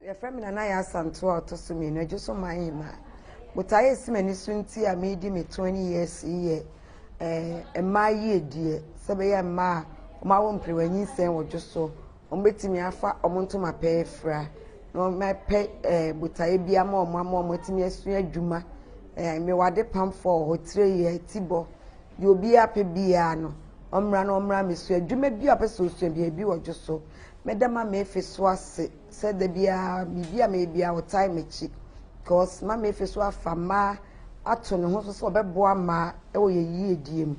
Yɛfrɛ me Nana Yaa Asantewaa a ɔtɔ so mmienu, Adwo so man hemaa. Botaeɛ a ɛsi m'ani so nti a meredi me 20 years yi yɛ eh, mmaa yiedie, sɛ ɛbɛyɛ mmaa a wɔawo mperewa nyinsɛn wɔ dwo so, wɔbɛtumi afa wɔn ntoma pɛ afira na wɔapɛ eh, botaeɛ bi ama wɔn ama wɔatumi asua adwuma. Eh, mewɔ adepamfoɔ wɔ hɔ, tire yɛ, tibɔ, deɛ obiara pɛ biara no, ɔmmra na ɔmmra mmɛsua adwuma bi a ɔpɛ sɛ ɔsua biara bi wɔ dwo so. Mɛda Mama Efe so ase sɛ da biara biribi a meyɛ biara ɔtae m'akyi because Mama Efe so afa mmaa ato ne ho so sɛ ɔbɛboa mmaa wɔ yɛn yiedie mu.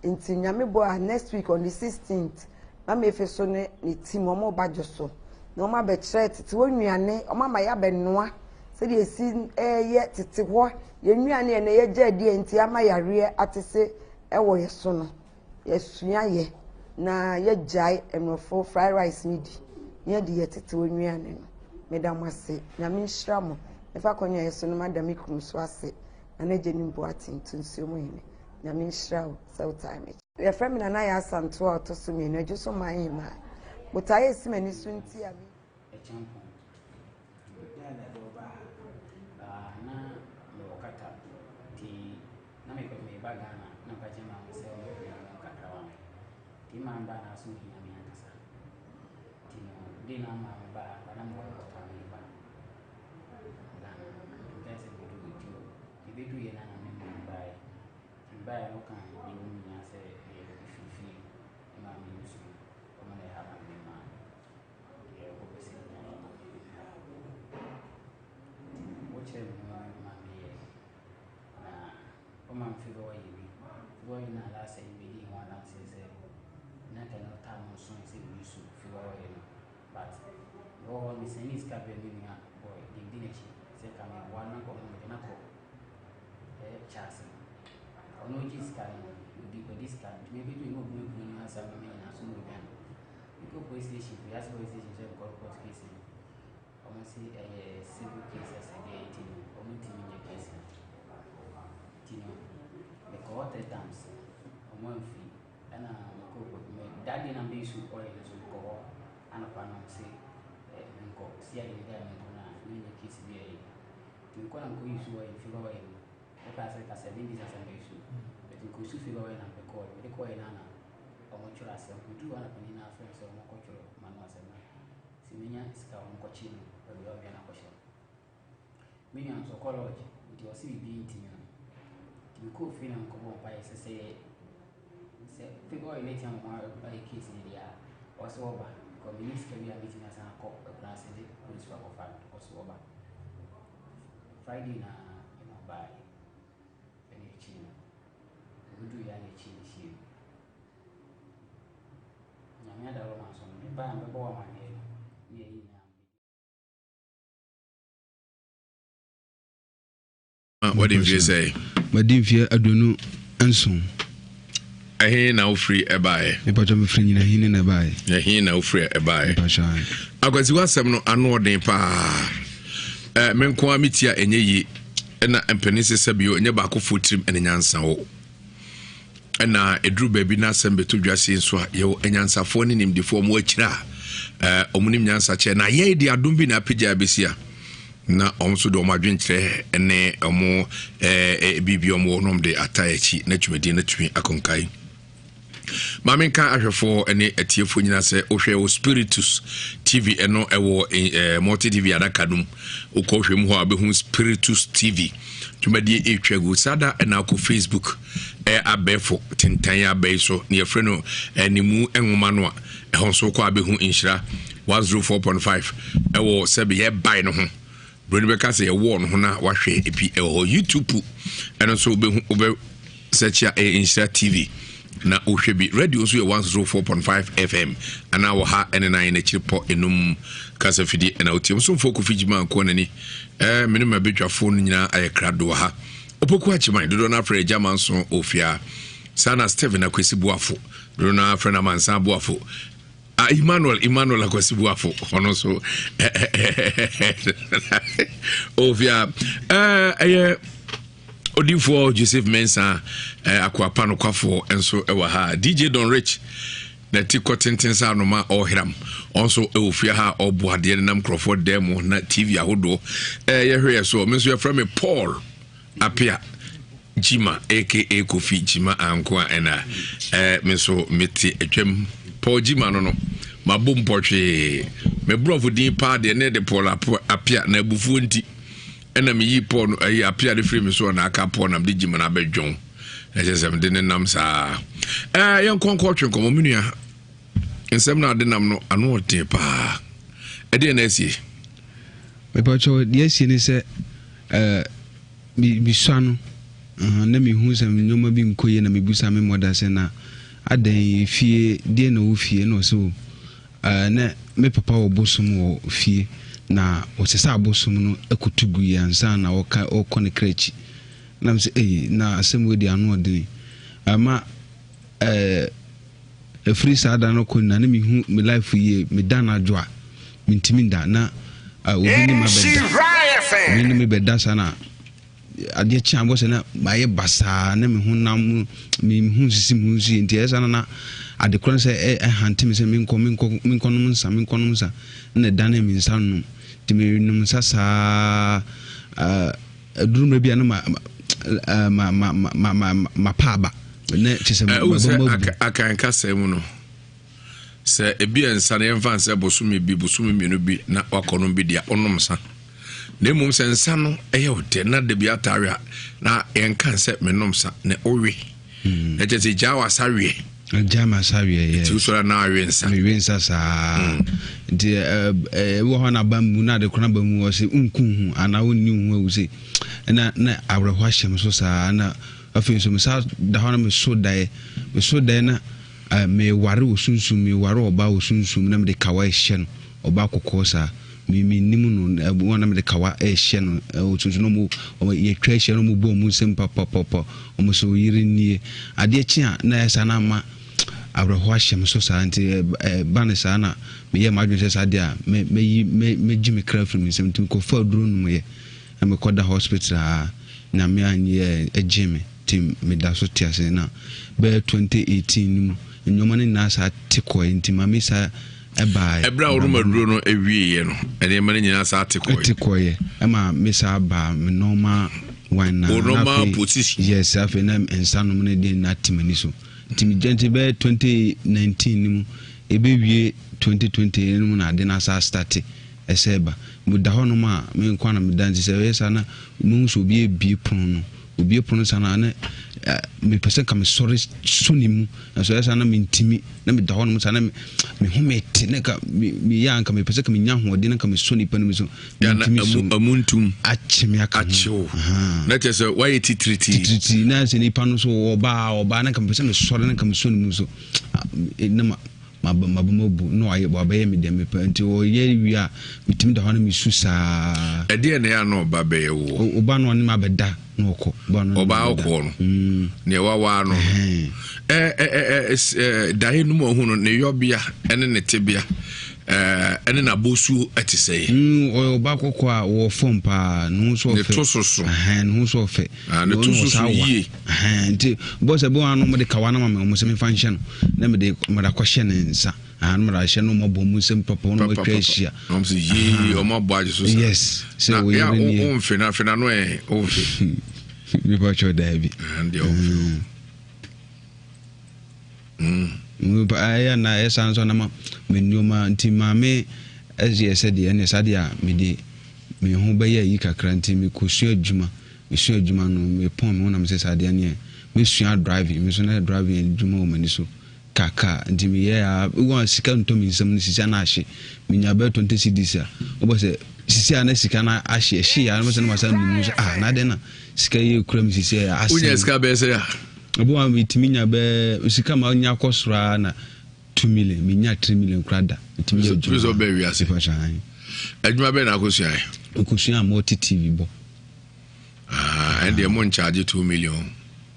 Nti Nyame boa a next week on the 16th Mama Efe so ne ne team wɔn reba dwo so na wɔn abɛkyerɛ tete hɔ nnuane, wɔn ama yɛabɛnoa sɛdeɛ yɛsi yɛ tete hɔ yɛn nnuane a ɛnɛ yɛgya adi a nti ama yareɛ atese wɔ yɛn so no. Yɛasua yɛ na yɛagyae mmorɔfo fried rice no di na yɛadi yɛ tete hɔ nnuane no. Meda mo ase. Nyame nhyira mo. Mefa akwannya yi so no mada me kunu nso ase, Nana Agyenim Boateng, Ntonsuo mu hene. Nyame nhyira wo sɛ wotaa m'akyi. Yɛfrɛ me Nana Yaa Asantewaa a ɔtɔ so mmienu, Adwo so man hemaa. Botaeɛ a ɛsi m'ani so nti a me. Acheampong. Dɛn na ɛde wo baa ha? Ah, na mewɔ Qatar, nti na mepɛ meba Ghana na meka kyerɛ maame sɛ ɔmbɛhwɛ me ho kakra ma me. Nti me maame baa na aso hia me ankasa. Nti no, dei na maame baa ha koraa na mewɔ airport a mereba Ghana. Nti mekae sɛ medu nti no, mebeduiɛ no na me maame baeɛ. Nti mebaeɛ no ɔkaa deɛ ɛwɔ mu nyinaa sɛ ɛyɛ mefiri fie, me maame nso ɔno na ɛha me maa Wokyerɛ me nneɛma bi ma meyɛ, na woma me favour yɛ bi. Favour yɛ na last year mebɛdii ho adanseɛ sɛ na nka no time nso sɛ me use favour yɛ no but mewɔ hɔ no mesɛnee sika brɛ me nua boy deɛ medi n'akyi sɛ ka meboa no na nka ɔma mede no akɔ ɛyɛ Charles no. Ɔno ɔgyee sika no ɔdi ɔdi sika no nti mebɛduru na ɔbu me kunu no asɛm no me nyinaa so na ɔdwane. Mekɔ police station, Wiase police station sɛ mekɔ report case no. Wɔn se ɛyɛ civil case ɛsɛ deɛ nti no wɔn ntumi nyɛ case no. Nti no mekɔ hɔ three times wɔn amfiri ɛna mekɔ me that day na mbɛyi su oil no so mekɔ hɔ anɔpa na wɔn se eh, menkɔ si ade ne da menkɔ na menyɛ case bi ɛyɛ. Nti mekɔ na mekɔ yi su oil fever oil no. Wɔkaa sɛ ka 7 days ansa mbɛyi su. But mekɔ su fever oil na mede kɔɔ mede kɔɔ yɛ na na wɔtwerɛ asɛm. Meduruu hɔ na panin no afrɛ me sɛ wɔnkɔtwerɛ ma no asɛm na sɛ menya sika a wɔnkɔkye no baabi a ɔdwane akɔhyɛ no. Me nua nso ɔkɔ lodge nti ɔse biribi ntimi no. Nti mekɔɔ fie na mekɔbɔɔ mpaeɛ sɛ sɛ sɛ figure ɔyɛ n'atia mo ho ayɛ case no deɛ a ɔse ɔba because menni sika bi a mɛtumi asan akɔ akuraase de polisi akɔfa no ɔse ɔba. Friday na ɛna ɔbaeɛ ɛna akyi no ɔbɛduru yɛ a na akyi no hyia mu. Nyame adaworo ma so no mebaa a mebɛbɔ wo amanneɛ no ne yɛn nyinaa Wadi mfeɛ sɛn? Madi mfeɛ 27. Ɛhe na wofiri ɛbaeɛ? Mepatwa mefiri Nyinahini na ɛbaeɛ. Nyinahini na wofiri ɛbaeɛ. Mepatwa. Akwasi w'asɛm no ano ɔden paa. Ɛɛ me nko ara metia ɛnyɛ yie. Ɛna mpanin sɛ sɛbio ɛnyɛ baakofoɔ tirim ɛne nyansa wɔ. Ɛna ɛduru baabi na asɛm bɛtɔ dwa sei nso a yɛwɔ anyansafoɔ ne nimdefoɔ wɔn akyire a wɔn nim nyansa kyɛ na yɛn de adom bi na apagya abɛsi a na wɔn nso de wɔn adwenkyerɛ ne wɔn ɛɛ biribi wɔn wɔ nom de ata akyi na dwumadie no atumi akɔnkae. Maame nka ahwɛfoɔ ne atiefoɔ nyinaa sɛ wohwɛ wɔ Spiritus TV ɛno ɛwɔ eh, multi TV adaka no mu wokɔ hwɛ mu hɔ a wobɛhu Spiritus TV dwumadie ɛretwa gu saa da ɛna akɔ Facebook ɛ abɛɛfo tentan abɛɛ so ne yɛfrɛ no animu nwoma no a ɛhɔ nso wokɔ abɛhu nhyira 104.5 ɛwɔ sɛbe yɛbae no ho Buroni bɛka sɛ yɛwɔɔ no ho na wahwɛ ebi ɛwɔ hɔ. YouTube ɛno nso wobɛhu wobɛ search a ɛyɛ Nhyira TV na wohwɛ bi. Radio nso yɛ 104.5 FM anaa wɔ ha ɛne nan n'akyiri pɔ enum kasa fidie ɛna wotie. Msomfoɔ Kofi Gyima nkoa n'ani ɛɛ mene ma badwafoɔ no nyinaa ayɛ krado wɔ ha. Opoku Akyeman dodoɔ no afrɛ Agya Manso Ofia. Saa na Stephen Akwasi Boafo dodoɔ no afrɛ no Amansan Boafo. Ah, Emmanuel Emmanuel Akwasi Buafo ɔno nso ofia ɛyɛ odifoɔ Joseph Mensah akoapa nokwafoɔ nso ɛwɔ ha DJ Don Rich. Na ti kɔ tenten sɛ anoma a ɔrehram. Ɔno nso wɔ fie ha a ɔreboa adeɛ nenam nkurɔfoɔ dan mu na TV ahodoɔ yɛhwɛ yɛ soɔ. Me nso yɛfrɛ me Paul Apia Gyima aka Kofi Gyima Anko a ɛna eh, me nso mete atwam. Paul Gyima no no mabɔ mpɔtwee. Me borɔfo din paa deɛ ne de Paul Apia na abufuo nti ɛna meyii Paul no ayi Apia de firi me so na aka Paul na mede Gyima no abɛdwɔn. Ɛkyɛ sɛ mede ne nam saa. Ɛɛ yɛn nkɔnkɔ twe nkɔmɔ me nua. Nsɛm na ade nam no ano ɔden paa. Ɛdeɛ na asie. Mepatwɛ deɛ asie ne sɛ ɛɛ mesua no na mehu sɛ nneɛma bi nkɔ yie na mebusa me mɔda sɛ na adɛn fie deɛ na ɔwɔ fie na ɔsɛ o ɛɛ na me papa wɔ bosom wɔ fie na ɔsɛ sɛ abosom no ɛkoto gu yɛ ansa na ɔka ɔkɔ ne kra akyi. Na me sɛ, Ei, na asɛm wei deɛ ano ɔdene. Ɛma ɛɛ ɛfiri saa da no kɔ nyinaa na mehu me life yie. Meda anadwo a, mentumi nda. Na obi ne me abɛda. Obi ne me bɛda saa na adeɛ kye abɔ sɛ na mayɛ basaa na me ho nam me ho nsisi me ho nso yie nti ɛyɛ saa na na ade korɔ no sɛ ɛhante me sɛ menkɔ menkɔ menkɔnom nsa menkɔnom nsa na ɛdane me nsa nom nti menom nsa saa ɛɛ Ɛduru mmerɛ bi a na ma ma ma ma ma ma pa aba na kyerɛ sɛ ma bɔ ma bu. Akan kasa mu no sɛ ebi yɛ nsa no yɛmfa nsɛ bosome bi bosome mmienu bi na wakɔnom bi deɛ ɔnom nsa na mmom sɛ nsa no ɛyɛ ɔdɛ na da bi ataare a na yɛnka sɛ menom nsa na ɔwe hmm. na kyerɛ sɛ gyaa wasa weɛ gyaa ma sa weɛ yɛ nti wosɔre na awe nsa mewe nsa saa hmm. nti ɛwɔ hɔ na aba mu na ade koro aba mu ɔsɛ nku ho anaa wonni ho awu sɛ na na awerɛho ahyɛ me so saa na afei nso mesa da hɔ na meso daeɛ meso daeɛ na meware wɔ sunsum meware ɔbaa wɔ sunsum na mede kawa ɛhyɛ no ɔbaa kɔkɔɔ saa Me mennim no, wɔn na mede kawa rehyɛ no, ɔsunsun na wɔn yɛtwa ahyia na wɔn bɔ wɔn nsam papapapa, wɔn sɛ oyere nie. Adeɛ kye a na ɛyɛ saa na ama awerɛhoɔ ahyɛ me so saa nti ɛba no saa na meyɛ m'adwene sɛ saa deɛ a mɛyi mɛgye me kra firi me nsam nti mekɔfa aduro nomyɛ na mekɔda hospital a Nyame anyɛ ɛgye me nti meda so te ase na bɛyɛ 2018 no mu nneɛma no nyinaa saa te kɔɛ nti ma me saa ɛbaeɛ. Ɛberɛ a wonom aduro no wieeɛ no, nneɛma no nyinaa saa te kɔeɛ. Te kɔeɛ. Ɛma me saa baa me normal one na. Wo normal position. Yes, afei na nsa nom no deɛ nyinaa te m'ani so. Nti me gya nti bɛyɛ 2019 no mu, ɛbɛwie 2020 no mu na ade no asa astate ɛsɛ ɛba. Meda hɔ nom a, me nko ara na meda nti sɛ ɛyɛ saa na mehu sɛ obi abue pono no. Obue pono saa no a, na mepɛ sɛ nka mesɔre sɔ ne mu, nanso ɛyɛ saa na mentumi, na meda hɔ nom saa na me home te, na nka meyɛ a nka mepɛ sɛ nka menya ahoɔden na nka mesɔ nipa no mu so, mentumi so. Amu ntum. Akye me aka ho. Akye wo. Na kyerɛ sɛ woayɛ titiritii. Titiritii, na sɛ nipa no so ɔbaa ɔbaa na nka mepɛ sɛ mesɔre na nka mesɔ ne mu so, na ma Maba maba mu abu na wayɛ wabɛyɛ me deɛ mepɛ nti ɔyɛ wie a metumi da hɔ na mesu saa. Ɛdeɛ na ɛyɛ a na ɔba bɛyɛ woɔ? Ɔba no ɔne me abɛda na ɔkɔ. Ɔba no ɔbaa ɔkɔɔ no mm. neɛ wawaa no daeɛ no mu ɔhu no ne yɔbea ne ne tebea ɛne n'abosuo te sɛ yɛ. Mm, ɔyɛ ɔba kɔkɔɔ a ɔwɔ fam paa ne ho so ɔfɛ. Ne to soso. Ne ho so ɔfɛ. Ah, ne to soso yie. Nti bɔ sɛ bɔ ano mode kawa no ma me ɔmo sɛ mefa nhyɛ no na mede mede akɔhyɛ ne nsa ah, na mede ahyɛ no ɔmo abɔ mu nsɛm papa ɔmo atwa ahyia. Ɔmo sɛ yie ɔmo abɔ agye so sa. Yes sɛ wɔyɛ ne nie. Na ɔmfe na afei na no ɛ ɔmfe. Nipa kyɛw daabi. Deɛ ɔmfe o. Mm. Ɛyɛ na ɛyɛ saa nso na ma me nneɛma nti maame ɛyɛ sɛ deɛ ɛne saa deɛ a mede me ho bɛyɛ ayi kakra nti mekɔsua adwuma mesua adwuma no mepɔn me ho na mesɛ saa deɛ neɛ mesua driving me nso na driving adwuma wɔ m'ani so kaka nti meyɛ a wɔn a sika ntɔ me nsam no sisi na ahye menya bɛyɛ 20 cedis a wobɔ sɛ sisi a na sika no ahye ɛhye a na mesɛ na masa num sɛ ah na adɛn na sika yi kura me sisi a asɛn wonya sika bɛyɛ sɛ a Ebi wɔ hɔ a metumi nya bɛyɛ sika ma nya kɔ soro ara na 2 million, menya 3 million koraa da. Metumi yɛ adwuma. Sɛ ɔbɛ wiase. Adwuma bɛyɛ na akosua yɛ? Okosua multi TV bɔ. Ah, ɛn deɛ mo nkyagye 2 million.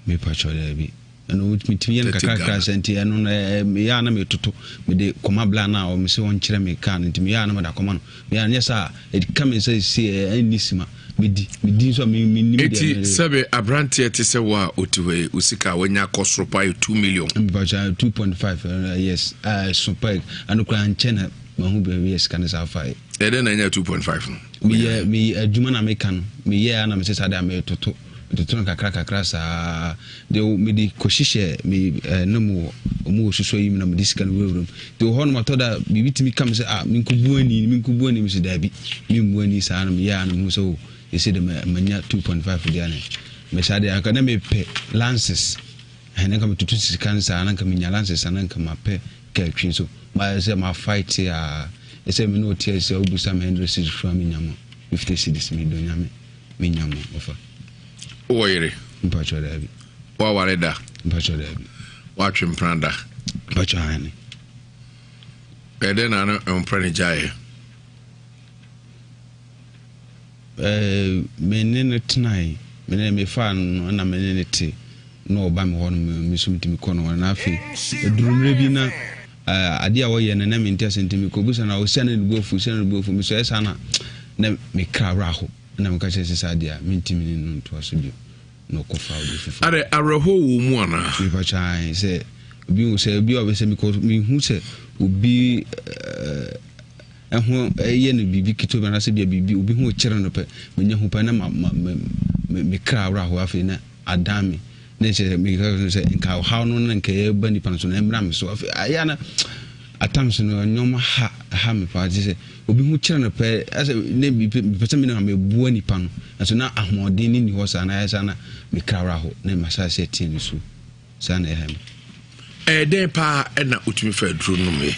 Mepa kyɛw daabi. Ɛno metumi yɛ no kakrakra sɛ nti ɛno no meyɛ a na metoto mede kɔma bla no a ɔmo sɛ ɔnkyerɛ me kaa no nti meyɛ a na mede akɔma no. Meyɛ a nyɛ sɛ a ɛka me nsa si ɛnni sima. medi medi nso a mennim deɛ. Eti sɛbe aberanteɛ te sɛ wo a ɔte hɔ yi wo sika a wanya kɔ soro paa yɛ 2 million. Mpakyɛ 2.5 eh, yes ɛso paa ɛno koraa nkyɛ na mahu baabi yɛ sika no saa faeɛ. Ɛdɛn na anya 2.5 no? Meyɛ meyɛ adwuma na meka no meyɛ a na mesɛ saa de a metoto metoto no kakra kakra saa de mede kɔhyehyɛ me eh, na mu wɔ ɔmu wɔ susɔ yi mu na mede sika no wurawura mu nti wɔ hɔ nom atɔ da biribi tumi ka me sɛ ah menkɔbu ani menkɔbu ani mesɛ daabi memmu ani saa na meyɛ a na mehu sɛ o ɛsɛ de manya 2.5 deɛ ne mesaa deɛ anka na mepɛ lances Ɛhɛn na nka metoto sika no saa na nka menya lances a na nka mapɛ car twi nso mayɛ sɛ ma fight a ɛsɛ me ne ɔte sɛ wobusa me 100 cedis koraa menya ma 50 cedis medɔ nyame menya ma ɔfa. Wowɔ yere? Mpakyɛ daabi. Woaware da? Mpakyɛ daabi. Woatwe mpena da? Mpakyɛ aane. Ɛdɛn na ne mpena no gyaeɛ? Eh, me ne no tenae, me ne mefaa no na me ne no te, na ɔba me hɔ no, me nso metumi kɔ no hɔ. Na afei, ɛduru mmerɛ bi na eh, adeɛ a ɔyɛ no na mente ase nti mekɔbusa no a, ɔsia na ne bo afu, ɔsia na ne bo afu. Mesɔ ɛyɛ saa na na me kra werɛ aho, na meka kyerɛ sɛ saa deɛ a mentumi ne no ntoa so bio, na ɔkɔfa obi foforɔ. Adɛ, awerɛhoɔ wɔ wo mu anaa? Mepakyɛ ae, sɛ obi hu sɛ obi a ɔbɛ sɛ mekɔ mehu sɛ obi eh, ho yɛ no biribi ketewa bi anaasɛ bia biribi obi ho kyerɛ no pɛ menya hu pɛ na ma ma me me me kra awerɛhoɔ afei na adan me na ɛkyɛ sɛ meka sɛ nka ɔhaw no na nka ɛba nipa no so na ɛmmra me so afei ayɛ na at times no nneɛma ha ha me paa te sɛ obi ho kyerɛ no pɛ ɛsɛ ne mepɛ sɛ me na meboa nipa no nso na ahoɔden ne ni hɔ saa na ayɛ saa na me kra awerɛho na mahyɛ aseɛ teɛ ne so Saa na ɛha me. Ɛyɛ dɛn paa na wotumi fa aduro nomeɛ?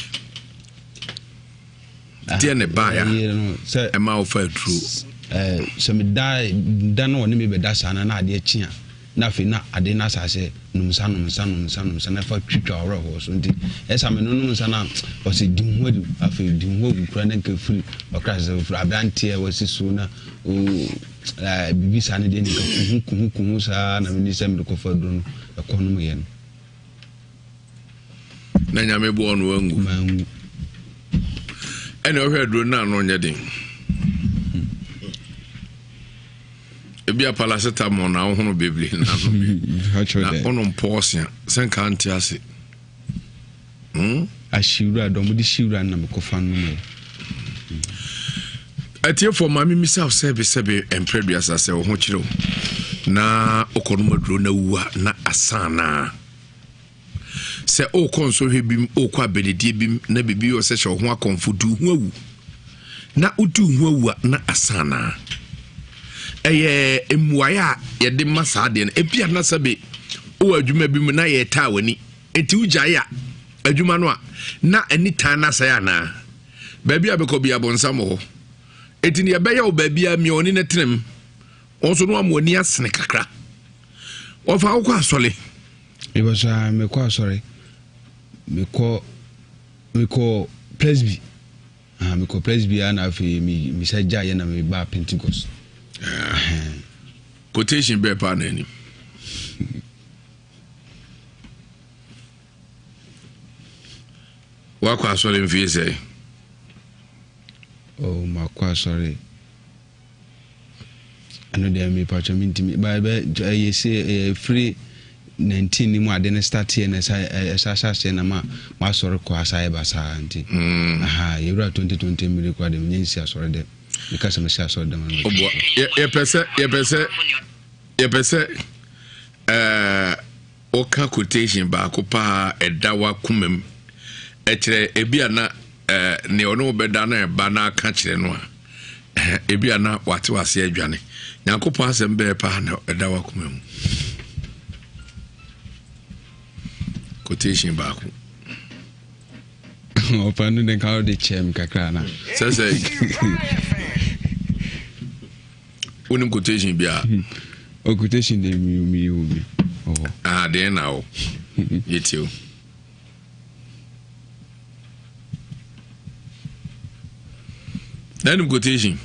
Deɛ na ɛbaeɛ a ɛma wofa aduro? Sɛ meda da na ɔne me bɛda saa na na adeɛ kye a na afei na ade no asa sɛ nom nsa nom nsa nom nsa nom nsa na fa twitwa ɔwerɛhoɔ so nti ɛsa me no nom nsa na ɔsɛ di ho adi afei di ho agu kura na nka firi ɔkra sɛ firi aberanteɛ wɔsi so na Biribi saa no deɛ ne nka kuhu kuhu kuhu saa na mene sɛ mede kɔfa aduro no ɛkɔ nom yɛ no. Na nyame boɔ no wangu. Mangu. Ɛna ɔhwɛ aduro no ano nyɛ den. Ebi a paracetamol na wohono bebree na ano bi. Na wonom pɔɔse a sɛ nka nte ase. Hmm? Ahyiwura dɔm de hyiwura na mekɔfa no mu. Atiefoɔ ma memisa wo sɛbe sɛbe mprɛ duasa sɛ wo ho kyerɛ wo na wokɔ nom aduro na wu a na asa anaa sɛ wokɔ nsɔhwɛ bi mu wokɔ abɛnidie bi mu na biribi wɔ sɛ hyɛ wo ho akɔmfo du ho awu na wodi ho awu a na asa anaa ɛyɛ mmuaeɛ a yɛde ma saa adeɛ no ebia na sɛbe wowɔ adwuma bi mu na yɛtaa w'ani Enti wogyae a adwuma no a, na nitan no asɛe anaa? Baabi a bɛkɔ bi abonsam wɔ hɔ. Enti nea ɛbɛyɛ wo baabi a mia w'ani no tenam. Wɔn nso no ama w'ani asene kakra. Wɔfa wokɔ asɔre. Mebɛsɔ a mekɔ asɔre. Mekɔ mekɔ Presby. Ah, mekɔ Presby a na afei mesa gyaeɛ na mebaa Pentecost. Ah. Quotation bɛɛ paa na anim. Woakɔ asɔre mfie sɛe? Oh, makɔ asɔre. Ɛno deɛ mepatwa mentumi ɛyɛ sɛ ɛyɛ firi 19 ne mu ade no starteɛ na ɛsa ɛsa hyɛ aseɛ na ma masɔre kɔ asa yɛ basaa nti mm. aha yɛwura 2020 mmiri kora deɛ menyɛ nsi asɔre dɛm meka sɛ mehyɛ asɔre dɛm yɛpɛ sɛ yɛpɛ sɛ Yɛpɛ sɛ ɛɛ woka quotation baako paa ɛda w'akoma mu ɛkyerɛ ebi a na ɛɛ nea ɔne wo bɛda na ɛba na aka kyerɛ no a ebi a na wate wase adwane nyankopɔn asɛm bɛɛ paa na ɛda w'akoma mu quotation baako. Ɔfa no de nka wode kyɛm kakra na. Sɛ sɛ. Wonim quotation biara? Hmm. O quotation de mi mi wɔ bi wɔ. Ah, deɛ na o. Yɛtie o. Na nim quotation?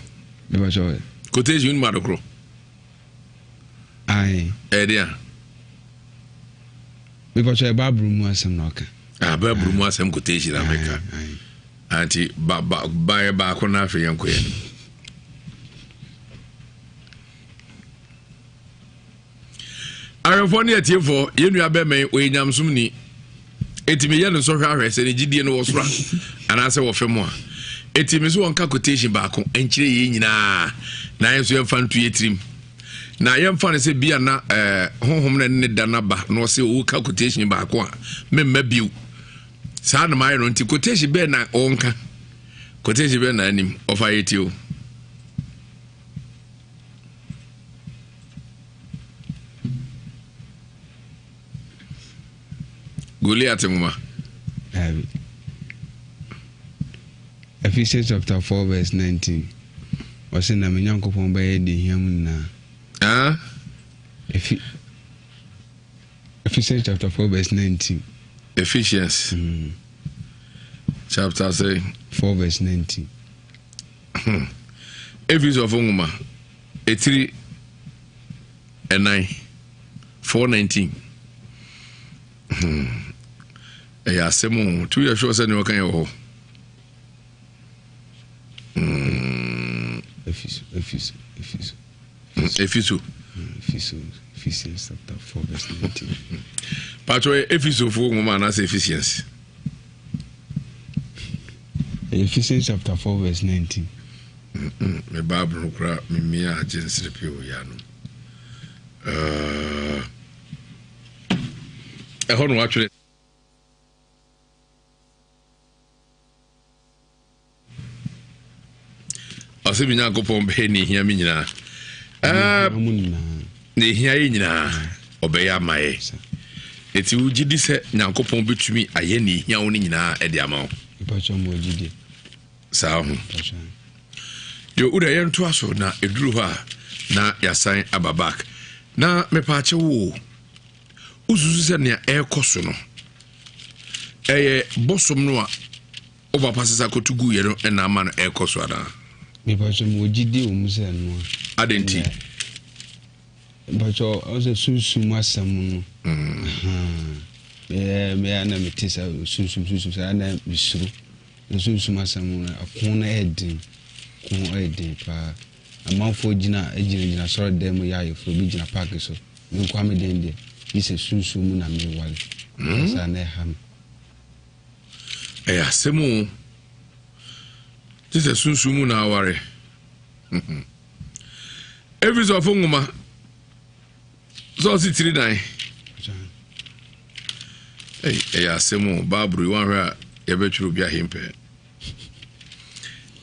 Quotation wonim adokorɔ? Aye. Ɛyɛ deɛ a? Mepatwa yɛ Bible mu asɛm na ɔka. Ah, Bible mu asɛm quotation na meka. Anti ba ba ba yɛ baako na afei yɛn kɔ yɛn. Ahwɛfoɔ ne atiefoɔ, yɛn nua bɛrima yi, ɔyɛ nyamsom ni. Eti meyɛ no nsɔhwɛ ahwɛ sɛ ne gyidie no wɔ soro a anaasɛ wɔ fam a. Eti me so wɔnka quotation baako nkyerɛ yɛn nyinaa na yɛn nso yɛmfa nto yɛ tirim. Na yɛmfa no sɛ bia na eh, honhom na ne da no aba na ɔsɛ ɔka quotation baako a memma bio. Saa na mayɛ no nti quotation bɛɛ na ɔnka. Quotation bɛɛ na anim ɔfa yɛ ti o. Goliath nwoma. Daabi. Ephesians chapter 4 verse 19. Ɔsɛ na me Nyankopɔn bɛyɛ deɛ hia mu nyinaa. Ah? Efi Ephesians chapter 4 verse 19. Ephesians. Chapter say 4 verse 19. Efesofo nwoma etiri ɛnan 419. Ɛyɛ asɛm o. Tu yɛ sure sɛ nea ɔka yɛ wɔ hɔ. Efeso, Efeso, Efeso. Efeso. Efeso, Ephesians chapter 4 verse 19. Patro yɛ Efesofo nwoma anaasɛ Ephesians? Ephesians chapter 4 verse 19. Me Bible no kora me mia agye nsere pii wɔ ya no. Ɛhɔ na watwerɛ. Ɔsɛ me Nyankopɔn bɛyɛ ne ehia me nyinaa. Ne ehia yɛ nyinaa ɔbɛyɛ ama yɛ. Eti wogye di sɛ Nyankopɔn bɛtumi ayɛ ne ehia wo no nyinaa ɛde ama wo? Saa ho. Deɛ wode yɛntoa so na ɛduru hɔ a na yɛasan aba back. Na mepaakyɛ wo, wosusu sɛ nea ɛrekɔ so no ɛyɛ bosom no a wo papa sesa kɔto guiɛ no ɛna ama no ɛrekɔ so anaa? Mepaakyɛ mewɔ gyidie wɔ mu sɛ ɛno a. Adɛn nti? Mpakyɛ ɔsɛ sunsum asɛm no. Meyɛ meyɛ na mete sɛ sunsum sunsum saa na mesuro. Sunsum asɛm no ɛko no ɛyɛ den. Ko ɛyɛ den paa. Amanfoɔ gyina gyinagyina asɔredan mu yɛ ayeforɔ, obi gyina paake so. Me nkoa me den deɛ, gye sɛ sunsum mu na meware. Ɛyɛ saa na ɛha me. Ɛyɛ asɛm o. Gye sɛ sunsum mu na aware. Efesofo nwoma sɛ ɔsi tiri dan. Ɛyɛ asɛm o. Baaburo yi wanhwɛ a yɛbɛtwerɛ obi ahempɛ.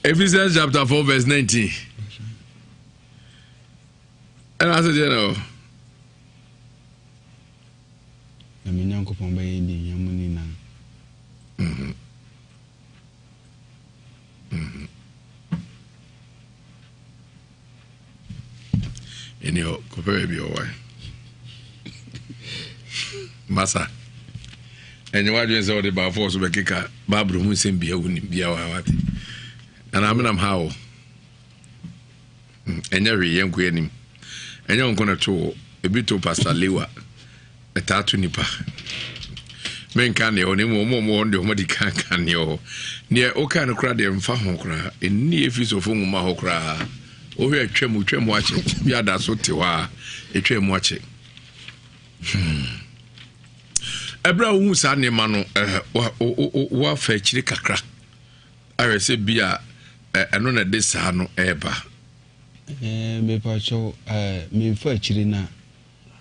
Ephesians chapter 4 verse 19. Ɛna asɛ deɛ na ɔ. Na me Nyankopɔn bɛyɛ deɛ hia mu nyinaa. Ɛni hɔ kɔpɛ baabi ɔwae. Masa. Ɛnyɛ w'adwene sɛ wɔde baafo so bɛkeka Bible ho nsɛm bia wonim bia wɔ wate. Anaa menam ha o. Ɛnyɛ hwee yɛnkɔ anim. Ɛnyɛ wo nko na ɛto wo. Ebi to Pastor Lewa. Ɛtaa to nipa. Menka neɛ hɔ na mmom wɔn a wɔwɔ hɔ no deɛ wɔn adi kan ka neɛ hɔ. Neɛ woka no koraa deɛ mfa ho koraa. Ɛnni Efesofo nwoma hɔ koraa. Wohwɛ atwam, otwam akyɛ. Bi ada so te hɔ a, etwam akyɛ. Ɛberɛ a wohu saa nneɛma no, woafa akyire kakra ahwɛ sɛ bi a ɛno na ɛde saa no ɛreba. Mepakyɛw, memfa akyire na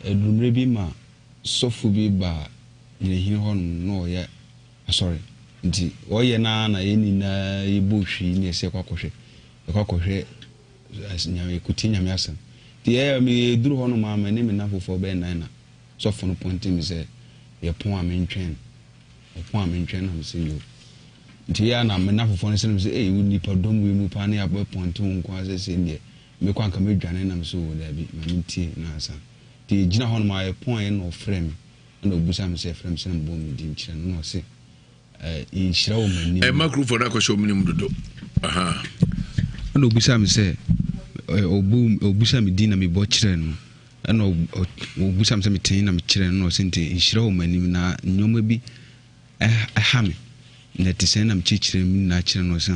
ɛduru mmerɛ bi ma sɔfo bi ba nyinahini hɔnom na ɔyɛ asɔre. Nti ɔyɛ no ara na yɛn nyinaa yɛbɔ hwii na yɛsɛ yɛkɔ akɔhwɛ. Yɛkɔ akɔhwɛ nyame, yɛkɔtie nyame asɛm. Nti yɛyɛ yɛduru hɔnom a me ne me nnamfofoɔ bɛyɛ nnan na sɔfo no pɔnte me sɛ yɛpɔn a mentwɛn no. Ɔpɔn a mentwɛn na mese yo. Nti yɛ a na me nnamfofoɔ no sere me sɛ ei wo nipa dɔm wei mu paa ne yɛabɛpɔnte wo nko ara sɛ sei deɛ mekɔ anka mɛdwane na mese oo daabi ma mentie na ansa. Nti yɛgyina hɔnom a yɛpɔn na ɔfrɛ me ɛna ɔbusa me sɛ yɛfrɛ me sɛ na mebɔɔ me din kyerɛ no na ɔse nhyira wɔ m'anim. Ɛma kurofoɔ no akɔhyɛ wɔn mu dodo. Ɛna ɔbusa me sɛ ɔbusa me din na mebɔ kyerɛ no ɛna ɔbusa me sɛ metene na mekyerɛ no na ɔsɛ nti nhyira wɔ m'anim na nneɛma bi ɛha me na ɛte sɛn na mekyerɛkyerɛ mu nyinaa kyerɛ no ɔsɛ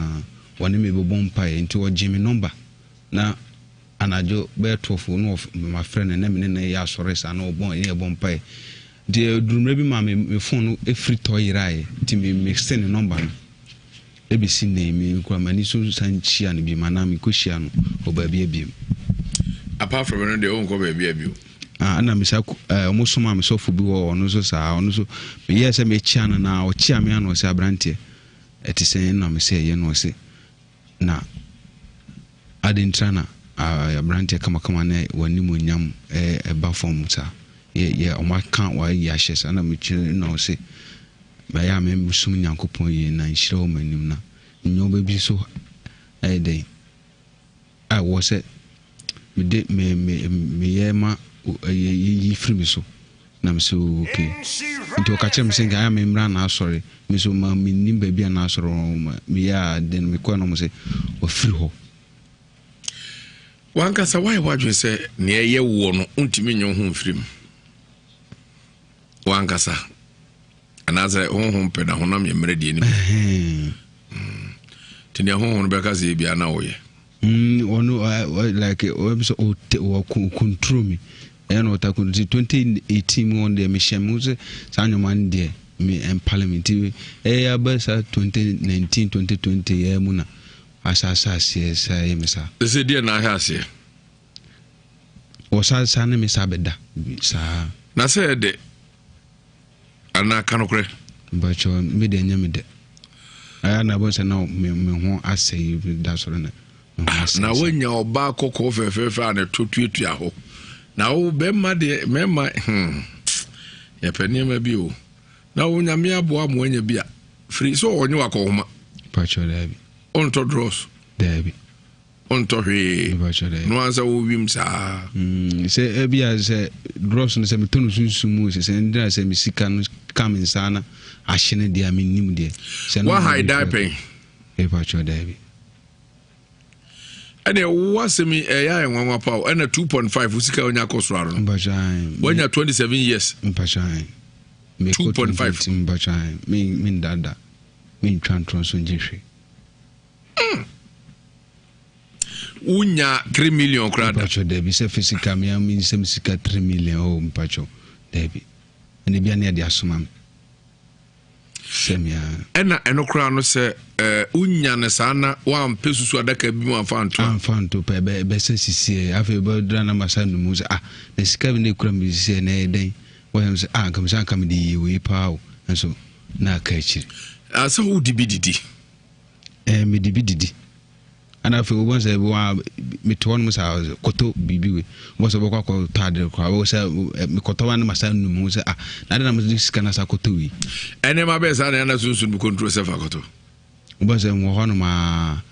wɔne me bɛbɔ mpaeɛ nti ɔgye me nɔmba na. anadwo bɛyɛ 12 na mafrɛ no na me ne no yɛ asɔre saa na ɔbɔ yɛ bɔ mpae. Nti ɛduru mmerɛ bi ma me me phone no ɛfiri tɔ yeraeɛ nti me me ne number no. Ɛbɛsi nnɛ yi me kura m'ani so san nhyia no biom anaa mekɔhyia no wɔ baabi abiem. Apart from ɛno deɛ wonkɔ baabi abio? Ah, ɛna mesa eh, ɔmo soma me sɔfo bi hɔ ɔno nso saa ɔno nso meyɛɛ sɛ mekyia no na ɔkyia me ana ɔsɛ aberanteɛ ɛte sɛn na mesɛ ɛyɛ no ɔse na ade ntira na aberanteɛ kamakama na w'animuonyam ɛba fam saa yɛ yɛ ɔmo aka w'ayi ahyɛ saa na mekyerɛ na ɔse Bɛyɛ a mesom Nyankopɔn yie na nhyira wɔ m'anim na nnoɔma bi nso ayɛ dɛn a ɛwɔ sɛ mede me me meyɛ ma ɛyɛ yi firi me so na me sɛ oh, ok nti ɔka kyerɛ me sɛ nka ayɛ a memmra n'asɔre me nso ma mennim baabi a n'asɔre wɔ ma meyɛ a den mekɔɛ no mo sɛ wafiri hɔ. Wankasa woayɛ w'adwene sɛ nea ɛyɛ woɔ no wontumi nyɛ wo ho mfiri mu. Wankasa anaasɛ honhom pɛ na honam yɛ mmerɛ deɛ no bi nti nea honhom no bɛka sɛ bia na woyɛ ɔno like ɔbɛ sɛ ɔte control mi ɛyɛ na ɔta control 2018 mu ɔno deɛ mehyɛ mu sɛ saa nneɛma no deɛ me ɛmpale me nti ɛyɛ abɛ saa 2019 2020 yɛ mu na ahyɛ ahyɛ aseɛ sɛ ɛyɛ me saa. Ɛsɛ deɛ na ahyɛ aseɛ. Wɔsa sa ne me sa bɛda saa. Na sɛ ɛyɛ dɛ anaa ka nokorɛ. Mpakyɛw me deɛ ɛnyɛ me dɛ. Ɛyɛ na ɛbɔ sɛ na me me ho asɛe da sɔrɔ na me ho asɛe. Na woanya ɔbaa kɔkɔɔ fɛfɛɛfɛ a ne to tuatua hɔ. Na wo bɛrima deɛ mmarima hmm yɛpɛ nneɛma bi o. Na wo nyame aboa mo anya bi a firi sɛ ɔnye wakɔhoma. Mpakyɛw daabi. Ɔntɔ drɔs. Daabi. Wontɔ hwee. No ara sɛ wowim saa. Mm, sɛ ebi a sɛ drɔs no sɛ metɔ no sunsum mu sɛ sɛ ndina sɛ me sika no ka me nsa na ahye no deɛ a mennim deɛ. Sɛ no Wahae dan pɛn? Mepakyɛ daabi. Ɛnna wo asɛm yi ɛyɛ ayɛ nwanwa pa o ɛnna 2.5 wo sika wonya kɔ soro ano no. Mpakyɛ Wanya 27 years. Mpakyɛ 2.5. Mpakyɛ me me ndada me ntwa ntorɔ nso ngye hwee. Mm. Wonya 3 million koraa da. Mpacho dabi sɛ fɛ sika me am nsɛm sika 3 million oh mpacho dabi. Ɛna bia ne ɛde asoma me. Sɛ me a. Ɛna ɛno koraa no sɛ eh, wonya no saa na woampɛ susu adaka bi mu amfa anto a. Amfa anto pɛ ɛbɛ ɛbɛsɛ sisiɛ afei bɛdra na masa numu sɛ ah na sika bi na ekura me sisiɛ na ɛyɛ dɛn wɔyɛ sɛ ah nka me sɛ anka me de yie wei paa o nso na aka akyiri. Ah, sɛ wodi bi didi. Ɛɛ mede bi didi. Ɛna afei wobɛhu sɛ wa mete hɔ nom saa kɔtɔ biribi wei wobɛ sɛ wobɛkɔ akɔtɔ ade koraa wobɛ sɛ mekɔtɔ wa ne masa num ho sɛ ah na ade na mede sika no asa kɔtɔ wei. Ɛnneɛma bɛyɛ saa na ɛna sunsun bi control sɛ fa kɔtɔ. Wobɛ sɛ wɔ hɔ nom a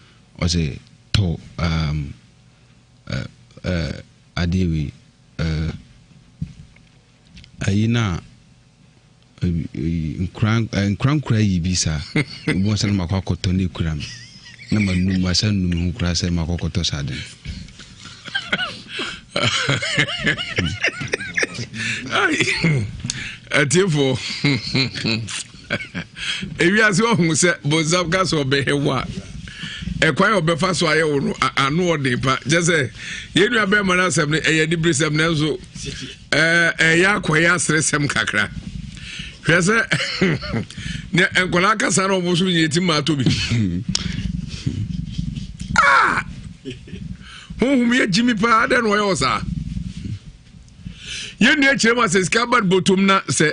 ɔsɛ tɔ um, uh, uh, adeɛ wei uh, ayi no a Nkorankora yi bi saa. Wobɛhu sɛ na makɔ akɔtɔ na ekura me. Na manu masa nu me ho koraa sɛ makɔ akɔtɔ saa ade no. Atiefoɔ ewiase ɔhu sɛ bonsam ka sɛ ɔbɛhɛ wo a ɛkwan a ɔbɛfa so ayɛ wo no ano ɔden pa kyɛ sɛ yɛn nua bɛrima no asɛm no ɛyɛ aniberesɛm nanso ɛyɛ akɔyɛ aseresɛm kakra hwɛ sɛ nea nkwadaa kasa na wɔn nso yɛ ti maa tobi ah honhom yɛ gyimi paa dɛ na ɔyɛ wɔ saa yɛn nua kyerɛ mu asɛ sika ba bɔtɔm na sɛ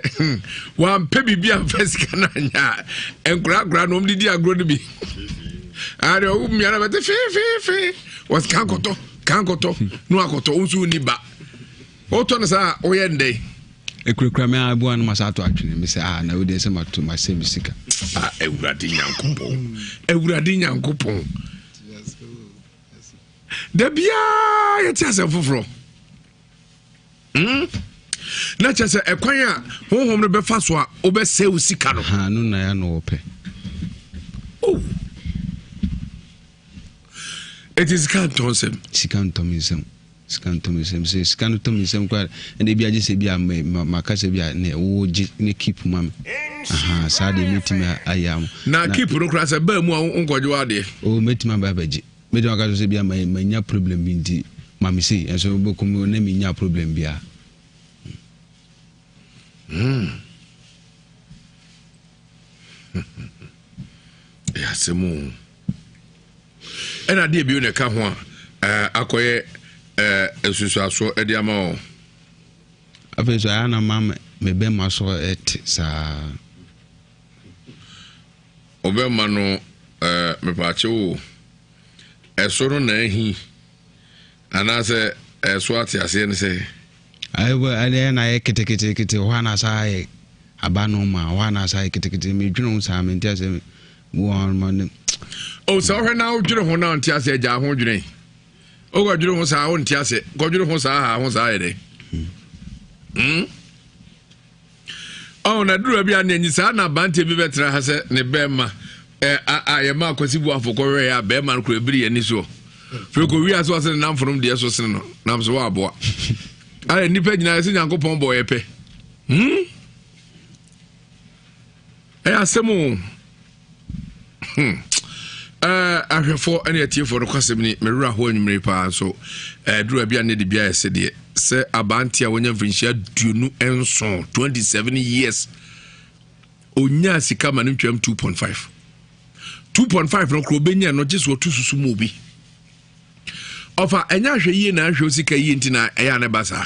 wampɛ biribi amfa sika no anya a nkorakora na wɔn de di agorɔ no bi ade ɔwo mmea na bɛte feefeefee wɔsi kankɔtɔ kankɔtɔ no akɔtɔ wo nso wonni ba wotɔ no saa a woyɛ ndɛn ekurakura me aboa no masa ato atwene me sɛ ah na wode sɛ mato masɛ me sika ah awurade nyankopɔn awurade nyankopɔn da biara yɛte asɛm foforɔ hmm? na kyerɛ sɛ ɛkwan a honhom no bɛfa so a wobɛsɛe wo sika no ha no na yɛ na wɔpɛ oh. Eti sika ntɔ nsɛm. Sika ntɔ me nsam. Sika ntɔ me nsam. Sɛ sika no tɔ me nsam koraa ɛna ebi agye sɛ bi a mɛ maka sɛ bi a ne wo gye ne keep ma me. Aha saa deɛ mɛtumi ayɛ ama. Na keep no koraa sɛ baa mu a nkɔgye w'adeɛ. O mɛtumi aba abɛgye. Mɛtumi aka sɛ bi a manya problem bi nti. Ma me sei ɛnso wobɛkɔ mu na menya problem biara. Ɛyɛ asɛm o. Ɛna adeɛ bio na ɛka ho a akɔyɛ nsunsuansoɔ de ama wɔn. Afei nso ayɛ na ma me bɛma so ɛte saa. Ɔbɛma no mepaakyɛ o ɛso no na ahi anaasɛ ɛso ate aseɛ ne sɛ. Ɛyɛ na ayɛ ketekete hɔ a na asa ayɛ aba no ma hɔ a na asa ayɛ ketekete medwene ho saa mente asɛ wɔn ma ne. O sɛ wohwɛ na wodwene ho na wonte aseɛ gyaa ho dwene wokɔdwene ho saa wonte aseɛ kɔdwene ho saa ha ho saa yɛ dɛ hmm? Oh, na duru bi a na enyi saa na aberanteɛ bi bɛtena ha sɛ ne bɛrima ɛ a a yɛma akwasi buafo kɔhwɛ yɛ a bɛrima no kura ebiri yɛn ani soɔ firi kɔ wia so ɔsɛ ne namfonom deɛ so sene no nam so wɔ aboa ayɛ nnipa nyinaa yɛsɛ nyankopɔn bɔ yɛ pɛ hmm ɛyɛ asɛm o Hmm. Eh, ahwɛfoɔ ne atiefoɔ no kwasɛm ni mewerɛ ho anwummere paa nso eh, duru abi a ne de biayɛ sɛ deɛ sɛ abante a wɔnya mfirinhyia 27 27 years ɔnyaa sika ma no ntwam 2.5 2.5 no korɔ ɔbɛnya no gye so ɔto susu mu obi ɔfa ɛnyɛ ahwɛ yie na ahwɛ sika yie nti na ɛyɛ a ne ba saa.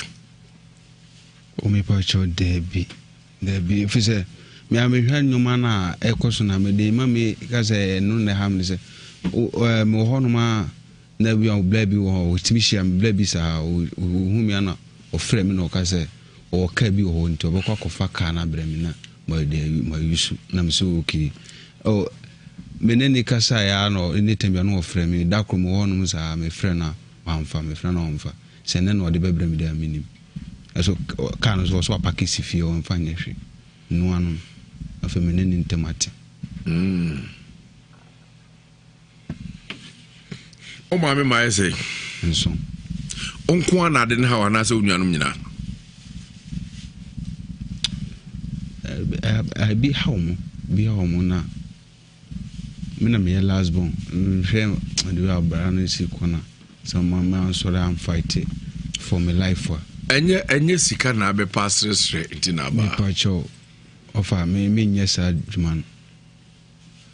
Omepa kyɛw daabi. Dabi, efisɛ me ara mehwɛ nneɛma no a ɛkɔ so na mede ma me ka sɛ ɛno na ɛha me sɛ mewɔ hɔnom a na bi a bla bi wɔ hɔ ɔtumi hyia me bla bi saa ɔhu me ana ɔfrɛ me na ɔka sɛ ɔwɔ kaa bi wɔ hɔ nti ɔbɛkɔ akɔfa kaa no abrɛ me na mayusu na me sɛ okay oh, me ne ne kasaeɛ a na ne tɛm bi a na ɔfrɛ me da koro mewɔ hɔnom saa mefrɛ no a wamfa mefrɛ no a ɔmfa sɛ ɛnɛ na ɔde bɛbrɛ me deɛ a mennim. Ɛso kaa no nso ɔso apake si fie ɔmfa nyɛ hwee. Noa no afei me ne ne ntam ate. Mm. Wo maame ma ayɛ sɛ? Nso. Wo nko ara na ade no haw anaasɛ wo nuanom nyinaa? Ebi haw mo, bi haw mo na Me na meyɛ last born mehwɛ the way abra no si kɔ na sɛ ma mansɔre amfight for me life a. Ɛnyɛ ɛnyɛ sika na abɛpa asrɛsrɛ nti na aba. Mepa kyɛw ɔfa me menyɛ saa adwuma no.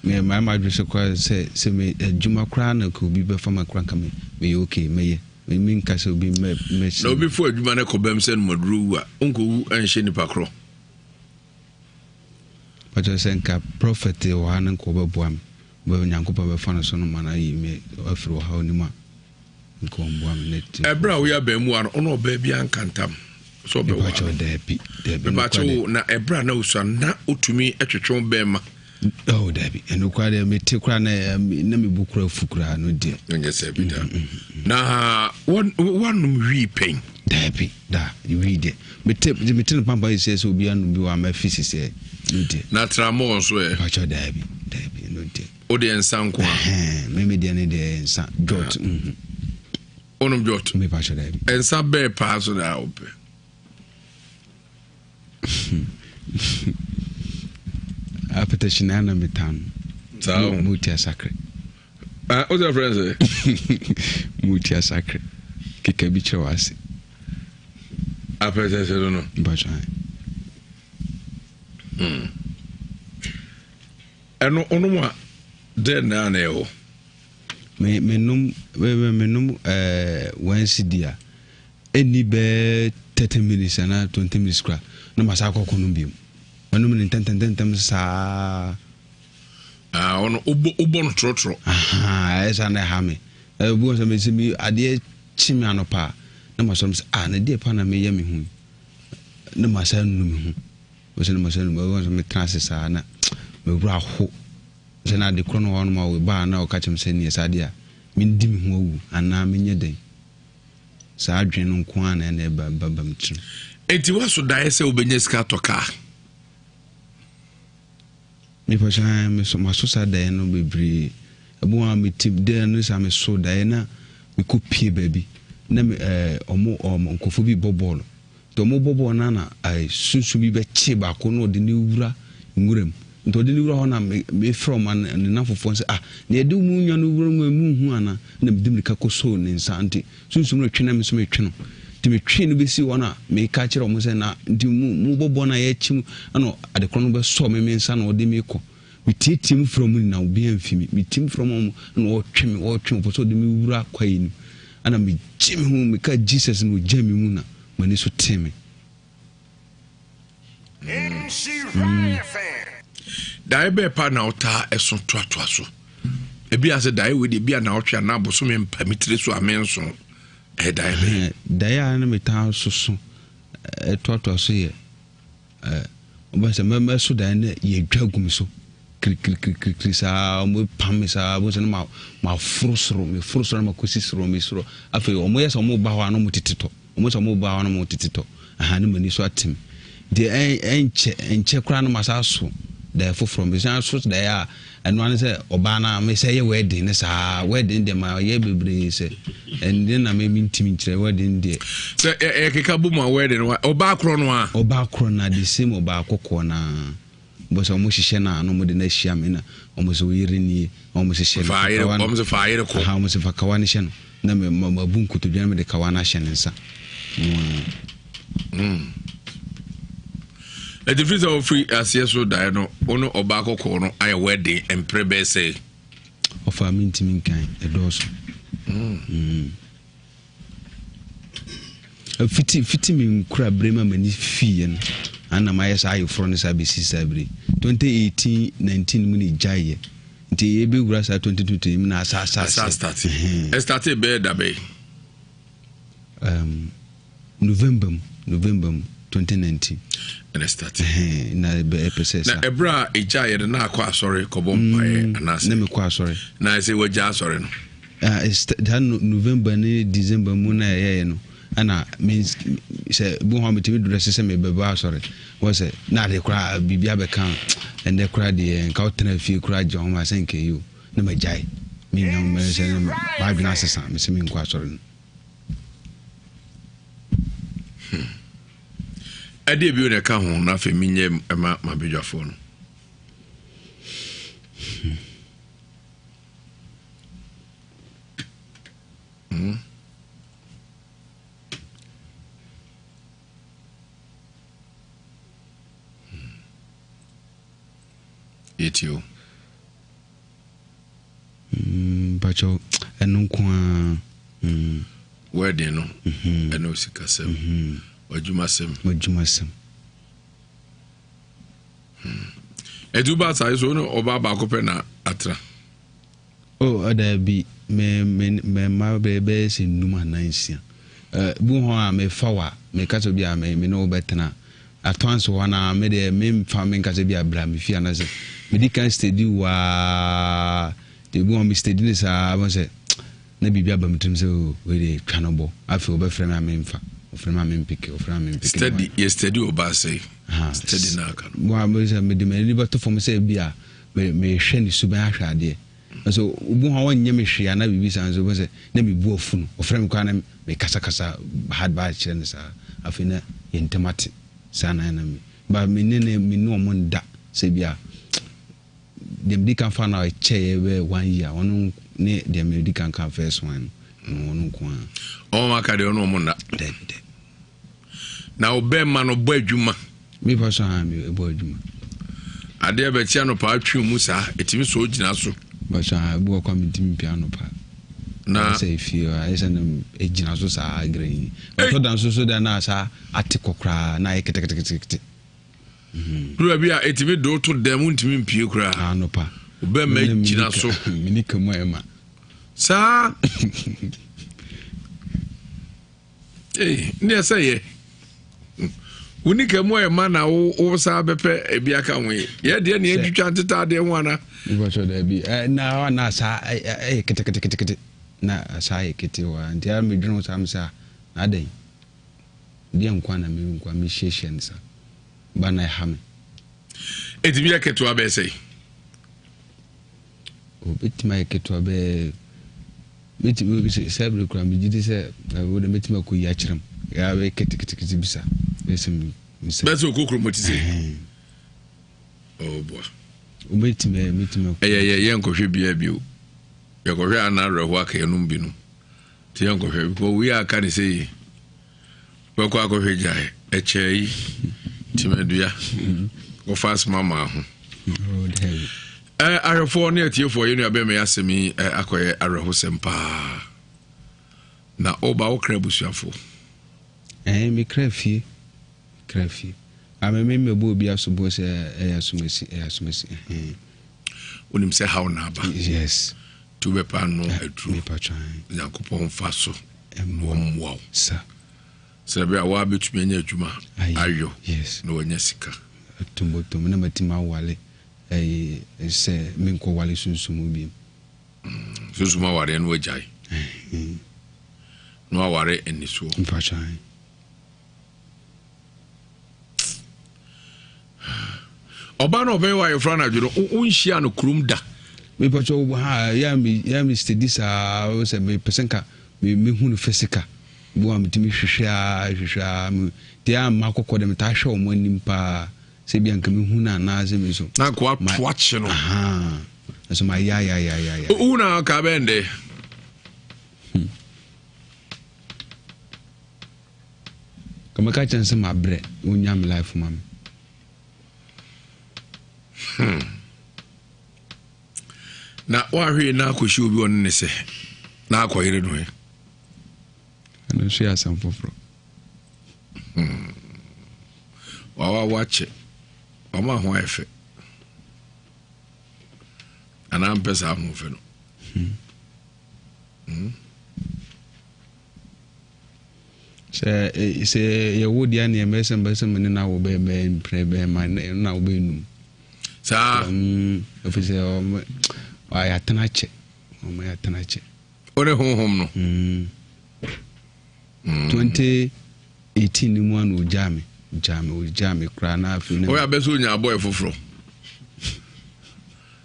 Me mayɛ m'adwene sɛ koraa sɛ sɛ me adwuma koraa na nka obi bɛfa ma koraa nka me meyɛ okay mɛyɛ. Me menka sɛ obi mɛ mɛhyɛ. Na obi fo adwuma no kɔ bɛm sɛ no maduro wu a wonkɔwu nhyɛ nipa korɔ. Ɔkyerɛ sɛ nka prɔfɛt wɔ ha no nka ɔbɛboa me, ɔbɛ Nyankopɔn bɛfa no so no ma no ayi me afiri ɔhaw no mu a, nka ɔmboa me ne te. Ɛberɛ a woyɛ abaamuwa no, ɔne ɔbaa bi anka ntam sɛ ɔbɛware Mepakyɛw, daabi, daabi, Mepakyɛw nokware. o, na ɛberɛ a na wosua no, na wotumi twetwe wo bɛɛma? Oh, daabi, ɛno koraa deɛ mete koraa na ɛyɛ me, na me bo koraa fu koraa no deɛ. Ɛnyɛ sɛ bi da. Na woanom wii pɛn? Daabi. Da, wii deɛ. Mete, mete no pampa yi sɛ sɛ obi anom bi wɔ ama fi sisɛ, no deɛ. Na tramɔɔ nso ɛ? Mpakyɛw daabi, daabi, no deɛ. O deɛ nsa nko a? Ɛhɛn, me me deɛ ne deɛ nsa, jot, ah. mhm. Wonom jot? Mepakyɛw daabi. Nsa bɛɛ paa so na wopɛ? Apɛtɛhye na na metaa no. Saa o. Mo ti asakre. Ah, what's your friend say? Mo ti asakre. Keka bi kyerɛ w'ase. Apɛtɛhye no no. Mpakyɛw. Ɛno onom a dɛn na na ɛwɔ? Me menom me menom ɛɛ one cedi a ɛnni bɛɛ 30 minutes anaa 20 minutes koraa na masa akɔ akɔnom biom. Manom no ntɛntɛntɛntɛm saa. Ah, ɔno wobɔ wobɔ no torɔtorɔ. Ahaa, ɛyɛ saa na ɛha me. Ɛbi wɔ sɛ mesi mi adeɛ kye me anɔpa a na masɔre sɛ ah na deɛ pa na meyɛ me ho yi na masa nu me ho. Wɔsɛ na masa nu me ho sɛ metena ase saa na mewura ho. Sɛ na ade korɔ no hɔ nom a ɔbaa na ɔka kyerɛ me sɛ neɛ saa deɛ a mendi me ho awu anaa menyɛ dɛn. Saa adwene no nko ara na ɛna ɛba ba ba me tirim. Enti woaso daeɛ sɛ wobɛnya sika atɔ kaa? Mepakyɛ ae meso maso saa daeɛ no bebree. Ɛbi wɔ hɔ a mete daeɛ no saa meso daeɛ na mekɔ pie baabi na me ɛɛ ɔmo ɔmo nkorɔfoɔ bi bɔ bɔɔlo. Nti ɔmo bɔ bɔɔlo no na ɛɛ sunsun bi bɛkye baako na ɔde no wura nwura mu. Nti ɔde no wura hɔ na mefrɛ ɔma ne nnamfofoɔ sɛ, ah, na yɛde mu nwa no wura mu a mu nhu ana? Na mede mirika kɔsoo ne nsa. Nti sunsum no twe na me nso metwe no. Nti metwee no bɛsi hɔ na meka kyerɛ ɔmo sɛ na nti mu mobɔ bɔ no a yɛakyi mu ɛna adekorɔ no bɛsɔɔ me me nsa na ɔde me kɔ. Meteatea mu frɛ ɔmo nyinaa obiara amfi me. Meteam frɛ ɔmo na ɔtwe me ɔtwe me ɔpɛ sɛ ɔde me wura kwaeɛ no mu. Ɛna megye me ho meka Jesus na ɔgyaa me mu na m'ani so tee me. Daeɛ bɛɛ paa na wotaa ɛso toatoa so? Ebi ase daeɛ wei deɛ ebi a naawɔtwe anaa bosome mpa me tiri so a menso. Ɛyɛ daeɛ bɛn? Daeɛ a na metaa soso toatoa so yɛ wobɛ sɛ mɛso daeɛ na yɛdwa gu me so kirikirikirikiri saa wɔpam me saa bó sɛ na maforo soro meforo soro na makɔsi soro me soro afei wɔyɛ sɛ wɔba hɔ a na wɔtete tɔ. Wɔn sɛ wɔn ba hɔ no wɔn tete tɔ aha ne m'ani so atem nti ɛnkyɛ ɛnkyɛ koraa no masa aso daeɛ foforɔ mesan aso daeɛ a ɛno ano sɛ ɔbaa no a mesɛ yɛ wedding ne saa wedding deɛ ma yɛ bebree sɛ ɛnde na me mentimi nkyerɛ wedding deɛ. Sɛ ɛkeka bɔ mu a wedding ɔbaa korɔ no a. Ɔbaa korɔ no a the same ɔbaa kɔkɔɔ no a. Bɔ sɛ wɔn hyehyɛ no a na wɔn de no ahyia me na wɔn sɛ oyere nie na wɔn hyehyɛ no fa kawa no wɔn sɛ fa ayere kɔ aha wɔn sɛ fa kawa no hyɛ no na me ma ma bu nkotodwe na me de kawa no ahyɛ ne nsa mm. Ɛti firi sɛ wɔfiri aseɛ so daeɛ no wo ne ɔbaa kɔkɔɔ no ayɛ wedding mprɛ bɛɛ sɛ ɔfa me ntumi nkan ɛdɔɔso mm. Mm. Fiti fiti me nkorabere mu a m'ani fiiɛ no, ana mayɛ saa ayeforɔ no saa bɛsi saa bere. 2018 19 mu na ɛgyaeɛ. Nti yɛbɛwura saa 2020 mu na asa asa asa start. Ɛstarte bɛyɛ da bɛyɛ? November mu November mu 2019. Ɛna starte. Na ɛpɛ sɛ sa. Na ɛberɛ a ɛgyaeɛ no na akɔ asɔre kɔbɔ mpaeɛ anaasɛ? Na mekɔ asɔre. Na ɛsɛ wagya asɔre no? Ah, saa November ne December mu na ɛyɛyɛ no, ɛna me sɛ bi hɔ a metumi dress sɛ mebɛba asɔre. Wɔ sɛ na ade koraa biribi abɛka ɛnɛ koraa deɛ nka wotena fie koraa gye ho ma sɛ nka yi o na magyae. Menya ho mɛyɛ sɛ m'adwene asesa mesɛ menkɔ asɔre no. Hmm. Ɛdeɛ bio na ɛka ho na afei menyɛ ɛma mabadwafoɔ no. Hmm. Mm. Yɛtie o. Mpakyɛw, ɛno nko ara. Mm. Wedding no, mm-hmm. ɛne osikasɛm, mm-hmm. w'adwumasɛm. W'adwumasɛm. Ɛti wo ba asase so wo ne ɔbaa baako pɛ na atra? Oh, daabi, me me me mma bɛyɛ bɛyɛ sɛ nnum anaa nsia. Eh, bi wɔ hɔ a mefa wo a, meka sɛ bi a me me ne wo bɛtena. Atoanso hɔ no a, me deɛ memfa menka sɛ bi a bra me fie anaasɛ medi kan steady wo ara. Nti ebi wɔ hɔ a me steady no saa, wobɛhu sɛ Na biribi aba me tirim sɛ oh wei deɛ twa no bɔ. Afei ɔbɛfrɛ me a memfa, ɔfrɛ me a mempeke, ɔfrɛ me a mempeke. Steady, yɛ steady wɔ baa sɛe. Steady na aka no. Wa me sɛ mede m'ani bɛto fam sɛ ebi a me mehwɛ ne suban ahwɛ adeɛ. Nso obi hɔ a ɔnyɛ me hwee anaa biribi saa nso wobɛhu sɛ na me bu afu no. Ɔfrɛ me koraa na mekasakasa hard bad kyerɛ no saa. Afei na yɛn ntam ate. Saa na na me ba me ne ne me ne wɔn nda sɛ ebi a Deɛ medi kan faa no a ɛkyɛeɛ bɛyɛ one year ɔno ne deɛ medi kan kaa first one no ɔno nko ara. Ɔmo aka deɛ ɔno ɔmo nna. Dabi dabi. Na ɔbɛrima no bɔ adwuma. Mefa so ha mi bɔ adwuma. Adeɛ bɛkye anɔpa atwi mu saa etimi so gyina so. Bɛsɔ ha ebi wɔ kɔ mi ntumi mpia anɔpa. Na sɛ efie ayɛ sɛ no egyina so saa green yi. Ɔtɔ da nso so da na asa ate kɔ koraa na ayɛ keteketekete. Duru baabi a ɛtumi de woto dɛm wontumi mpie koraa. Anɔpa. Wobɛma gyina so. Mene ka mu a ɛma. Saa. Ee, ne ɛsɛ yɛ. Wo nika mu a ɛma na wo wo saa bɛpɛ ebi aka ho yi. Yɛ deɛ ne yɛntwitwa nteta adeɛ ho ana. Mbɔsɔ daabi. Na na saa ɛyɛ keteketekete. Na saa yɛ kete hɔ nti ara medwene ho saa mesɛ a na adɛn. Deɛ nkoa na me nkoa me hyiahyia no sa ba na ɛha me. Ɛtumi yɛ ketewa bɛyɛ sɛn? Obɛtumi ayɛ ketewa bɛyɛ mɛtumi sɛ bere kura megye di sɛ wode mɛtumi akɔ yi akyerɛ m bɛyɛ ketekete bi sa bɛyɛ sɛ bɛsɛ okokoro mɔti sɛ ɔboa. Wobɛtumi mɛtumi. Ɛyɛ yɛ yɛnkɔhwɛ biara bio. Yɛkɔhwɛ a na awerɛhoɔ aka yɛnom bi no. Nti yɛnkɔhwɛ because wei a aka ne sɛ yi bɛkɔ akɔhwɛ gyae ɛkyɛɛ yi timadua kɔfa asoma maa ho. Ahwɛfoɔ ne atiefoɔ yɛn nua bɛma yɛ asɛm yi akɔyɛ awerɛhosɛm paa. Na ɔba wo kra abusuafoɔ. Ɛɛ me kra fie kra fie. Ame me mmɛbɔ obi asoboɔ sɛ ɛyɛ asomasi ɛyɛ asomasi ɛhɛn. Wonim sɛ haw na aba. Yes. Tu bɛpa ano aduro. Nyankopɔn mfa so na ɔmmoa wo. Sa. Sɛ ɛbɛyɛ a woabɛtumi anya adwuma ayɔ na wanya sika. Tumbotum na matumi awale ɛyi sɛ menkɔ wale sunsum bio. Sunsum awareɛ no wagyae. Na waware nnisoɔ. Mpatwan. Ɔbaa no ɔbɛyɛ wayɛfra anadwo no wonhyia no kurom da. Mepatwa ha yɛ me yɛ me steady saa sɛ mepɛ sɛ nka mehu no physical bi wa metumi hwehwɛ a hwehwɛ a me deɛ ama akɔkɔ dɛ metaa hwɛ wɔn anim paa sɛ bi anka mehu no anaasɛ me so na nka wato akye no nso ma ya ya ya ya ya wohu na ɔka bɛn dɛ Ka mɛka kyerɛ no sɛ mabrɛ na ɔnya me life ma me. Hmm. Na woahwee na akɔhyɛ obi ɔne ne sɛ na akɔyere no ɛ. Ɛno nso yɛ asɛm foforɔ. Hmm. Wawa wakyɛ. Wama ho ayɛ fɛ. Anaa mpɛ saa ahoɔfɛ no. Hmm. Hmm. Sɛ sɛ yɛwo deɛ neɛ mɛyɛ sɛ mbɛsɛ me ne no awo bɛyɛ bɛyɛ mprɛ bɛyɛ ma na wo bɛyɛ num. Saa. Ɛfiri sɛ ɔmo ɔyɛ atena kyɛ ɔmo yɛ atena kyɛ. Ɔne honhom no. 2018 ni mu ano ogyaa me ogyaa me ogyaa me koraa na afei na. Ɔyɛ abɛsɛ onya abɔɛ foforɔ.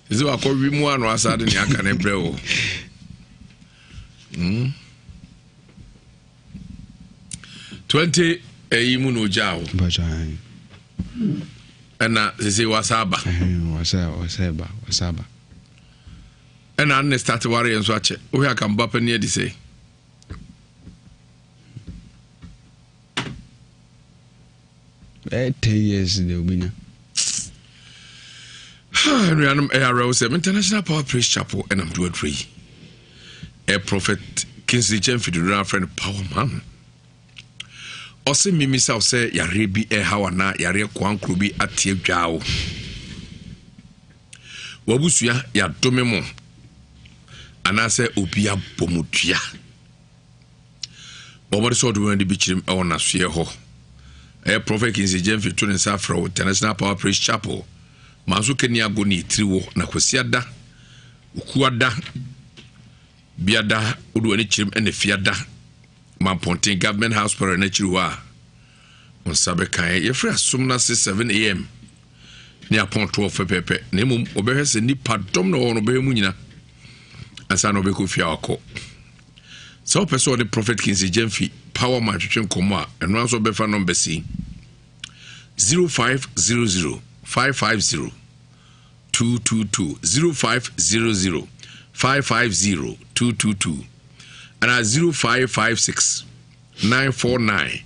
Ɛsɛ wakɔ wi mu ano asa de nea aka ne brɛ o. Mm. 20 ɛyi mu na ogyaa wo. Ɛna sese wasa aba. Wasa wasa ba wasa aba. Ɛna ne start ware yɛn nso akyɛ. Wohwɛ akamba pɛ ne adi sɛ. Bɛyɛ 10 years deɛ obɛnya. Anuanom, ɛyɛ awerɛho sɛ International Power Praise Chapel ɛnam do aduro yi. Ɛ Prophet Kingsley Gyamfi dodo no afrɛ no Power Man. Ɔse mimisa wo sɛ yareɛ bi ɛhaw anaa yareɛ koankoro bi ate adwaa wo. Wabusua yɛadome mo anaasɛ obi abɔ mo dua. Bɔ mmɔden sɛ ɔde wɔn ade bi kyerɛm wɔ n'asoɛ hɔ. Ɛyɛ Prɔfɛt Kingsley Gyamfi to ne nsa afrɛ wo International Power Praise Chapel. Manso Kani Ago ne etiri wɔ na Kwasiada, Okuada, Biada, wode w'ani kyerɛm ɛna Fiada, Mampɔnten Government House Parade n'akyiri hɔ a, wo nsa bɛka ɛ. Yɛfiri asom no ase 7 am ne apɔn 12 pɛpɛɛpɛ na mmom wɔbɛhwɛ sɛ nipa dɔm na wɔwɔ no wɔbɛhwɛ mu nyina ansa na wɔbɛkɔ fie a wakɔ. Sɛ wopɛ sɛ ɔne Prophet Kingsley Gyamfi Power Man twetwe nkɔmmɔ a, ɛno ara nso ɔbɛfa nɔmba si 0500 550 222 0500 550 222 anaa 0556 949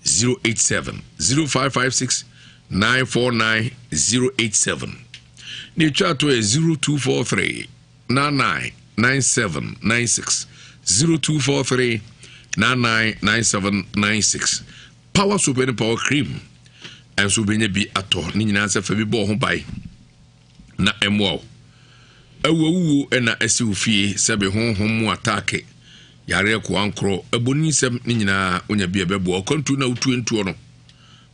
087 0556 949 087 ne ɛtwa to yɛ 0243 99 97 96 0243 99 97 96 Power soap ne power cream ɛnso wobɛnya bi atɔ ne nyinaa sɛ fa bi bɔɔ ho ban na ɛmmoa wo. Awuawuo na asi wo fie sɛbe honhom mu ataake yareɛ koankorɔ aboninsɛm ne nyinaa wonya bi a ɛbɛboa ɔkwantuo no a wotue ntoɔ no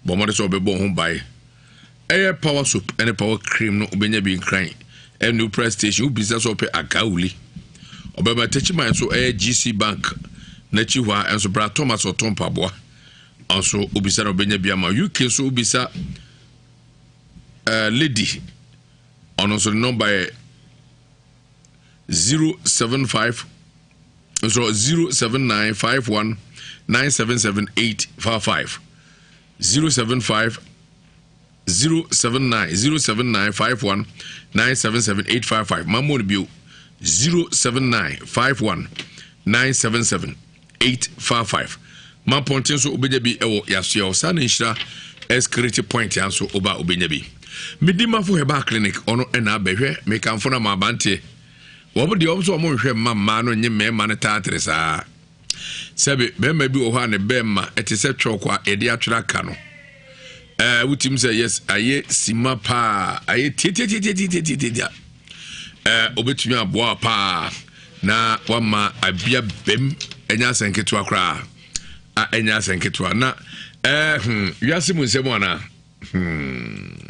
bɔ mmɔde sɛ wobɛbɔ ho ban. Ɛyɛ power soap ne power cream no wobɛnya bi nkran ɛne New station wobisa sɛ ɔpɛ agawuli ɔbɛma takyiman nso ɛyɛ GC bank n'akyi hɔ a ɛnso bra Thomas ɔtɔn mpaboa nso wobisa na wobɛnya bi ama UK nso wobisa lady ɔno nso ne nɔmba yɛ 075 nso 07951977855 075. 079 079 51 977 855 mammɔ no bio 079 51 977 855 Mampɔnten nso wobɛnya bi wɔ Yasoɛ hɔ saa na Nhyira Security Point ya nso woba wobɛnya bi. Medimafo Herbal Clinic ɔno ɛna abɛhwɛ mekamfo no ama abanteɛ wɔn deɛ wɔn nso wɔn nhwɛ mma mmaa no nye mmarima no taatere saa sɛbe bɛrima bi wɔ hɔ a ne bɛrima ɛte sɛ twɔko a yɛde atwerɛ aka no ɛɛ wotim sɛ yes ayɛ sima paa ayɛ tiatiatiatiatiatiatia ɛɛ obetumi aboa paa na wama abia bɛm ɛnyɛ asɛn ketewa koraa a ɛnyɛ asɛn ketewa na ɛɛ hmm wiase mu nsɛm anaa hmm.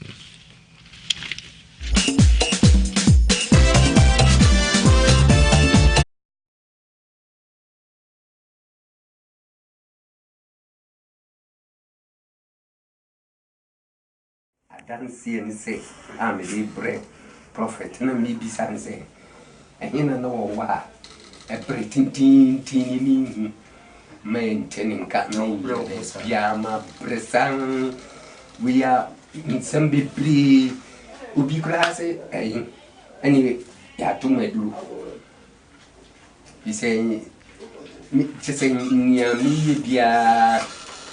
Adanseɛ ne sɛ a mede rebrɛ prɔfɛt na mebisa no sɛ, Ɛhe na na wɔwɔ a ɛberɛ tenteenten ni menhu ma ɛnte ne nka na ɔyɛ baabiara mabrɛ saa wei a nsɛm bebree obi koraa sɛ ɛyi ɛne yɛato mu aduro Efisɛ me, kyerɛ sɛ nea meyɛ biara,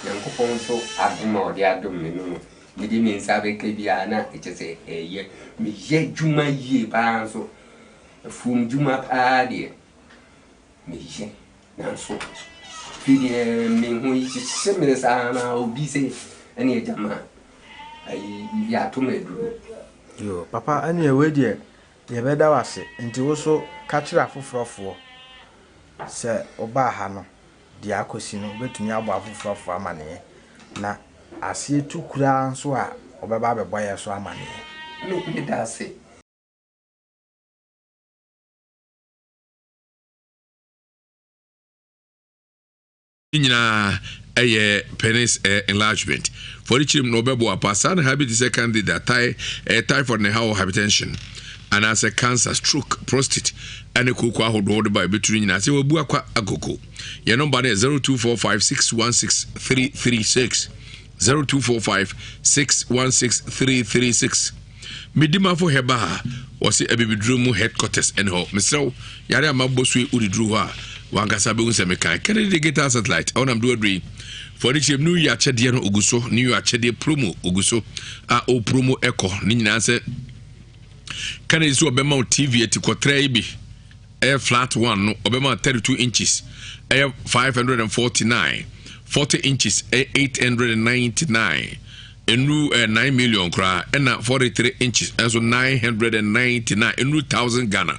Nyankopɔn nso adom a ɔde adom me no no, mede me nsa bɛka biara na kyerɛ sɛ ɛyɛ. Meyɛ adwuma yie paa nso. Afuom dwuma paa deɛ, meyɛ. Nanso, afei deɛ me ho hyehye me saa na obi sɛ ɛne agyama ayi yɛato me aduro. Yoo papa ɛneɛ wei deɛ Yɛbɛda wo ase. Nti wo nso ka kyerɛ afoforɔfoɔ sɛ wobaa ha no, deɛ akɔsi no, wobɛtumi abɔ afoforɔfoɔ amaneɛ. Na aseɛ tu koraa nso a, wɔbɛba abɛbɔ yɛn nso amaneɛ. Me, meda ase. Ne nyinaa ɛyɛ penis enlargement. Fɔrikyerem na ɔbɛboa pa. Saa na ha bi te sɛ candida, ty, ɛyɛ typhoid na ɛha wɔ hypertension anaasɛ cancer, stroke, prostate ɛne kooko ahodoɔ wode ba ɛbɛturu nyinaa sɛ wabu akwa akoko. Yɛn nɔmba no yɛ 0245 616 336 0245 616 336. Medimafo Herbal a wɔse abibiduro mu headquarters ɛne hɔ. Mesrɛ wo, yare a mabɔ so yi wode duru hɔ a, wankasa bɛhu sɛ mekan. Kennedy Digital Satellite, ɛhɔ nam do aduru yi. Fo ani kyerɛ mu, New Year akyɛdeɛ no ogu so, New Year akyɛdeɛ promo ogu so a o promo ɛkɔ ne nyinaa sɛ Kennedy sɛ ɔbɛma wo TV atikɔtrɛ yi bi ɛyɛ flat one no ɔbɛma 32 inches ɛyɛ 549 40 inches ɛyɛ 899 Nnuru eh, 9 million koraa ɛna 43 inches nso 999 nnuru 1000 Ghana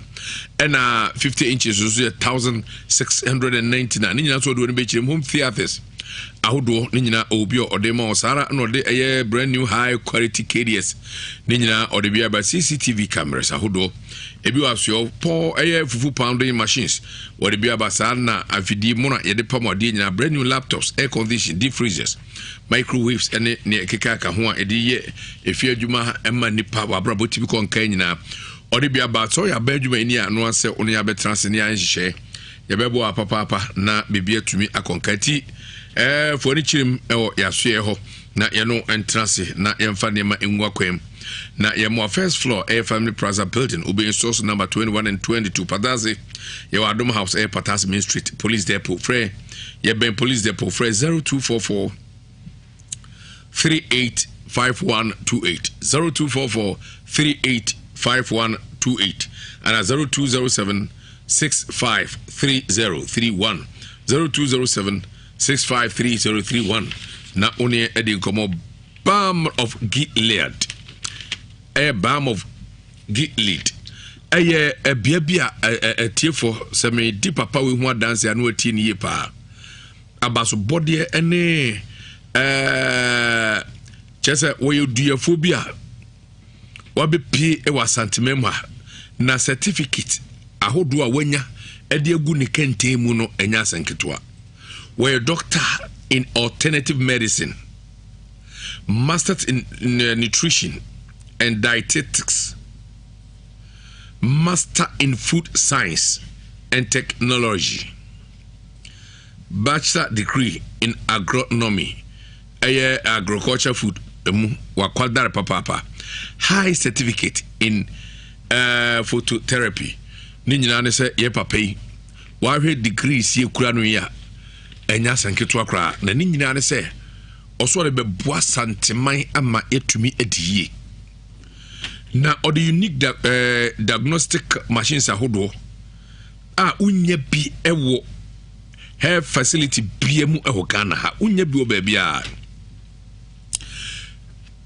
ɛna 50 inches nso yɛ 1699 ne nyinaa nso ɔde wɔn bɛkyerɛ mu home theatres ahodoɔ ne nyinaa ɔwɔ bi a ɔde ma wɔ saa ara na ɔde ɛyɛ brand new high quality KDS ne nyinaa ɔde bi aba CCTV cameras ahodoɔ ebi wɔ asoɛ pɔ ɛyɛ fufu pounding machines wɔde bi aba saa na afidie mu na yɛde pam adeɛ nyinaa brand new laptops air condition deep freezers microwaves ne nea ɛkeka ho a ɛde yɛ efie adwuma ma nipa wɔ abrabɔ tumi kɔ nkan nyinaa ɔde bi aba sɛ ɔyɛ aban adwuma ni a no asɛ ɔno yɛ abɛtena ase ne ayɛ nhyehyɛe yɛbɛboa papaapa na biribi atumi akɔ nkan ti ɛɛ fo ani kyerɛm ɛwɔ yɛasoɛ hɔ na yɛno ntena ase na yɛmfa nneɛma ngu akwan mu na yɛmmoa first floor ɛyɛ family plaza building wobɛyi source number 21 and 22 patase yɛwɔ adom house ɛyɛ patase main street police depot frɛ Yɛbɛn police depot frɛ 0244 385128 0244 385128 ana 0207 653031 0207 653031 na wo ne ɛdi nkɔmmɔ Balm of Gilead ɛyɛ Balm of Gilead ɛyɛ ɛbea bi a ɛtiefo sɛ medi papa wei ho adanse a na watie ne yie paa abasobɔdeɛ ɛne ɛɛ kyerɛ sɛ wɔyɛ duafoɔ bi a wabɛpie wɔ Asanteman mu ha na certificate ahodoɔ a wanya ɛde agu ne kɛntɛn mu no ɛnyɛ asɛnketewa wɔyɛ doctor in alternative medicine masters in nutrition and dietetics, master in food science and technology, bachelor degree in agronomy, ɛyɛ agriculture food. mu wakwadare papaapa. High certificate in uh, phototherapy. Ne nyinaa ne sɛ yɛ papa yi wahwɛ degrees yɛ kura no yi a ɛnyɛ asɛm ketewa koraa na ne nyinaa ne sɛ ɔsɔ de bɛboa santeman ama yɛtumi adi yie na ɔde unique da, eh, diagnostic machines ahodoɔ a wonya bi wɔ health facility bia mu wɔ Ghana ha wonya bi wɔ baabi a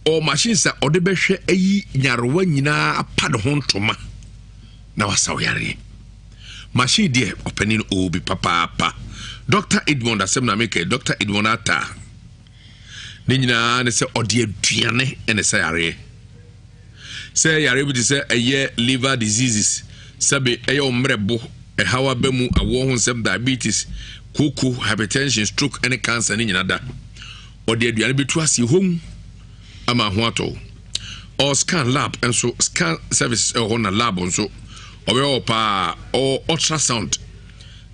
ɔ machines a ɔde bɛhwɛ ayi nyarewa nyinaa apa ne ho ntoma na wasaw yareɛ machine deɛ ɔpanin ɔwɔ bi papaapa Dr. Edmond asɛm na meka Dr. Edmond Atta ne nyinaa ne sɛ ɔde aduane ne sɛ yareɛ Sɛ yareɛ bi te sɛ ɛyɛ liver diseases, sɛbe ɛyɛ wo mmerɛbo, ɛhaw aba mu, awoɔ ho nsɛm, diabetes, kooko, hypertension, stroke ne cancer ne nyina da. Ɔde aduane bɛtu aseɛ hom ama ho atɔ wo. Ɔ scan lab nso, scan services ɛwɔ hɔ na lab nso ɔbɛyɛ wɔ paa. Ɔ ultrasound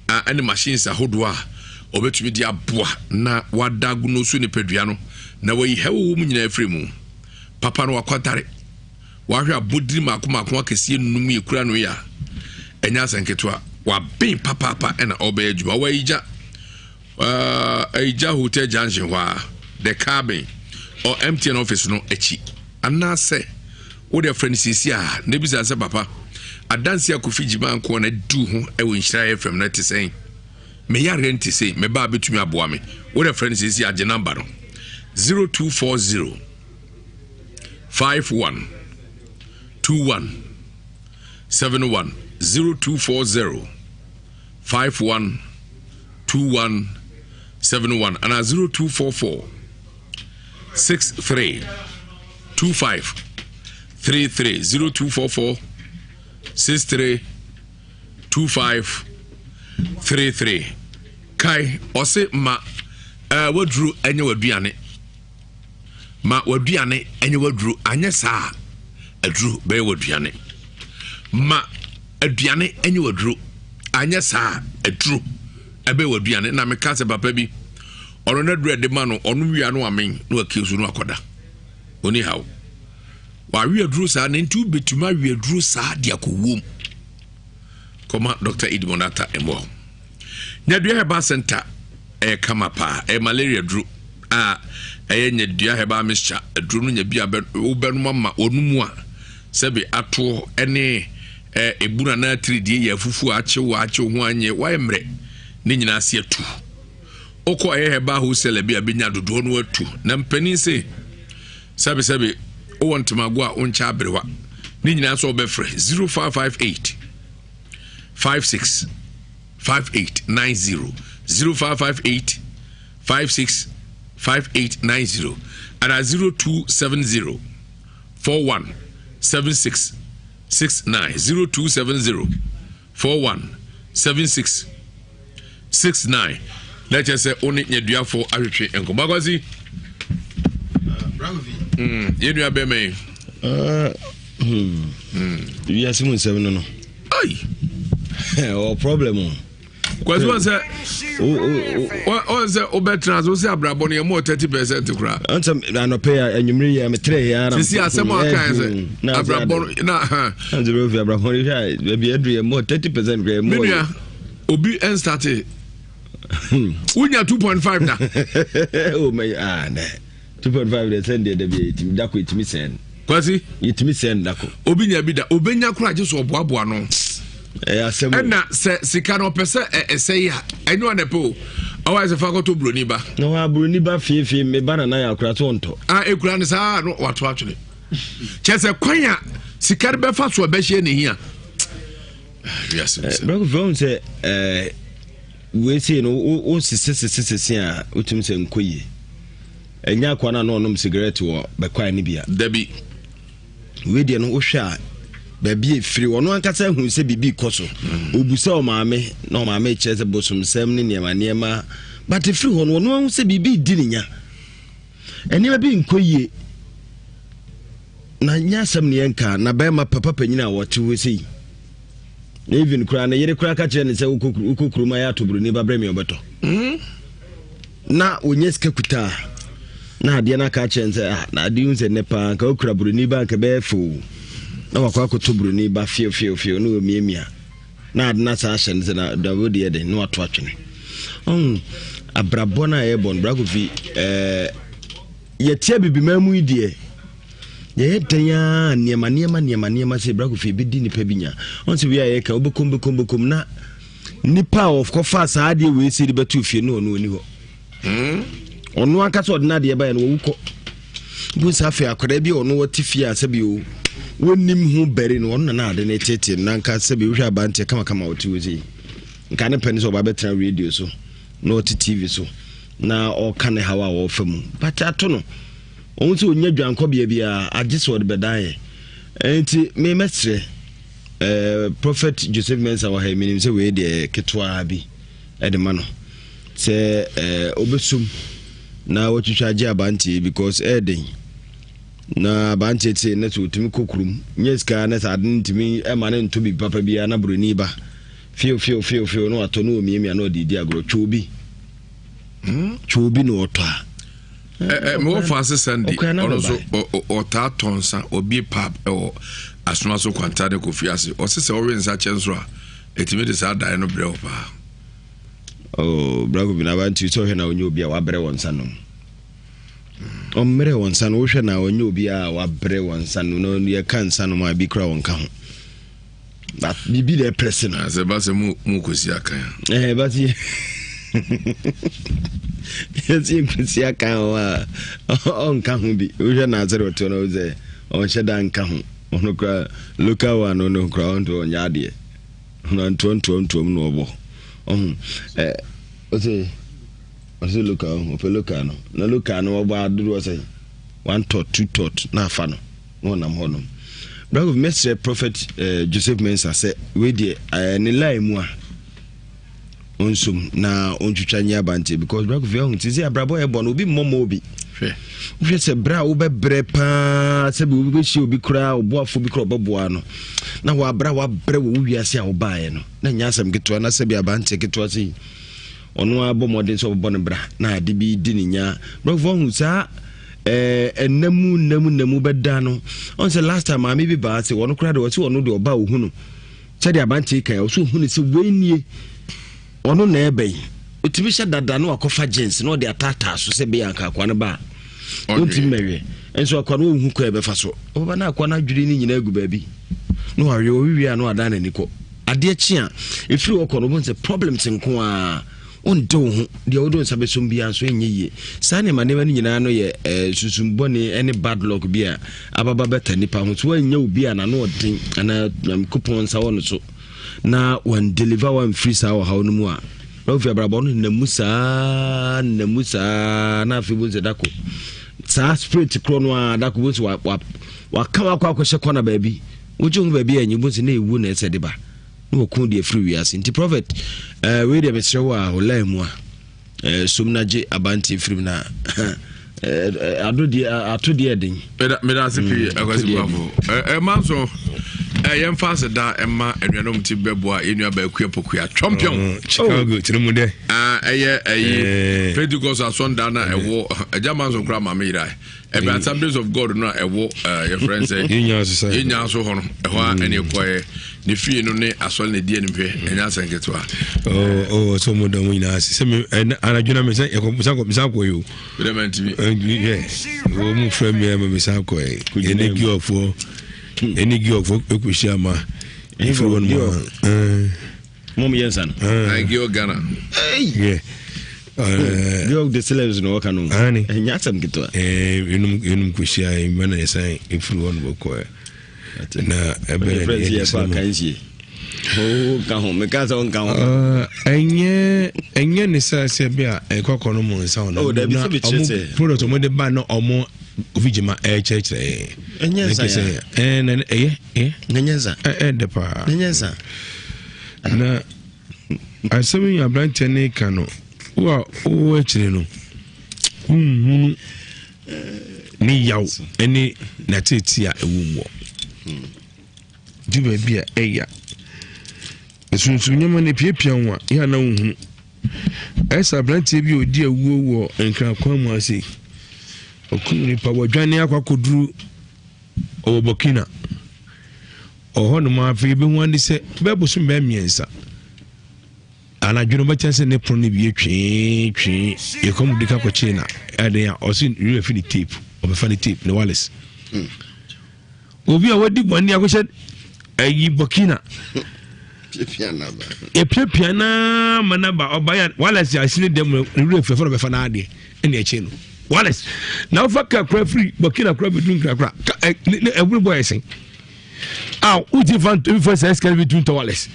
a ɛne machines ahodoɔ a ɔbɛtumi de aboa na wadiagnose nipadua no na wayi haw wɔ mu nyinaa afiri mu. Papa no wakwadare. Wahwɛ abodiri mako mako akɛseɛ num yɛ kura no yɛ a, ɛnyɛ asɛm ketewa. Waben papaapa ɛna ɔbɛyɛ adwuma. Ɔwɔ Ayigya, uh, Ayigya Hotel Junction hɔ a, The Cabin, ɔ MTN office no akyi. Anaasɛ wode afrɛ no siesie a, na ebisa sɛ papa, adanse a Kofi Gyima nko na du ho ɛwɔ Nhyira FM no ɛte sɛn? Me yareɛ nte sei, me ba bɛtumi aboa me. Wode frɛ no siesie agye namba no 0240 51 21 71 0240 51 21 71 anaa 0244 63 25 33 0244 63 25 33 Kae ɔse ma uh, waduro ɛnyɛ waduane Ma w'aduane nyɛ w'aduro, anyɛ saa a, aduro bɛyɛ w'aduane. Ma aduane nyɛ w'aduro, anyɛ saa a, aduro ɛbɛyɛ w'aduane. Na meka sɛ papa bi, ɔno n'aduro ɛde ma no, ɔnom wia no amen na wakie so no akɔda. Ɔni haw. Wawe aduro saa, na nti wobɛtumi awe aduro saa de akɔwuom. Kɔma Dr. Edmond Atta mmoa wo. Nyadua Herbal Center ɛyɛ kama paa. Ɛyɛ malaria duro a ɛyɛ nyadua herbal mixture. Aduro no nya bi a wobɛnom ama wɔn mu a sɛbe atoɔ ɛne ebunu anaa tiridie yɛ afufuo a akyew akyew ho anyɛ wayɛ mmerɛ ne nyinaa ase atu. Wokɔ ɛyɛ herbal wholesaler bi a bɛnya dodoɔ no atu. Na mpanin se sɛbe sɛbe wowɔ ntamago a wonkyɛ aberewa ne nyinaa sɛ wobɛfrɛ 0558 56 5890 0558 56 5890 ana 0270 41 76 69 0270 41 76 69 na kyerɛ sɛ wo ne nyaduafoɔ ahwehwe nkɔmmɔ akwasi mm, yɛn nua bɛma yi ah, hmm. hmm. wiase mu nsɛm no no ɔ problem o kwasi wɔn sɛ wɔn sɛ wobɛtena ase wosɛ abrabɔ no yɛ mɔ 30 percent koraa ɔnsɛ anɔpɛ yɛ anwummere yɛ metrɛ yɛ ara sisi asɛm a aka yɛ sɛ abrabɔ no na ɔnsɛ bɛ abrabɔ no hwɛ a baabi aduru yɛ mɔ 30 percent koraa yɛ mɔ yɛ obi ɛnstate wonya 2.5 da oh my ah ne 2.5 de sɛn deɛ dabi yɛtumi dako yɛtumi sɛn kwasi yɛtumi sɛn dako obi nya bi da obenya kora gye so ɔboaboa no ɛyɛ asɛm ɛna sɛ sika no ɔpɛ sɛ ɛsɛ yi a ɛnyɛ ɔna pɛ o ɔwɔ ayɛ sɛ fa kɔtɔ buroni ba na wɔn aburoni ba fiefie me ba nana yɛ akora so ɔntɔ a ekura no saa no wato atwene kyɛ sɛ kwan a sika no bɛfa so ɛbɛhyɛ ne hia Brɛko fɛ wohu sɛ wei sei no wo sesesesese a wotumi sɛ nkɔ yie ɛnyɛ akoa no a na ɔnom sigaret wɔ bɛkwae no bia dabi wei deɛ no wohwɛ a baabi efiri ɔno ankasa hu sɛ biribi kɔ so obusa mm. ɔmaame na ɔmaame kyerɛ sɛ bosomsɛm ne nneɛma nneɛma but efiri hɔ no ɔno ahu sɛ biribi di ne nya nneɛma bi nkɔ yie Na nyɛ asɛm ne yɛnka na bɛrima papa panyin a wɔte hɔ sei na even koraa ne yere koraa ka kyerɛ ne sɛ wokɔ kurom ayɛ ato buroni ba brɛ me ɔbɛtɔ mm. na wɔnyɛ sika kutaa. Na adeɛ no aka akyerɛ no sɛ, ah, na adeɛ hu sɛ nnɛ paa nka wokura buroni ba nka ɛbɛyɛ fɛ o. Na wakɔ akɔtɔ buroni ba fio fio fio na ɔmiamia. Na ade no asa ahyɛ no sɛ na da wo deɛ den na wato atwene. Ɔhu abrabɔ no a yɛbɔ no, Bra Kofi, ɛɛ yɛte abibiman mu yi deɛ, yɛyɛ dɛn ara nneɛma nneɛma nneɛma nneɛma sɛ Bra Kofi ɛbɛdi nipa bi nya. Ɔhu sɛ wei a yɛka wobɛkom bɛkom bɛkom na nipa a ɔkɔfa saa adeɛ wei sɛ de bɛto fie no ɔno ɔni hɔ. Hmm? Ɔno ankasa ɔde n'adeɛ baeɛ no wawu kɔ. Mpo sɛ afei akwadaa bi a ɔno ɔte fie a sɛbi o wɔnim ho bɛri no ɔno na na ade no tete no nanka sɛbi wohwɛ abanteɛ kamakama ɔte hɔ sei nka ne pɛ ne sɛ ɔba bɛtena radio so na ɔte tv so na ɔka ne haw a ɔrefa mu but ato no ɔhu sɛ ɔnya dwankɔbea biara agye sɛ ɔde bɛdan yɛ nti memɛsrɛ eh, prophet Joseph Mensah wɔ ha yi menim sɛ wei deɛ ketewa bi de ma no sɛ ɔbɛsum na watwitwa agye abanteɛ because ɛyɛ den na abanteɛ te na sɛ ɔtumi kɔ kurom nyɛ sika na sɛ ade no ntumi ɛma no nto biribi papa biara na buroni ba fio fio fio fio na watɔ na ɔmiamia na ɔde di agorɔ twɛ obi hmm? twɛ obi na ɔtɔ a mewɔ fa ase Sunday ɔno nso ɔtaa tɔ nsa ɔbie pub ɛwɔ asoma so kwanta ne kofi ase ɔse sɛ ɔwe nsa kyɛ nso a Ɛtumi de saa daeɛ no brɛ wo paa. Oh, Bra Kofi na abanti sɛ ɔhwɛ na ɔnyɛ obi a wabrɛ wɔn nsa nom. Ɔmmerɛ wɔn nsa no, wohwɛ na ɔnyɛ obi a wabrɛ wɔn nsa nom. Na yɛka nsa nom a, ebi kora wɔn ka ho. But biribi na ɛprɛse no. Sɛ ba sɛ mu mu kɔsi akan a. Ɛɛ ba sɛ yɛsi kɔsi akan hɔ a ɔnka ho bi. Wohwɛ na asɛre ɔte no sɛ ɔnhyɛ da nka ho. Ɔno koraa local one no no koraa ɔnto ɔnyɛ adeɛ. Ɔno ntoa ntoa ntoa mu na ɔbɔ. Ɔho ɛ ɔsɛ ɔsɛ local ɔho ɔpɛ local no na local no ɔbɔ adodoɔ sɛ one tot two tot na afa no na ɔnam hɔ nom. Bravo mɛsrɛ prophet eh, Joseph Mensah sɛ wei deɛ eh, ne line mu a ɔnsom na ɔntwitwa nyɛ abanteɛ because bra kofi ahu te sɛ abrabɔ ɛbɔ no obi mmɔ ma obi wohwɛ sɛ berɛ a wobɛbrɛ paa sɛ bi wobɛhyia obi koraa ɔboafoɔ bi koraa ɔbɛboa no na wɔabrɛ a wabrɛ wɔ wo wiase a wobaeɛ no na nyɛ asɛm ketewa na sɛ bi abanteɛ ketewa sɛ ɔno ara bɔ mmɔden sɛ ɔbɛbɔ no bra na ade bi di ne nya brɛfoɔ ahu saa ɛnna mu nna mu nna mu bɛda no ɔn sɛ last time maame bi baa sɛ ɔno koraa de ɔsɛ ɔno de ɔba ɔhu no Sɛdeɛ aberanteɛ yi kae, ɔsɛ ɔhu no sɛ wei nie, ɔno na ɛreba yi. Ɔtumi hyɛ dada na wakɔfa jeans na ɔde ataataa so sɛ bɛyɛ anka akoa no ba a ɔntumi mɛweɛ. Nso akoa no ɔnhu kwan a ɛbɛfa so. Ɔbɛba na akoa no adwene no nyinaa agu baabi na wawe, ɔwewie a na wadan n'ani kɔ. Adeɛ kye a, ɛfiri hɔ kɔ no, wobɛhu sɛ problems nko ara. Wonte wo ho, deɛ wode wo nsa bɛsom biara nso ɛnyɛ yie. Saa nneɛma nneɛma no nyinaa no yɛ eh, sunsum bɔne ne bad luck bi a ababa bɛta nipa ho. So woannya obi a n'ano ɔden anaa Nyankopɔn nsa wɔ no so na wan deliver wamfiri saa ɔhaw no mu a, na wofi abrabɔ no nenam mu saa nenam mu saa na afei bu sɛ dako saa spirit korɔ no a dako bu sɛ waka wakɔ akɔhyɛ kɔna baabi wogye ho baabi a ɛnyɛ bu sɛ na ɛwu na ɛsɛ de ba. Na wɔko deɛ firi wiase nti prophet eh, wei deɛ mesrɛ wo a ɔlaa mu a eh, som no agye abanteɛ firim no a eh, eh, ado deɛ ato deɛ ɛden meda ase pii mm, akwasi buafo ɛma nso yɛmfa ase da ɛma anuanom ti bɛboa yɛn nua baakua pokua twɔmpɔn mm, chicago tiri mu dɛ ah, ɛyɛ ɛyi pentecost asɔnda na ɛwɔ agya ma nso koraa maame yera ɛbɛ assemblies of god no a ɛwɔ eh, yɛfrɛ n sɛ yɛnya so hɔ no ɛhɔ a ɛne ɛkɔɛ ne fie no ne asɔre na ɛdi anim hwɛ mm. ɛnyɛ asɛn ketewa oh, oh, sɛ ɔmo da mo nyinaa ase sɛ anadwo na mesan kɔ yi o medɛ mantimi wɔ mu frɛ me ma mesan kɔɛ ɛne giɔfoɔ ɛne giɔfoɔ ɛkɔhyia ma ɛfiri hɔ no ma Mom yɛ nsa no. I Georg Ghana. Hey. Yeah. Georg the celebs na wɔka no. Ani. Ɛnyɛ asɛm ketewa. Eh, enum enum kɔhyia mma na yɛsan efiri hɔ no bɛkɔɛ. Na ɛbɛyɛ de yɛ kɔ akansie. Oh, ka ho. Meka sɛ ɔnka ho. Ɛnyɛ ɛnyɛ ne sɛ sɛ bi a ɛkɔ akɔ no mu nsa ɔno. Oh, dabi sɛ mekyerɛ sɛ. Product ɔmo de ba na ɔmo ofi gyima ɛkyerɛkyerɛ yɛn. Ɛnyɛ nsa ya. Ɛɛ na ɛyɛ ɛyɛ. Ɛnyɛ nsa. Ɛɛ dɛ paa. Ɛnyɛ nsa. Na asɛm yi aberanteɛ no ka no wo a wowɔ akyire no wonhunu ne yaw ne n'ateetee a ɛwɔ mu wɔ du baabi a ɛya nsunsum nneɛma no epiapia ho a yɛ a na wohunu ɛsɛ aberanteɛ bi a ɔdi awuo wɔ nkrakwan mu ase. Ɔkum nipa wadwane akɔ akɔduru ɔwɔ Burkina. Ɔwɔ hɔnom afei yɛbɛhu ade sɛ bɛyɛ bosom bɛyɛ mmiɛnsa. Anadwo no bɛkyɛ sɛ ne pono no bie twee twee yɛkɔm de ka kɔkyee na ɛden a ɔse werɛ fi ne tape ɔbɛfa ne tape ne wireless. Hmm. Obi a wadi bɔne akɔhyɛ ayi Burkina yɛpiapia naa ma no ba ɔba yɛ wireless asene dɛm ne werɛ fi ɔfa no bɛfa no adeɛ ɛne ɛkye no wireless na wofa ka kora firi Burkina kora bɛduru nkra kora ɛwuro bɔ ɛsɛn a wogye fa fa sɛ sika no bi tumi tɔ wireless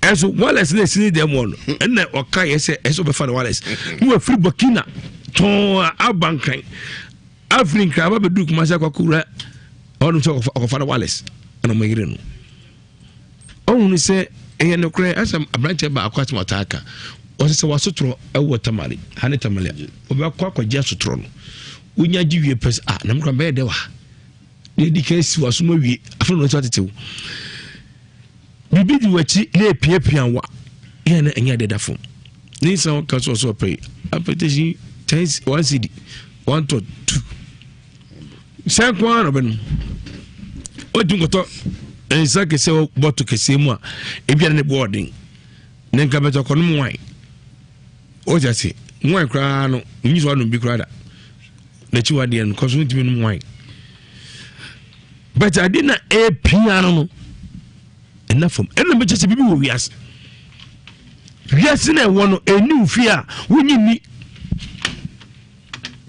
ɛnso wireless na ɛsini dɛm wɔ no ɛna ɔka yɛ sɛ ɛsɛ ɔbɛfa no wireless ne wafiri Burkina tɔn aba nkran Afiri Nkran aba bɛduru Kumasi akɔ akɔwura hɔnom sɛ ɔkɔfa no wireless ɛna ɔmo yere no. Ɔhunu sɛ ɛyɛ nokorɛ asɛ aberanteɛ baako asɛm ɔtaa ka ɔsɛ sɛ wasotorɔ ɛwɔ Tamale ha ne Tamale a ɔbɛkɔ akɔgye asotorɔ no wonya gye wie pɛ sɛ ah na mekora bɛyɛ dɛ wɔ ha na ɛdi kan si wasom awie afei na ɔnso atetew Biribi di w'akyi na epiapia wo a, yɛ na ɛnyɛ ade da fam. Ne nsa ɔka so ɔsɛ ɔpɛ apetition ten one cd one to two. Sɛ nko ara na ɔbɛnom. Ɔtumi kɔtɔ nsa kɛseɛ wɔ bɔtɔ kɛseɛ mu a ebi a ne bɔ ɔden. Ne nka bɛtɔ kɔnom wine. Ɔte ase wine koraa no nyi so anom bi koraa da. N'akyi wa deɛ no kɔ so ntumi nom wine. But ade na ɛpia no no ɛna fam ɛna bɛkyɛ sɛ biribi wɔ wiase wiase na ɛwɔ no ɛni wo fie a wonyi nni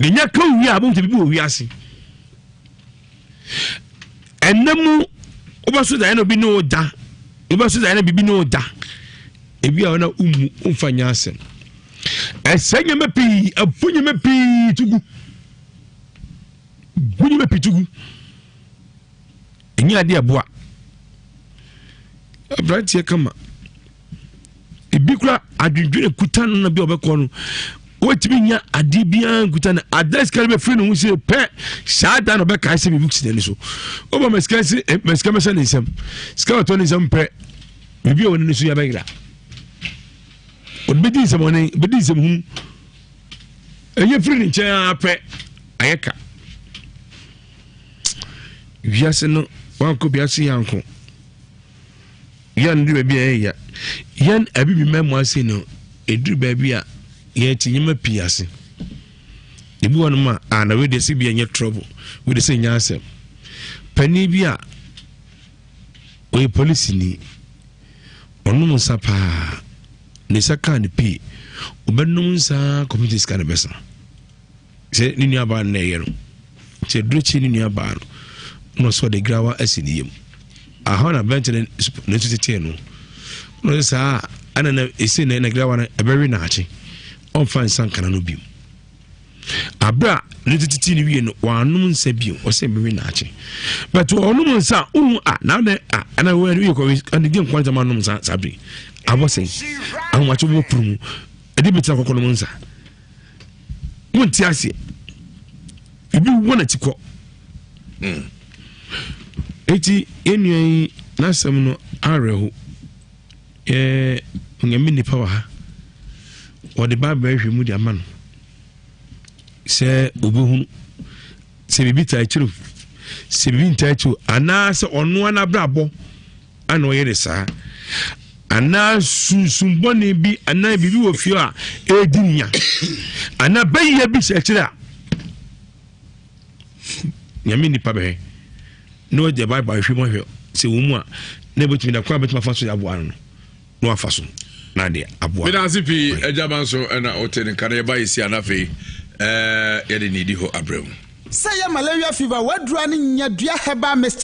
menya ka wo wie a bɛhu sɛ biribi wɔ wiase ɛnna mu wobɛso daeɛ na obi ne wo da wobɛso daeɛ na biribi ne wo da ebi a ɔna womu womfa nyɛ asɛm ɛsɛ nneɛma pii ɛpo nneɛma pii to gu Gu nneɛma pii to gu. Ɛnyɛ adeɛ ɛboa. Aberanteɛ kama. Ebi kura adwendwene kuta no na bi a ɔbɛkɔ no. Wɔtumi nya adeɛ biara nkuta no. Adan sika no bɛfiri ne ho sɛ pɛ saa da na ɔbɛkae sɛ biribi si n'ani so. Ɔba ma sika si eh, ma sika bɛhyɛ ne nsam. Sika bɛtɔ ne nsam pɛ biribi a wɔ n'ani so yɛ abɛyera. Ɔde bɛdi nsɛmɔne, bɛdi nsɛmhunu. Ɛnyɛ firi ne nkyɛn ara pɛ ayɛ ka. Wiase no wankɔ wiase yanko. Yɛn no baabi a ɛyɛ ya. Yɛn abibi mmamu ase no ɛduru baabi a yɛte nneɛma pii ase. Ebi wɔ nom a a na wei deɛ sɛ bi ɛnyɛ trouble wei deɛ sɛ nyɛ asɛm. Panin bi a ɔyɛ polisini ɔnom nsa paa. Ne nsa kaa no pii. Ɔbɛnom nsa ara kɔpem sɛ sika no bɛsa. Sɛ ne nuabaa no na ɛyɛ no. Sɛ ɛduru akyi ne nuabaa no na ɔsɛ ɔde grawa asi ne yam. Aha na aberante no ne nso tetee no. Na ɔsɛ saa ɛna na ɛsɛ na na grawa no ɛbɛwe n'akye. Ɔmfa nsa nkana no bio. Aber a ne dze tsitsii no wiei no, ɔannom nsa bio, ɔsɛ mewe naakye. But ɔnom nsa a, wohu a, na adɛn a, ana woyɛ kɔ, ɛne deɛ nkwa nsɛm anom nsa saa bere. Abɔ sɛn, ahomakye wɔ pono mu, ɛde bɛtena kɔkɔ nom nsa. Wonte aseɛ. Ebi wɔ n'akyi kɔ. Mm. Eti yɛn nua yi n'asɛm no awerɛho. Yɛ onyame nipa wɔ ha. Wɔde Bible ahwɛ mu de ama no sɛ obɛhunu sɛ biribi taa akyiri sɛ biribi ntaa akyiri anaasɛ ɔno ara n'abrabɔ ana ɔyɛ ne saa anaa sunsum bɔne bi anaa biribi wɔ fie a ɛredi nya anaa bɛyɛ bi hyɛ akyire a nyame nipa bɛhwɛ na wɔde bible ahwɛ mu ahwɛ sɛ wɔn mu a na ebɛtumi da kwan a bɛtumi afa so de aboa no na wafa so na ade aboa. meda ase pii agya ma nso ɛna wote ne nka no yɛba yɛsi ana afei yɛde ne di hɔ abrɛ mu. Sɛ ɛyɛ malaria fever, w'aduru ara ne nyadua herbal mixture.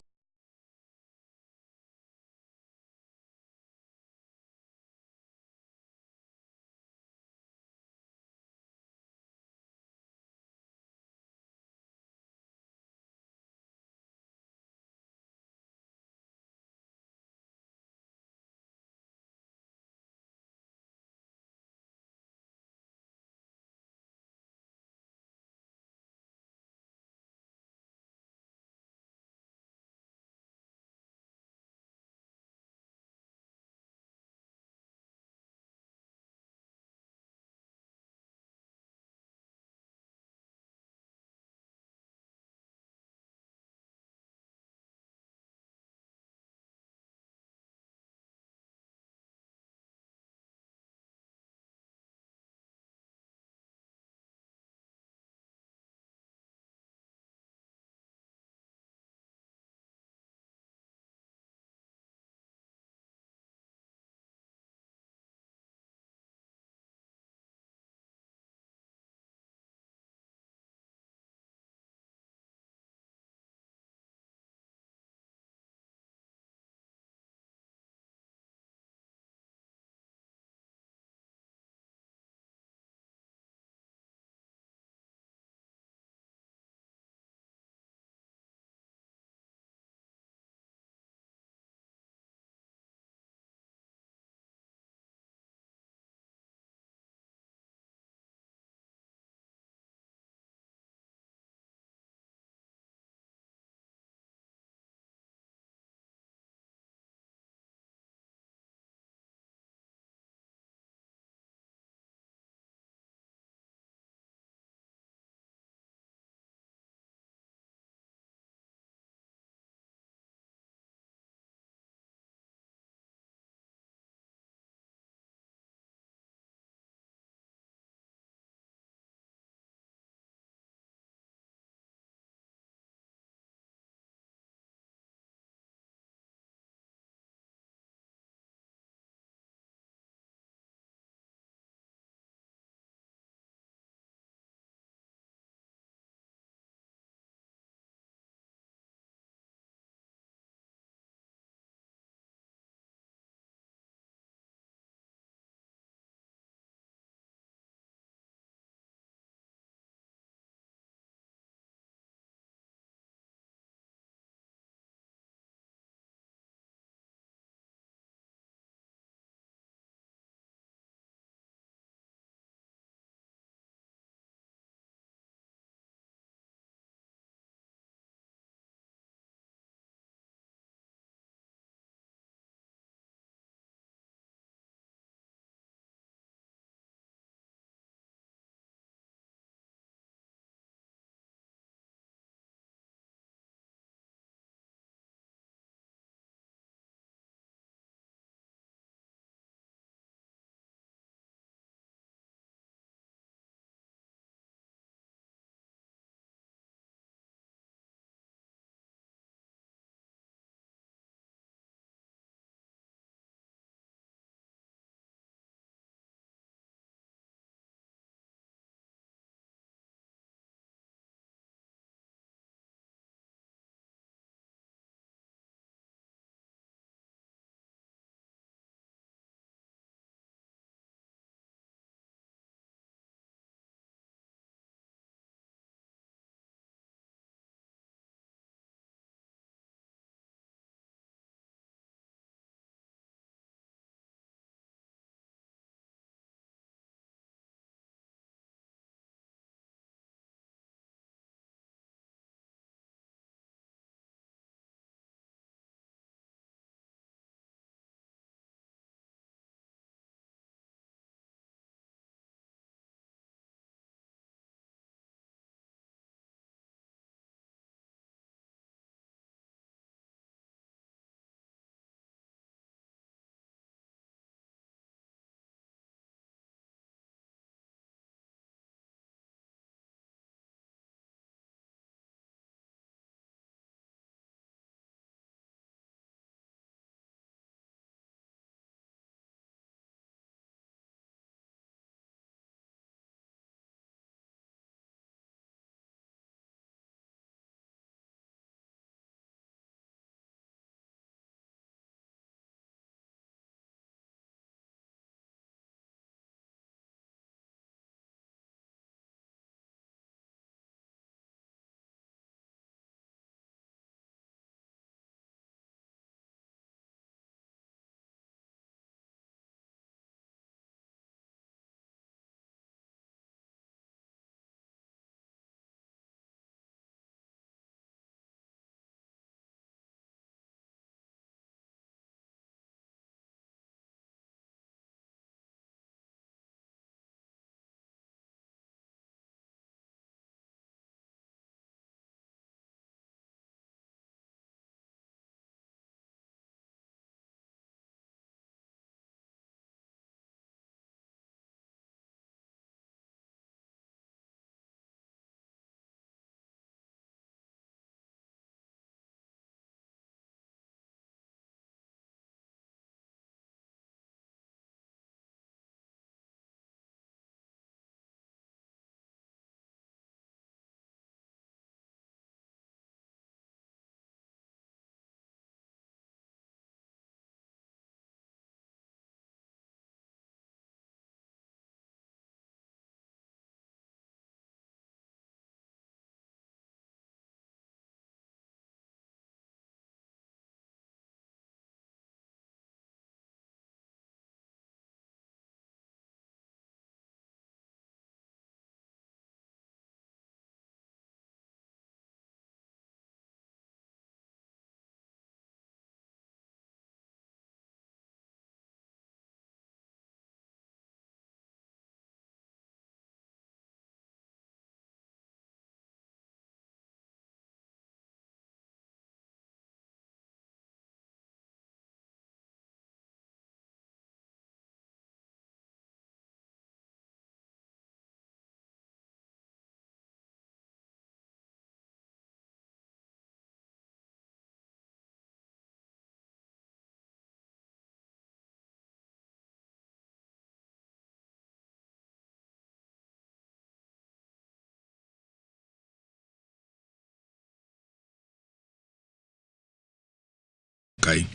Kae.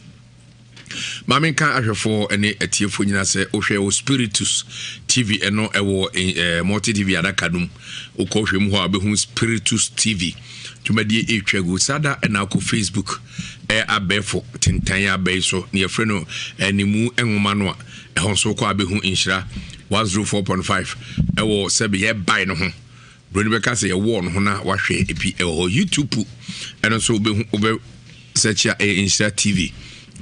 Ma menka ahwɛfoɔ ne atiefoɔ nyinaa sɛ wohwɛ wɔ Spiritus TV ɛno ɛwɔ eh, Multi TV adaka no mu. Wokɔ hwɛ mu hɔ a wobɛhu Spiritus TV dwumadie ɛretwa gu. Saa da ɛna akɔ Facebook ɛ abɛɛfo tentan abɛi so ne yɛfrɛ no animu nwoma no a ɛhɔ nso wokɔ abɛhu nhyira 104.5 ɛwɔ sɛbe yɛbae no ho. Buroni bɛka sɛ yɛwɔɔ no ho na wahwɛ ebi ɛwɔ hɔ. YouTube ɛno nso wobɛhu wobɛ search a ɛyɛ Nhyira TV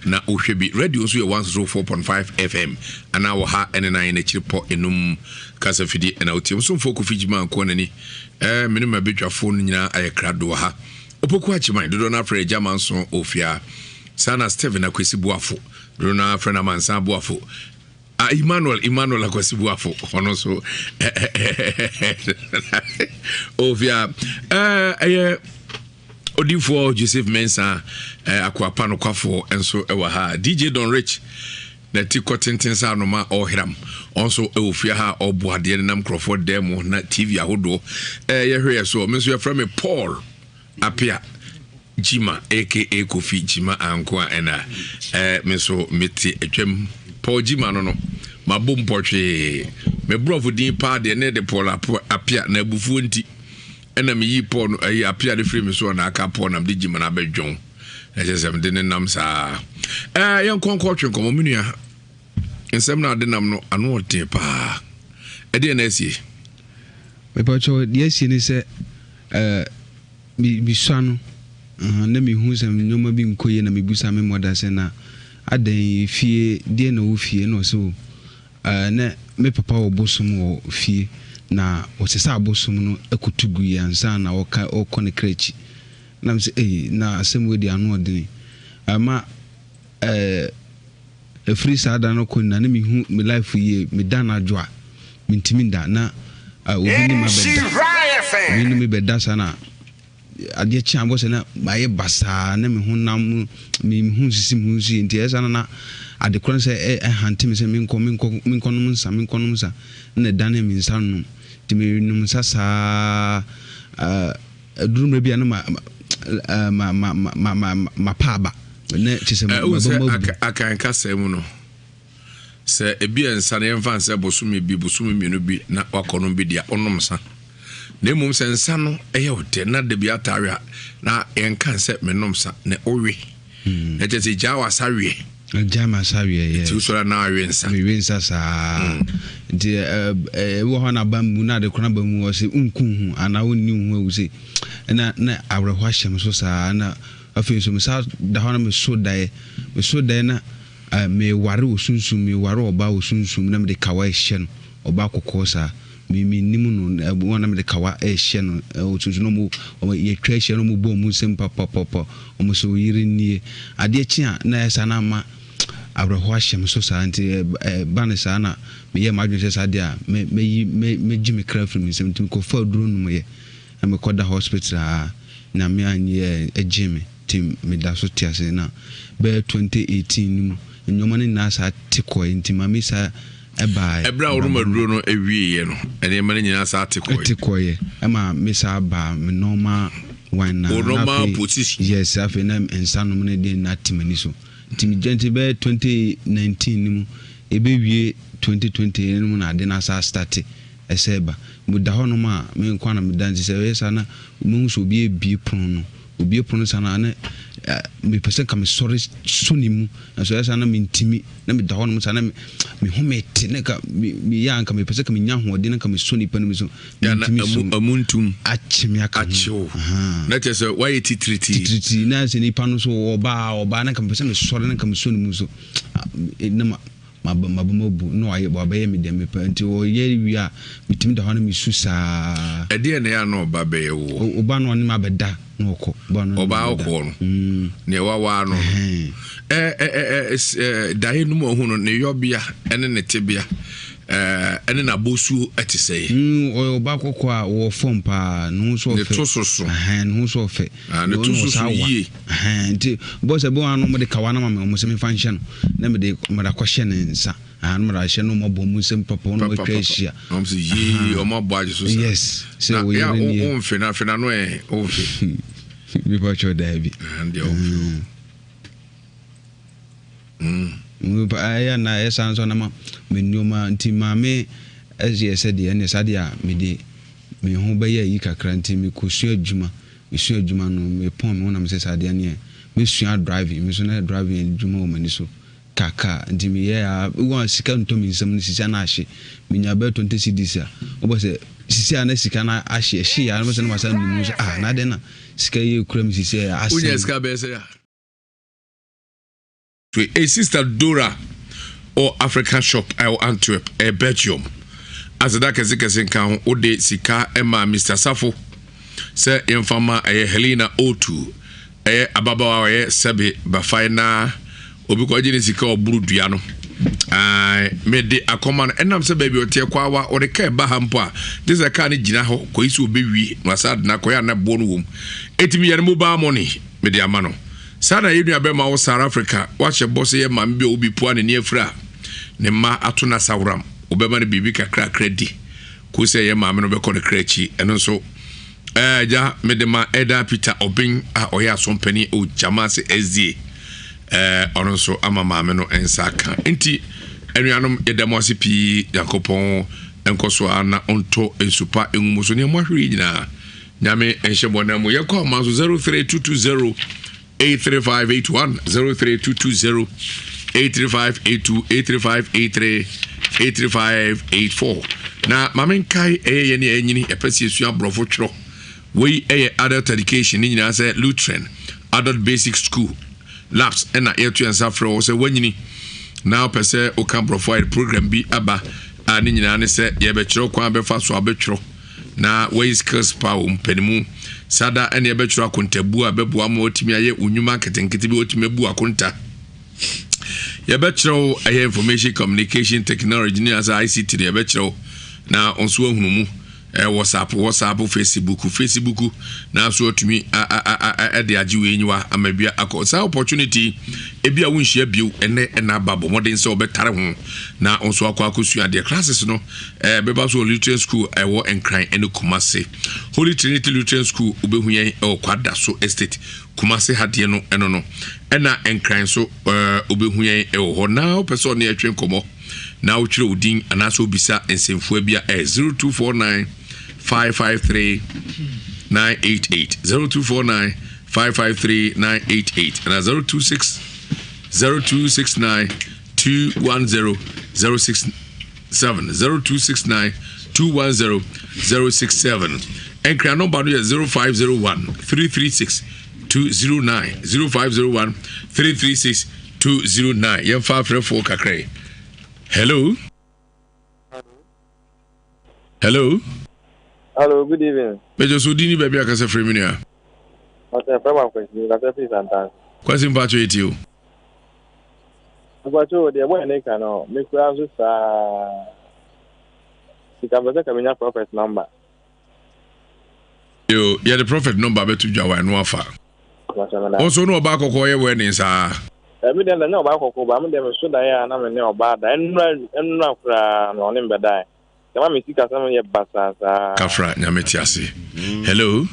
na wohwɛ bi. Radio nso yɛ 104.5 FM anaa wɔ ha ɛne nan n'akyiri pɔ enum kasa fidie ɛna wotie. Msomfoɔ Kofi Gyima nkoa n'ani ɛɛ mene ma badwafoɔ no nyinaa ayɛ krado wɔ ha. Opoku Akyeman dodoɔ no afrɛ Agya Manso Ofia. Saa na Stephen Akwesi Boafo dodoɔ no afrɛ no Amansan Boafo. Ah, Emmanuel, Emmanuel Akwasi Buafo, ɔno nso ofia ɛyɛ odifoɔ Joseph Mensah akoapa nokwafoɔ nso ɛwɔ ha. DJ Don Rich na ti kɔ tenten sɛ anoma ɔheram ɔnso ɛwɔ fie ha ɔbo adeɛ nenam nkurɔfoɔ dan mu na TV ahodoɔ yɛhwɛ yɛ so. Me nso yɛfrɛ me Paul Apia Gyima aka Kofi Gyima Anko a ɛna eh, me nso mete atwam. Paul Gyima no no, mabɔ mpɔtwee. Me borɔfo din paa deɛ ne de Paul Apia na abufuo nti ɛna meyii Paul no ayi Apia de firi me so na aka Paul na mede Gyima no abɛdwɔn. Ɛkyɛ sɛ mede ne nam saa. Eh, yɛnkɔ nkɔ twe nkɔmmɔ me nua. Nsɛm no ade nam no ano ɔden paa. Ɛdeɛ na asie? Mepatwɔ deɛ asie ne sɛ eh, Me misua no, na mehu sɛ nneɛma bi nkɔ yie na mebisa me mɔda sɛ na adɛn efie deɛn na ɛwɔ fie na ɔse o na me papa wɔ bosom wɔ fie na ɔsesa abosom no koto guiɛ ansa na ɔka ɔkɔ ne kra akyi na me sɛ ei na asɛm wei deɛ ano ɔdene ɛma ɛɛ Ɛfiri saa da no kɔ nyinaa na mehu me life yie, meda anadwo a mentumi nda na obi ne me abɛda, obi ne me bɛda saa na adeɛ kye a bɔ sɛ na mayɛ basaa na me honam me ho nsisi me ho nso yie nti ɛyɛ saa na na ade korɔ no sɛ ɛhante me sɛ menkɔ menkɔ menkɔnom nsa menkɔnom nsa na ɛdane me nsa nom nti menom nsa saa Ɛduru mmerɛ bi a na ma ma ma ma ma mapa aba na kyerɛ sɛ Wohu sɛ maba mabu. Akan kasa mu no, sɛ ebi yɛ nsa no yɛmfa nsɛ bosome bi, bosome mmienu bi na wakɔnom bi deɛ wonom nsa. Na mmom sɛ nsa no yɛ wo dɛ na da bi ataa we a, na yɛnka nsɛ menom nsa na wowe. Na kyerɛ sɛ gyaa w'asa weɛ. Gyaa m'asa weɛ, yes. Nti wosɔre a na awe nsa. Mewe nsa saa. Nti ɛwɔ hɔ na aba mu na ade korɔ aba mu ɔse wonku wo ho anaa wonni wo ho awu sei. Ɛna na awerɛhoɔ ahyɛ me so saa na afei nso mesa da hɔ na meso daeɛ. Meso daeɛ na meware wɔ sunsum, meware ɔbaa wɔ sunsum na mede kawa rehyɛ no, ɔbaa kɔkɔɔ saa. Me mennim no, na wɔn na mede kawa rehyɛ no, ɔsunsun na wɔn wɔn yɛtwa ahyia na wɔn bɔ wɔn nsam papapapa, wɔn sɛ oyere nie. Adeɛ kye a na ɛyɛ saa na ama awerɛhoɔ ahyɛ me so saa nti ɛba no saa na meyɛɛ m'adwene sɛ saa deɛ a mɛ mɛyi mɛ mɛgye me kra afiri me nsam nti mekɔfaa aduro nomeɛ na mekɔda hospital a Nyame anyɛ ɛgyee me nti meda so te ase na bɛyɛ 2018 no mu nnoɔma no nyinaa saa te kɔɛ nti Mame saa ɛbaeɛ. Ɛberɛ a wonom aduro no wieeɛ no, nneɛma no nyinaa saa te kɔeɛ. Te kɔeɛ. Ɛma me saa baa me normal one na. Wo normal position. Yes, afei na nsa nom no deɛ nyinaa te m'ani so. Nti me gya nti bɛyɛ 2019 no mu, ɛbɛwie 2020 no mu na ade no asa astarte ɛsɛ ɛba. Meda hɔ nom a, me nko ara na meda nti sɛ ɛyɛ saa na mahu sɛ obi abue pono no. Obue pono saa no a, na mepɛ sɛ nka mesɔre sɔ ne mu, nanso ɛyɛ saa na mentumi, na meda hɔnom saa na me home te, na nka meyɛ a nka mepɛ sɛ nka menya ahoɔden na nka mesɔ nipa no mu so, mentumi so. Amu ntum. Akye me aka ho. Akye wo. Na kyerɛ sɛ woayɛ titiritii. Titiritii, na sɛ nipa no so ɔbaa ɔbaa na nka mepɛ sɛ mesɔre na nka mesɔ ne mu so, na ma Maba maba mu abu na wayɛ wabɛyɛ me deɛ mepɛ nti ɔyɛ wie a metumi da hɔ na mesu saa. Ɛdeɛn na ɛyɛ a na ɔba bɛyɛ woɔ? O ɔba no ɔne me abɛda na ɔkɔ. Ɔba no ɔne me Ɔbaa abɛda. ɔkɔɔ no Mm. neɛ wawaa no no Ɛhɛn. ɛ ɛ ɛ ɛ s ɛ daeɛ no mu a ɔhu no ne yɔbea ne ne tebea ɛ ɛne n'abɔsuo te sɛn? Mm, ɔyɛ ɔba kɔkɔɔ a ɔwɔ fam paa, ne ho nso Ne ɔfɛ. to soso. Ɛhɛn, ne ho nso ɔfɛ. Ah, ne to soso yie. Ɛhɛn, nti bɔ sɛ bɔ ano wɔde kawa no ma me, wɔn sɛ mefa nhyɛ no, na mede mede akɔhyɛ ne nsa. Ah, na mede ahyɛ no, wɔn abɔ mu nsam papa, wɔn atwa ahyia. Wɔn sɛ yie, wɔn abɔ agye so saa. Yes, sɛ wɔyɛ ne nie. Na wɔn na afei na no ɛ, wɔn mfe. Nipa kyɛw daabi. Ɛn deɛ wɔn mfe. Mm. Ɛyɛ na ɛyɛ saa nso na ma me nneɛma nti maame ɛyɛ sɛ deɛ ɛne saa deɛ a mede me ho bɛyɛ ayi kakra nti mekɔsua adwuma. Mesua adwuma no mepɔn me ho na mesɛ saa deɛ neɛ mesua driving me nso na driving adwuma wɔ m'ani so kaka nti meyɛ a wɔn a sika ntɔ me nsam no sisi a na ahye menya bɛyɛ 20 cedis a wobɔ sɛ sisi a na sika no ahye ɛhye a na sɛ na masa num sɛ ah na adɛn na sika yi ekura me sisi a asɛn. Wonya sika bɛyɛ sɛ a. Hey, Sister Dora or African shop ɛwɔ Antwerp ɛyɛ Belgium aseda kɛse kɛse nka ho wode sika ɛma Mr. Safo sɛ yɛmfa ma ɛyɛ Helena Otu ɛyɛ ababaawa a ɔyɛ sɛbe bafae na obi kɔgye ne sika ɔboro dua no mede akɔma no ɛnam sɛ baabi ɔteɛ kɔ awa ɔde kaa ɛba ha mpo a gye sɛ kaa no gyina hɔ kɔyi sɛ ɔbɛwie na wasa adena kɔyɛ ana boɔ no wom ɛtumi yɛ no mobile money mede ama no. Saa na yɛn nua bɛrima wɔ South Africa wahyɛ bɔ sɛ yɛ maame bi a ɔwɔ pua n'ani afiri a ne mma ato no asaworam. Wɔbɛma no biribi kakrakra di kosi sɛ yɛn maame no bɛkɔ ne kra akyi. Ɛno nso ɛɛ agya mede ma Elder Peter Obeng a ɔyɛ asɔmpanin wɔ Gyamase SDA. Ɛɛ ɔno nso ama maame no nsa aka. Nti anuanom yɛda mo ase pii. Nyankopɔn nkɔ so ara na ɔntɔ nsupa ngu mo so. Nea moahwere nyinaa Nyame nhyɛ bɔ na mu. Yɛkɔ ama so 03220 83581 03220 83582 83583 83584 na maame nkae ɛyɛ yɛn a ɛnyini ɛpɛ sɛ yɛsua aborɔfo twerɛ. Wei ɛyɛ adult education ne nyinaa sɛ Lutheran Adult Basic School labs ɛna yɛto yɛn nsa frɛ wɔ sɛ wanyini na wopɛ sɛ woka aborɔfo ayɛ program bi aba a ne nyinaa ne sɛ yɛbɛkyerɛ kwan bɛfa so abɛtwerɛ na wayi skills pa wɔ mpanimu. Saa da ɛne ɛbɛtwerɛ akontabuo a ɛbɛboa ma watumi ayɛ wo nnwuma nketenkete bi watumi abu akonta. Yɛbɛkyerɛ wo ɛyɛ information communication technology ne asɛ ICT no yɛbɛkyerɛ wo na nso ahunu mu. WhatsApp, WhatsApp, Facebook, Facebook na nso atumi ɛde agye wei nyiwa ama bia akɔ. Saa opportunity ebi a wonhyia bio ɛnɛ ɛna aba bɔ mmɔden sɛ wɔbɛtare ho na nso akɔ akɔsua adeɛ. Classes no ɛbɛba so wɔ Lutheran School ɛwɔ Nkran ɛne Kumase. Holy Trinity Lutheran School wobɛhu yɛn ɛwɔ Kwadaso Estate Kumase ha deɛ no ɛno no ɛna Nkran so wobɛhu yɛn ɛwɔ hɔ. Na wopɛ sɛ ɔne ɛtwe nkɔmmɔ na wotwerɛ wo din anaasɛ wobisa nsɛmfua bi a ɛyɛ 0249 553 988 0249 553 988 ana 026 0269 210 067 0269 210 067. Nkran nɔmba no yɛ 0501 336 209 0501 336 209. Yɛmfa afrɛfoɔ kakra yi. Hello, hello. Hello, good evening. Mɛjọ so di ni baabi akasa firi mi nua. Ɔsɛ fẹ́ ma Kwasi, kasa firi Santan. Kwasi mpatsɔ yɛ ti o. Mpatsɔ deɛ bɔyɛ ne ka no, me kura nso saa. Sika mpɛ sɛ ka menya prophet number. Yo, yɛde prophet number bɛto dwa wa ɛno afa. Wɔn nso ne ɔbaa kɔkɔɔ yɛ wedding saa. Ɛmi deɛ nyɛ ɔbaa kɔkɔɔ ba, mi deɛ mi so dan a na mi ne ɔbaa da. Ɛnura ɛnura koraa na ɔne mbɛ dan. Jama mi sika sɛm yɛ basaa saa. Kafra nyame te ase. Hello.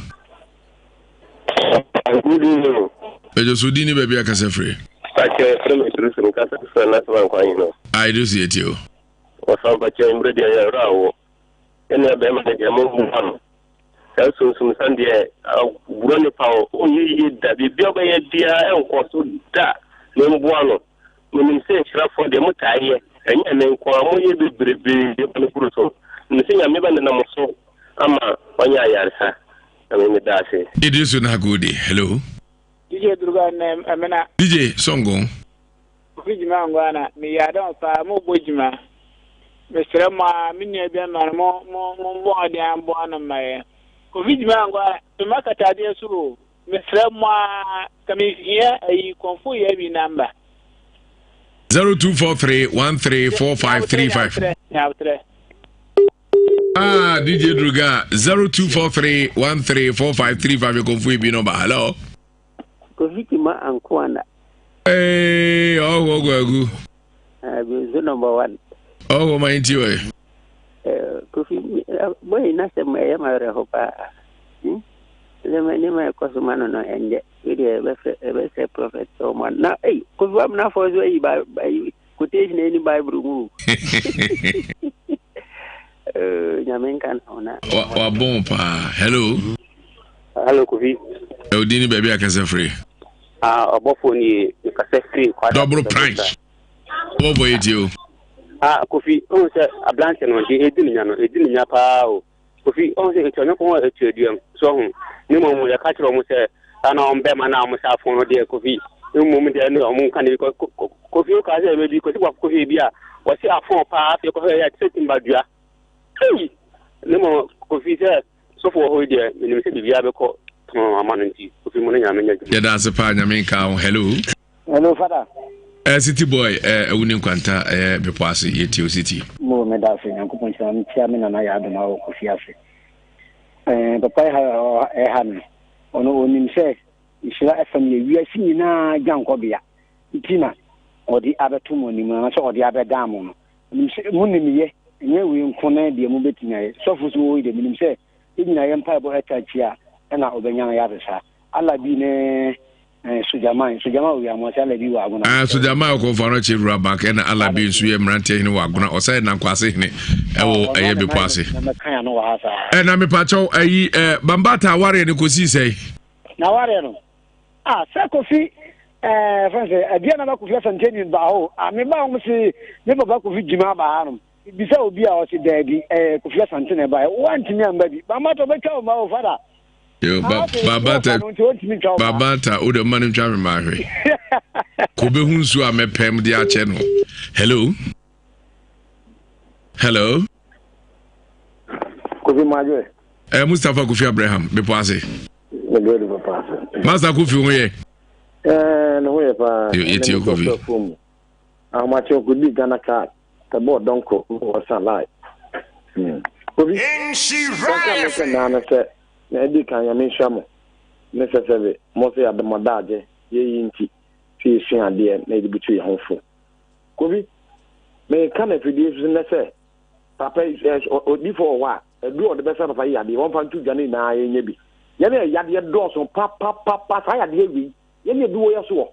Good evening. Ɛjɔ so di ni baabi akasa firi. Pakyɛ fɛrɛ mi turu suru kasa fɛrɛ na sɛbɛn kwan yi no. A Idrisu yɛ tie o. Wɔsan pakyɛ mmerɛ deɛ yɛ werɛ awo. Ɛnua bɛrima no deɛ mo mmoa no. Saa sunsum san deɛ wura nipa o ɔnyɛ yie da biribi a ɔbɛyɛ biara ɛnkɔ so da ne mboa no. Menim sɛ nhyirafoɔ deɛ motaa yɛ ɛnyɛ me nko a moyɛ bebrebe ma no boro so. Menim sɛ Nyame bɛnenam so ama wanya ayaresa. Na me meda ase. Idrisu na gode. Hello. DJ Durga ne Amina. DJ Songo. Kofi Jima Ngwana, me yada fa mo bo jima. Mesrɛ mo a me nua bi ama no mo mo mo mbɔ ɔden amboa no mma yɛ. Kofi Jima Ngwana, me ma katadeɛ so o. Mesrɛ mo a ka me hia ayi kɔnfo yɛ bi namba. 0243 134535. Ah, DJ Druga 0243 134535 kɔnfo yɛ bi nɔmba. Hello. Kofi Jima Ngwana. Hey, oh, oh, oh, oh. Number 1. Oh, my intiwe. Kofi, boy, na sɛ ɛyɛ ma werɛ ho paa. Nneɛma nneɛma a ɛkɔ so ma no no ɛnyɛ. Wei deɛ yɛbɛfrɛ yɛbɛsrɛ prɔfɛt sɛ ɔmmoa no. Na ei Kofi Wamenafoɔ nso ayi ba ayi quotation ɛni Bible mu o. Eh, Nyame nka ne ho na. Wabɔn paa. Hello. Hello Kofi. Ɛwɔ din ni baabi akasa firi. Ah, ɔbɔfoɔ ni mekasa firi kwada. Double price. Ɔbɔfoɔ yɛ tie o. Ah, Kofi, ohun sɛ aberante no deɛ edi ne nya no, edi ne nya paa o. Kofi, ɔhu sɛ etua Onyankopɔn a etua duam, so ɔho. Ne mmom yɛka kyerɛ wɔn sɛ saa na wɔn bɛma na wɔn sa afon no deɛ Kofi, mmom deɛ ɛne wɔn nka ne bi. Kofi wokaa sɛ ɛbɛ bi, Kofi bɔ Kofi bi a wɔsi afon paa afei kɔhwɛ yɛ te sɛ timba dua. Ei! Ne mmom Kofi sɛ sɔfo wɔ hɔ yi deɛ menim sɛ biribiara bɛkɔ tɔn ama no nti Kofi mo ne Nyame nyɛ adwuma. Yɛda ase paa Nyame nka ho. Hello. Hello father. Eh, city boy eh, ɛwo ne nkwanta ɛyɛ eh, bepɔ ase yɛtie o city. Mo meda ase Nyankopɔn nhyira mekyia me nana yɛ adom awɔ kofi ase. Eh, papa ɛha ɛha no ɔno onim sɛ nhyira FM yɛ wiase nyinaa dwankɔbea nti na ɔde abɛto mo anim anaasɛ ɔde abɛdan mo no. Nim sɛ mo nim yɛ ɛnyɛ wei nko na deɛ mobɛtumi ayɛ. Sɔfo so wɔ yi deɛ menim sɛ yɛn nyinaa yɛ mpaebɔ ɛta akyi a ɛna ɔbɛnya no yɛ Allah bi ne Eh, Sogyaman, Sogyaman wɔ Wiamoase, Alabi wɔ Agona. Ah, Sogyaman wɔ Kɔnfano Kye Rural Bank, ɛna Alabi nso yɛ mmeranteɛ hene wɔ Agona, ɔsan yɛ Nankwase hene ɛwɔ ah, ɛyɛ bepɔ ase. Ɛna mepakyɛw ayi ɛ Bambata awareɛ no kɔsii sɛe? Na awareɛ no, ah, sɛ Kofi ɛɛ fɛn sɛ aduane na ba Kofi Asante ni ba hɔ, ah, me ba wɔn se me papa Kofi Jima ba hanom. Bisa obi a ɔse daabi ɛɛ Kofi Asante na ɛbaeɛ, wantumi amba bi. Bambata ɔbɛtwa wo ma o fada. Yo, ba, babata, babata, o de ma no ntwa me ma ahwɛ. Ko bɛhu nsuo a mɛpɛm de akyɛ no. Hello. Hello. Kofi Madwe. Eh, Mustapha Kofi Abraham, bepɔ ase. Mede papa ase. Master Kofi ho yɛ. Eh, ne ho yɛ paa. Yo, yɛtie Kofi. Ahomakye ɔkɔdii Ghana card tɛbɔɔ dɔnko ma wɔsa line. Hmm. Obi, wɔka me sɛ naa no sɛ na adi kan Nyame nhyira mo ne sɛ sɛbe mo nso yɛade mo daagye yɛyi nti sɛ yɛsua adeɛ na yɛde butu yɛn ho fo. Kobi, meka no afidie so nnɛ sɛ papa yi odifoɔ wɔ hɔ a aduro a ɔde bɛsa papa yi yadeɛ wɔmfa nto dwa no nyinaa yɛnyɛ bi. Yɛne yadeɛ dɔɔso papapapa saa yadeɛ wei yɛne ebi wɔ yɛ soɔ.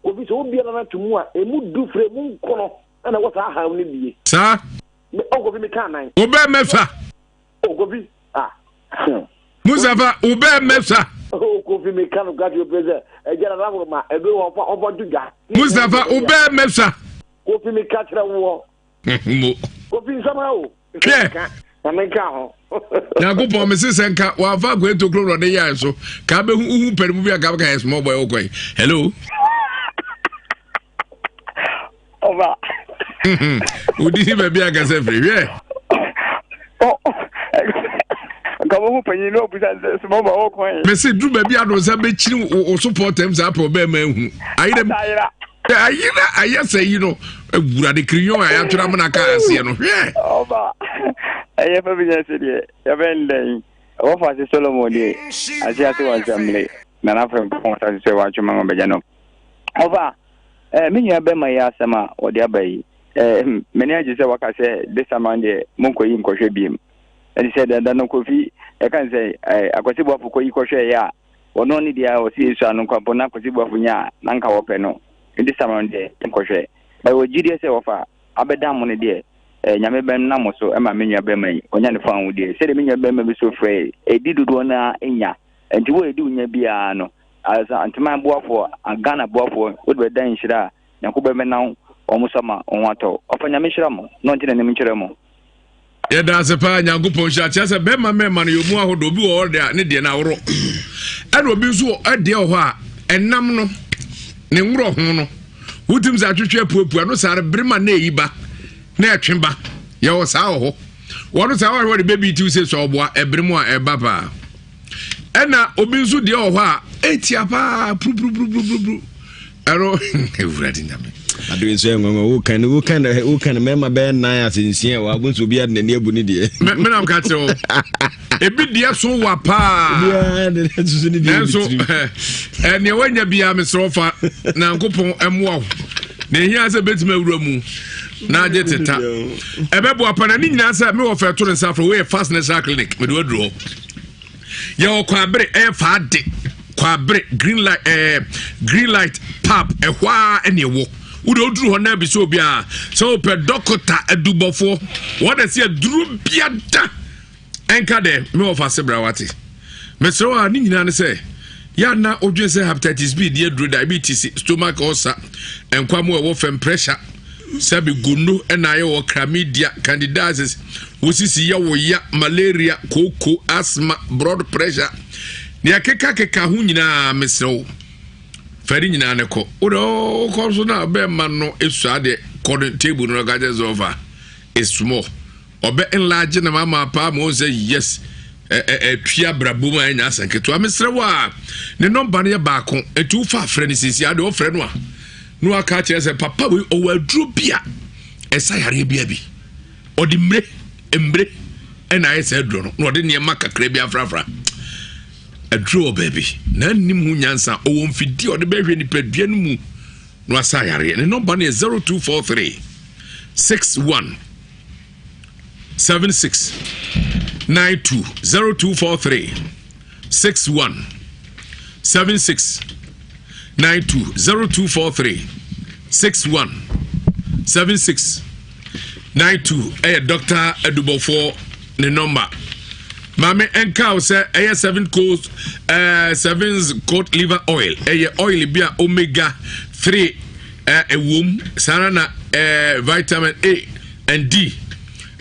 Kofi, sɛ obiara no ato mu a, emu du frɛ emu nkono na ɛwɔ saa haw no bie. Saa. Me, oh, Kofi, meka anan. Wo bɛɛ mɛfa. Oh, Kofi, ah. Mustafa, wo bɛɛ mɛfa. Oh, Kofi, meka no kati ope sɛ, ɛgya na lahoro ma, ɛdo wɔfa, wɔfa to dwa. Mustafa, wo bɛɛ mɛfa. Kofi, meka kyerɛ woɔ. Mo. Kofi nsɛm ha o. Hwɛ. Na menka ho. Nyankopɔn mese sɛ nka wamfa akoe tokuro na ɔde yɛn so ka bɛhu wohu pɛne mu bi a ka bɛka yɛ small boy wokɔe. Hello. Ɔba. Wodi ni baabi a kasa firi hwɛ. Nka wohu panyin na ɔbusa sɛ small boy wokɔe. Mese duru baabi a no nsa bɛkyiri wo so pɔtɛm saa pɛ ɔbɛɛma ahu. Ayerɛ Ayerɛ ayɛ sɛ yi no awurade kiriyon a yɛatwerɛ amena ka aseɛ no hwɛ. Ɔba ɛyɛ fa bi nyɛ sɛ deɛ yɛbɛn dɛn wɔfa ase Solomon deɛ ase ase wɔ nsɛmmere na n'afɛ mpɔn asase sɛ wɔatwe ma bɛgya no. Ɔba ɛɛ me nua bɛma yi asɛm a wɔde aba yi ɛɛ m'ani agye sɛ waka sɛ this time round deɛ monkɔyi nkɔhwɛ biem ɛne sɛ dada no kofi ɛka sɛ ɛɛ akwasi boafo kɔyi kɔhwɛ yɛ a Wɔno ne deɛ ɔse yɛsua no nkwa mpo na Kwasi Boafo nya a na nka wɔpɛ no nti sama no deɛ nkɔhwɛ but wɔ gyidie sɛ wɔfa abɛdan mo no deɛ eh, Nyame bɛn nam mo so ma me nua bɛma yi ɔnya ne fa ho deɛ sɛdeɛ me nua bɛma bi so frɛ ɛdi dodoɔ no ara nya nti wo ɛdi wo nya biara no Asanteman boafoɔ Ghana boafoɔ wode bɛdan nhyira a Nyankopɔn bɛnam wɔn so ama wɔn ho atɔ. Ɔfa Nyame nhyira mo na ɔnte n'anim nkyerɛ mo. Yɛda ase paa Nyankopɔn nhyira kyerɛ sɛ bɛrima mmarima no yɛ mu ahodoɔ obi wɔ hɔ deɛ ne deɛ no aworɔ ɛna obi nso wɔ ɛdeɛ wɔ hɔ a ɛnam no ne nworɔ ho no wotim sɛ atwetwe apuapua no saa no bere ma na ɛyi ba na ɛtwe ba yɛwɔ saa wɔ hɔ wɔn saa wɔhwɛ wɔde bɛbi tiw sɛ sɛ ɔboa ɛbere mu a ɛba paa ɛna obi nso deɛ wɔ hɔ a ɛtia paa purupurupurupurupu ɛno awurade nyame ade nso yɛ nwanwa woka no woka no woka no mmarima bɛyɛ nan ase nsia wɔ abo nso obiara de n'ani abu ne deɛ menam ka kyerɛ wo ebi deɛ so wa paa nanso nea wanya biara mesrɛ wo fa nyankopɔn mmoa wo na ɛhia sɛ bɛtumi awura mu na agye teta ɛbɛboa pa na ne nyinaa sɛ mewɔ fɛ to ne nsa frɛ woyɛ fast national clinic mede waduru hɔ. Yɛwɔ Kwabere ɛyɛ Faade Kwabere green light ɛɛ eh, green light pub ɛhɔ ara ɛna ɛwɔ. Wode oduru hɔ na bisa obiara sɛ wopɛ dɔkota adubɔfoɔ wɔn na ɛsɛ aduro biada ɛnka dɛ me wɔfa ase bra wate. Mesrɛ wo a ne nyinaa ne sɛ yɛ na wodwen sɛ hepatitis B deɛ aduro diabetes stomach ulcer nkwa mu ɛwɔ fam pressure sɛbi gono ɛna ayɛ wɔ chlamydia candidiasis wosisi yɛ wo ya malaria kooko asthma blood pressure nea keka keka ho nyinaa mesrɛ wo fɛre nyinaa ne kɔ wode wokɔ so na bɛma no esua deɛ kɔ no table no ka kyerɛ sɛ ɔfa is small ɔbɛ enlarge na mama paa ma ɔn sɛ yes ɛtwi abrabɔ mu a ɛnya asɛn ketewa mesrɛ wo a ne nɔmba no yɛ baako ɛti wofa afrɛ no sisi ade ɔfrɛ no a na waka akyerɛ sɛ papa wei ɔwɔ aduro bi a ɛsa yareɛ bia bi ɔde mmire mmire ɛna ayɛ sɛ aduro no na ɔde nneɛma kakra bi afrafra aduro wɔ baabi na anim ho nyansa ɔwɔ mfidie ɔde bɛhwɛ nipadua no mu na wasa yareɛ ne nɔmba no yɛ 0243 61 76 92 0243 61 76 92 0243 61 76 92 ɛyɛ Dr. Adubɔfoɔ ne nɔmba maame ɛnka wo sɛ ɛyɛ seven coast ɛɛ eh, seven coat liver oil ɛyɛ oil bi a omega 3 ɛwom saa ara na ɛɛ vitamin A and D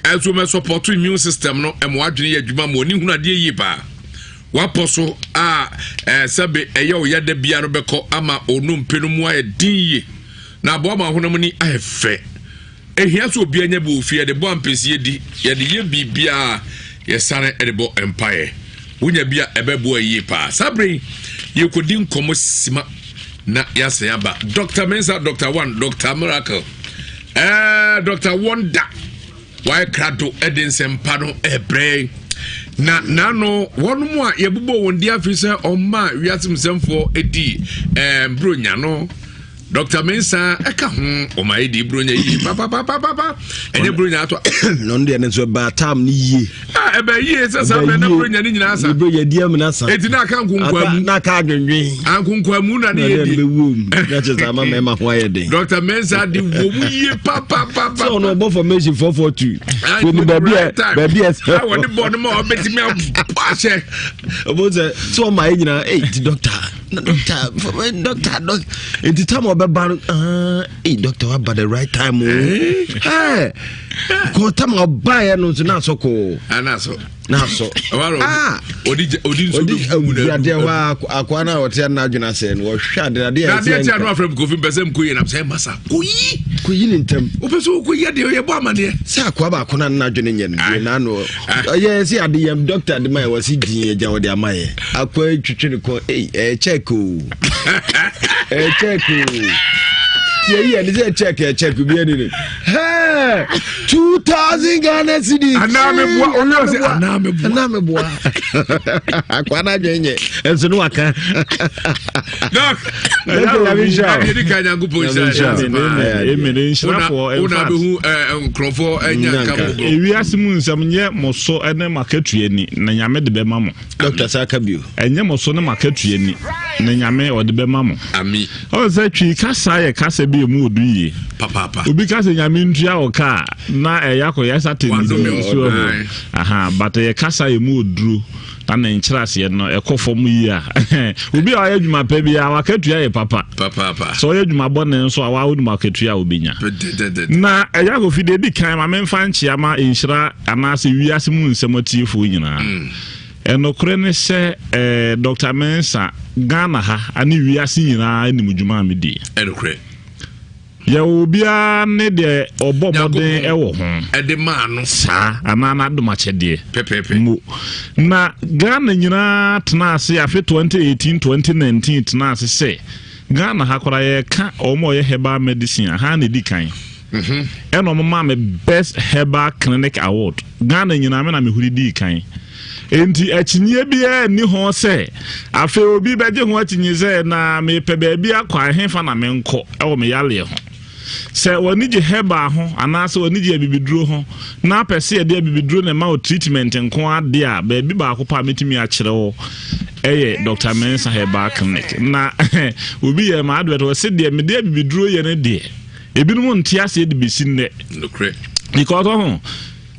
ɛnso mɛ support immune system no ɛmo adwene yɛ adwuma mo ani hunu adeɛ yie paa wapɔ so a ɛɛ sɛbe ɛyɛ ɔyɛ da bia no bɛkɔ ama onompe no mu ayɛ den yie na aboa ma ahonam ni ayɛ fɛ. Ehia sɛ obiara nya bi wɔ fie. Yɛde bɔ ampesie di, yɛde yɛ biribiara, yɛsane de bɔ mpaeɛ. Wonya bi a ɛbɛboa yie paa. Saa berɛ yi, yɛkɔdi nkɔmmɔ sima na yɛasan aba. Dr. Mensah, Dr. One, Dr. Miracle, eh, Dr. Wonder, wayɛ krado de nsɛmpa no ɛbrɛ na n'ano wɔn mu a yɛbobɔ wɔn di afi sɛ ɔma wiase nsɛmfoɔ di eh, bronya no Dr. Mensah ɛka ho ɔma yɛ di bronya yie papapapapa ɛnyɛ bronya ato. Na ɔno deɛ ne nso ɛbaa tam ne yie. A ɛbɛ yie sɛ saa bɛn na bronya ne nyinaa sa. Bronya di amuna sa. Eti na aka nkonkwamu. Na aka adwendwen. Ankonkwamu na ne yɛ di. Na wuom na kyerɛ sɛ ama mɛma ho ayɛ den. Dr. Mensah di wɔ mu yie papapapa. Sɛ ɔno ɔbɔ formation 4-4-2. Wɔn baabi a baabi a. A wɔde bɔ no ma ɔbɛtumi abɔ ahyɛ. Ɔbɔ sɛ sɛ ɔma yɛ nyinaa ɛy ti doctor. Na doctor doctor doctor nti time ɔbɛba no ah hey doctor waba the right time o eh eh kɔ time ɔbaeɛ no nso na asɔ kɔɔ anaasɔ na asɔ ah odi odi nso odi adeɛ hɔ akoa no a ɔte ano adwene asɛ no ɔhwɛ adeɛ adeɛ ɛsɛ adeɛ tia no afrɛ mi kofi mpɛ sɛ mkɔ yie nam sɛ masa kɔyi kɔyi ne ntɛm wopɛ sɛ wokɔyi adeɛ yɛbɔ amaneɛ sɛ akoa baako no ano adwene nyɛ no deɛ n'ano ɔyɛ sɛ ade yɛm doctor de ma yɛ wɔsi din agya wɔde ama yɛ akɔ twitwi ne kɔn ei ɛyɛ check o ɛyɛ check o tiɛ yi ɛni sɛ check ɛyɛ check bi ɛni ne hɛɛ 2000 Ghana cedis. Anaa mi bua ɔno yɛ sɛ anaa mi bua anaa mi bua akɔ anadwo nyɛ ɛnso ne waka. Doc ɛdi ka nyankopɔn nhyira amen nhyirafoɔ wona bɛhu nkurɔfoɔ anya nka bɔbɔ ewiase mu nsɛm nyɛ mo so ne mo akatua ni na nyame de bɛma mo dɔkta saa ka bio ɛnyɛ mo so ne mo akatua ni na nyame ɔde bɛma mo ami ɔn sɛ twi kasa yɛ kasa bi emu odu yie papaapa obi kasa nyame ntua wɔ kaa na ɛyɛ akɔyɛ sate ne so aha but ɛyɛ kasa emu oduro na ne nkyerɛaseɛ no ɛkɔ fam yie a obi a ɔyɛ adwuma pa biara wakatua yɛ papa sɛ ɔyɛ adwuma bɔne nso a wawo nim akatua a wobɛnya na ɛyɛ akɔfi deɛ ɛdi kan ma memfa nkyea ma nhyira anaasɛ wiase mu nsɛm atiefoɔ nyinaa mm. ɛnokorɛ ne sɛ eh, Dr. Mensa Ghana ha ane wiase nyinaa nim dwuma a medie ɛnokorɛ Yɛwɔ obiara ne deɛ ɔbɔ mmɔden wɔ ho. Ɛde maa no. Saa anaa n'adom akyɛdeɛ. Pɛpɛɛpɛ. Mo. Na Ghana nyinaa tena ase afe 2018 2019 tena ase sɛ Ghana ha koraa yɛka wɔn a wɔyɛ herbal medicine a ha na ɛdi kan. Mhm. Ɛna wɔn maa me best herbal clinic award. Ghana nyinaa me na mehuri dii kan. Enti akyinnyeɛ biara nni ho sɛ afei obi bɛgye ho akyinnye sɛ na mepɛ baabi akɔ a ɛhefa na menkɔ wɔ me yareɛ ho. Sɛ w'ani gye herbal ho anaasɛ w'ani gye abibiduro ho na apɛ sɛ yɛde abibiduro na ɛma wo treatment nko ara deɛ a, baabi baako pɛ a mɛtumi akyerɛ wo ɛyɛ Dr. Mensah Herbal Clinic. Na obi yɛ ma advert wɔ se deɛ mede abibiduro yɛ no deɛ ebinom nte aseɛ de bɛsi nnɛ. Nokorɛ. Because ɔho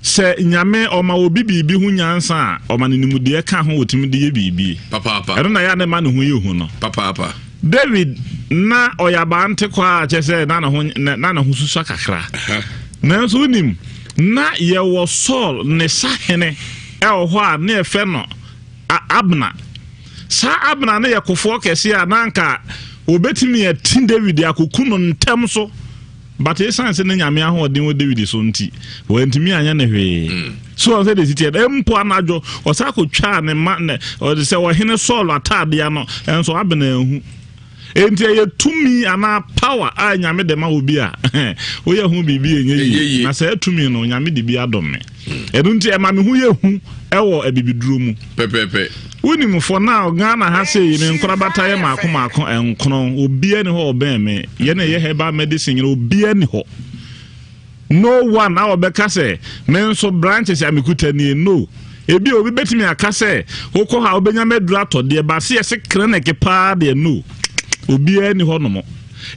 Sɛ Nyame ɔma obi biribi ho nyansa a, ɔma no nimdeɛ ka ho otumi de yɛ biribi. Papaapa. Ɛno na ɛyɛ a na ɛma ne ho yɛ hu no. Papaapa. David na ɔyɛ abaante kɔ a kyerɛ sɛ na ne ho na ne ho susua kakra. Nanso wonim, na yɛwɔ Saul ne sahene ɛwɔ hɔ a na yɛfrɛ no Abner. Saa Abner no yɛ kofoɔ kɛseɛ a na anka obetumi ati David akoku no ntɛm so. But esiane sɛ na Nyame ahoɔden wɔ David so nti, wantumi anyɛ no hwee. Mm. So ɔn sɛ de siteɛ no, mpo anadwo, ɔsan kotwaa ne ma ne ɔde sɛ ɔhene Saul ataadeɛ ano, nso Abner anhu. Enti ɛyɛ tumi anaa power a Nyame de ma obi a, woyɛ ho biribi ɛnyɛ yie. Na saa tumi no, Nyame de bi adom me. Ɛno nti ɛma me ho yɛ hu ɛwɔ abibiduro mu. Pɛpɛpɛ. Wonim for now Ghana ha sei me nkorabata yɛ maako maako nkron obia ni hɔ ɔbɛn me yɛn na ɛyɛ herbal medicine nyina obia ni hɔ no one a ɔbɛka sɛ me nso branches a mekuta nie no ebi obi bɛtumi aka sɛ wokɔ ha wobɛnya maduru atɔ deɛ ba se yɛse clinic paa deɛ no obiara ni hɔ nom.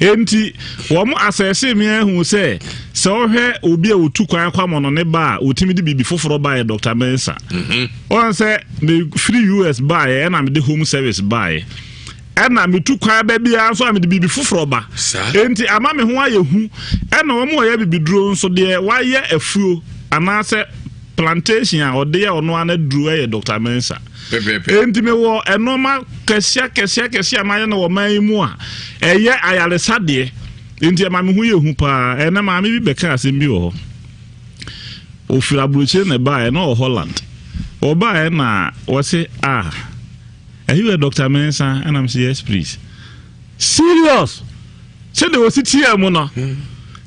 Enti, wɔn asɛse me ahu sɛ, sɛ wohwɛ obi a otu kwan kɔ amɔnɔne ba a, otumi de biribi foforɔ baeɛ, Dɔkta Mensah. Mhm. Wɔn sɛ mefiri US baeɛ, ɛna mede home service baeɛ. Ɛna metu kwan ba biara nso a mede biribi foforɔ ba. Enti ama me ho ayɛ hu. Ɛna wɔn a wɔyɛ bibiduro nso deɛ wɔayɛ afuo anaasɛ plantation a ɔde yɛ ɔno ara n'aduro yɛ Dɔkta Mensah. Enti mewɔ nnoɔma kɛseɛ akɛseɛ akɛseɛ a mayɛ no wɔ man yi mu a ɛyɛ ayaresa deɛ. Enti ɛma me ho yɛ hu paa. Ɛnɛ maame bi bɛka asɛm bi wɔ hɔ. Ɔfiri aburokyire na ɛbaeɛ, na ɔwɔ Holland. Ɔbaeɛ na ɔse, ah, are you a Dr. Mensah? Ɛna mese, yes please. Serious! Sɛdeɛ ɔsi teaa mu no,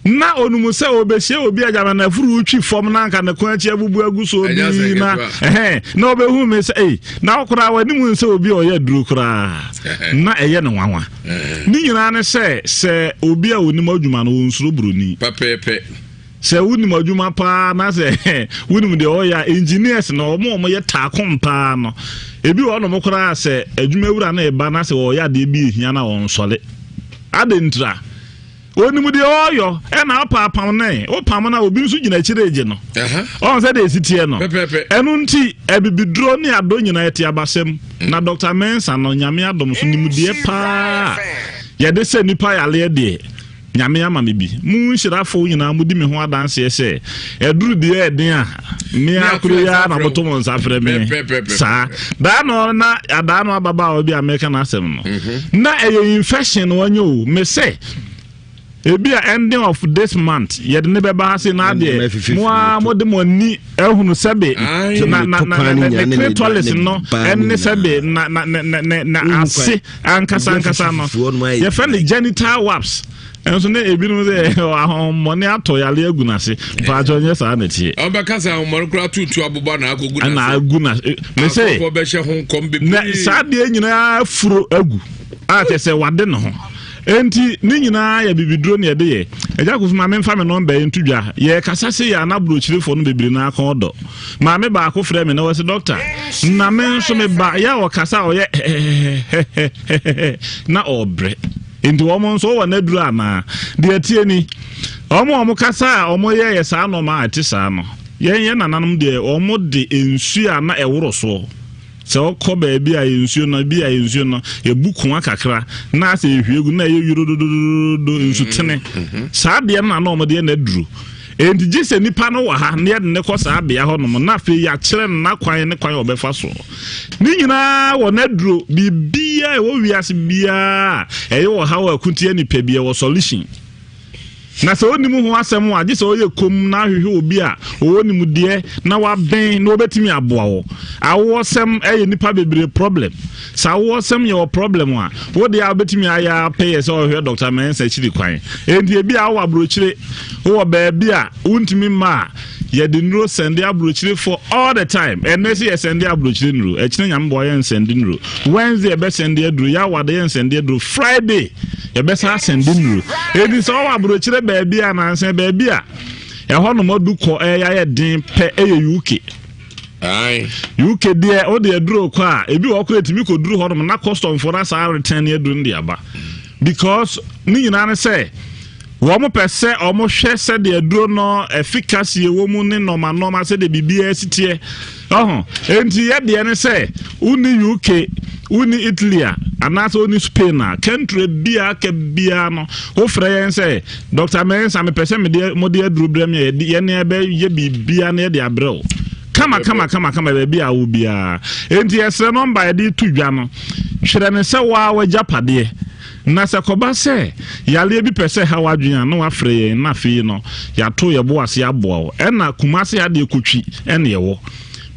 na ɔnum sɛ ɔbɛhyia obi a gyama n'afuru retwi fam na anka ne kɔn akyi abubu agu soɔ bi na ɛhɛn na ɔbɛhu me sɛ ei na ɔkoraa w'anim nsɛ obi a ɔyɛ aduro koraa na ɛyɛ no nwanwa. Ne nyinaa ne sɛ sɛ obi a ɔnim adwuma no ɔnsuro buroni. Pɛpɛɛpɛ. Sɛ wonim adwuma paa na sɛ wonim deɛ ɔyɛ a engineers no wɔn a wɔyɛ taakom paa no ebi wɔ hɔnom koraa sɛ adwumawura no reba na sɛ ɔyɛ adeɛ bi ehia na ɔnsɔre adɛn ntira onim deɛ ɔyɔ ɛna apaapam ne wopam no a obi nso gyina akyire regye no ɔn sɛ deɛ esi teɛ no ɛno nti abibiduro ne adɔ nyinaa ɛte abasɛm na Dr. Mensah no nyame adom so nimdeɛ paa yɛde sɛ nipa yaleɛ deɛ Nyame ama me bi. Mo nhyirafo nyinaa modi me ho adanseɛ sɛ, ɛduru deɛ ɛden a, me ara koro yi ara na moto mo nsa frɛ me. Saa. Daa no na adaa no ababaawa bi a meka n'asɛm no. Mhm. Na ɛyɛ infection na wanya o. Me sɛ, ebi a ending of this month yɛde ne bɛba ha se na adeɛ mo ara mode mo ani ahunu sɛbe na na na ne clitoris no ɛne sɛbe na na na na na ase ankasa ankasa no yɛfrɛ no genital waps nso ne ebinom sɛ ahommɔne atɔ yale agu n'ase mpatsɔ nyɛ saa na ɛteɛ. ɔbɛka sɛ ahommɔne koraa tutu aboba na akɔgu n'ase. na agu n'ase mɛ sɛ akɔkɔ bɛhyɛ ho nkɔm bebree. na saa deɛ nyinaa furo agu a kyɛ sɛ wade ne ho enti ne nyinaa yɛ bibiduro ne ɛde yɛ agya kofi ma memfa me nɔmba yi nto dwa yɛkasa se yɛ anaburokyirifoɔ no bebree na akɔn dɔ Maame baako frɛ me na ɔse dɔkta na me nso me ba yɛ a ɔkasa a ɔyɛ hɛhɛhɛhɛhɛhɛ na ɔbrɛ nti wɔn nso wɔ n'aduro anaa deɛ tie ni wɔn a wɔn kasa a wɔn yɛ yɛ saa nneɛma a ɛte saa no yɛn yɛn nananom deɛ wɔn de nsuo a na ɛworo soɔ Sɛ ɔkɔ baabi a nsuo no, bi a nsuo no, ebu koa kakra, na asɛ ehwie gu, na ɛyɛ yurododododo nsutene. Mm-hmm. Saa adeɛ no na na wɔde yɛ n'aduro. Enti gye sɛ nipa no wɔ ha na yɛde ne kɔ saa bea hɔ nom, na afei yɛakyerɛ no n'akwan ne kwan a ɔbɛfa so. Ne nyinaa wɔ n'aduro. Biribiara ɛwɔ wiase biara ɛyɛ ɔhaw a ɛko tia nipa bi ɛwɔ solution. Na sɛ ɔnnim ho asɛm a, gye sɛ ɔyɛ komm na ahwehwɛ obi a ɔwɔ nimdeɛ na waben na ɔbɛtumi aboa wo. Awoɔsɛm yɛ nnipa bebree problem. Sɛ awoɔsɛm yɛ wɔ problem a, wo deɛ a wobɛtumi ayɛ ara pɛ yɛ sɛ ɔhwehwɛ Dɔkta Mensah akyiri kwan. Enti ebi a wowɔ aburokyire, wowɔ baabi a wontumi mma a, yɛde nnuro sɛnde aburokyirefoɔ all the time. Ɛnnɛ sɛ yɛsɛnde aburokyire nnuro, ɛkyena Nyame boa yɛnsɛnde nnuro. Wednesday yɛbɛsɛnde aduro, Yawada yɛnsɛnde aduro, Friday. Yɛbɛsan asɛnde nnuro. Enti sɛ wɔwɔ aburokyerɛ baabi a nansa baabi a ɛhɔ nom adu kɔ ɛyɛ ayɛ den pɛ ɛyɛ UK. UK deɛ wode aduro kɔ a ebi wɔ kora etumi kɔ duru hɔ nom na customfoɔ no asan return ne aduro no de aba because ne nyinaa ne sɛ wɔn pɛ sɛ wɔn hwɛ sɛdeɛ aduro no efficacy ɛwɔ mu ne nɔɔma nɔɔma sɛdeɛ biribiara si teɛ. Ɔho, enti yɛ deɛ ne sɛ, wonni UK, wonni Italy a, anaasɛ wonni Spain a, country biara ka biara no, wofrɛ yɛn sɛ, Dr. Mensah, mepɛ sɛ mede mode aduro brɛ me a, yɛde yɛne ɛbɛyɛ biribiara na yɛde abrɛ wo. Kama kama kama kama baabi a wo biara. Enti yɛsrɛ nɔmba yɛde to dwa no, twerɛ ne sɛ waa w'agyapadeɛ. Na sɛ ɛkɔba sɛ yareɛ bi pɛ sɛ ɛha w'adwene a, na wafrɛ yɛn na afei no yɛato yɛn bo ase aboa wo. Ɛna Kumasi ha deɛ Kotwi ɛna ɛwɔ.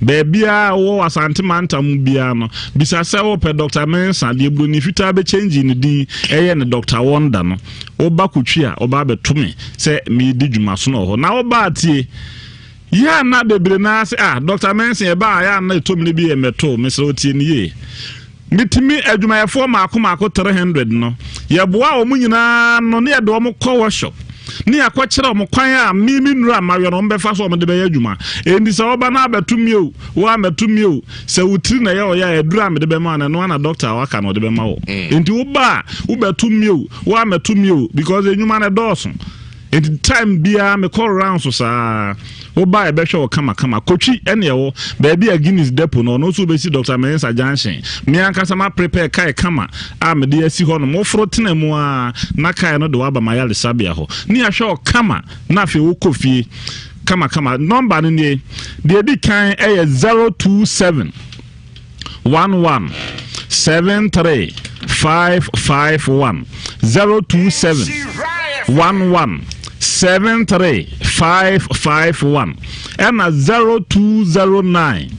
Baabiara a wowɔ wɔ Asante mantam mu biara no, bisa sɛ wopɛ Dɔkta Mensah, deɛ Buroni Fitaa bɛkyɛngyi ne din ɛyɛ no Dɔkta Wonder no. Woba Kotwi a, woba abɛto me sɛ meredi dwumasono wɔ hɔ. Na woba a tie! Yɛ a na bebree no ara sɛ, ah, Dɔkta Mensah yɛba a, yɛ a na ɛtɔ mmerɛ bi yɛmmɛto wo. Mesrɛ wo tie no yie. Metumi adwumayɛfoɔ mmaako mmaako 300 no, yɛboa wɔn nyinaa ano na yɛde wɔn kɔ workshop ne yɛakɔkyerɛ wɔn kwan a me me nnuro a mayɔ no wɔn bɛfa so wɔn de bɛyɛ adwuma. Enti sɛ wɔba na abɛto mi o, wɔammɛto mi o, sɛ wo tiri na ɛyɛ ɔyɛ a aduro a mede bɛma no ɛno ara na doctor a waka no ɔde bɛma wo. Mm. Enti woba a wobɛto mi o, wɔammɛto mi o because nnwuma no ɛdɔɔso. Enti time biara mekɔ rounds saa. Woba a yɛbɛhwɛ wo kamakama. Kotwi ɛne ɛwɔ baabi a Guinness depot no, ɔno nso wobɛsi Doctor Mensah junction. Me ankasa ma prepare kae kama a mede asi hɔ nom. Woforo tena mu ara na kae no de wo aba m'ayaresabea hɔ. Ne yɛahwɛ wo kama na afei wokɔ fie kamakama. Nɔmba no nie, deɛ ɛdi kan ɛyɛ 027. 11 73 551 027 11 73 551 ɛna 0209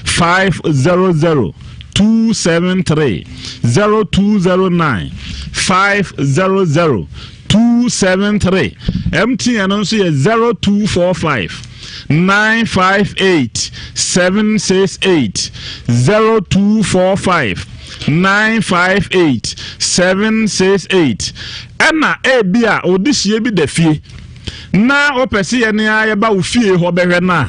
500 273 0209 500 273 MTN no nso yɛ 0245 958 768 0245 958 768 ɛna ebi a ɔde bi da fie na wopɛ sɛ yɛne a yɛba wo fie hɔ bɛhwɛ no a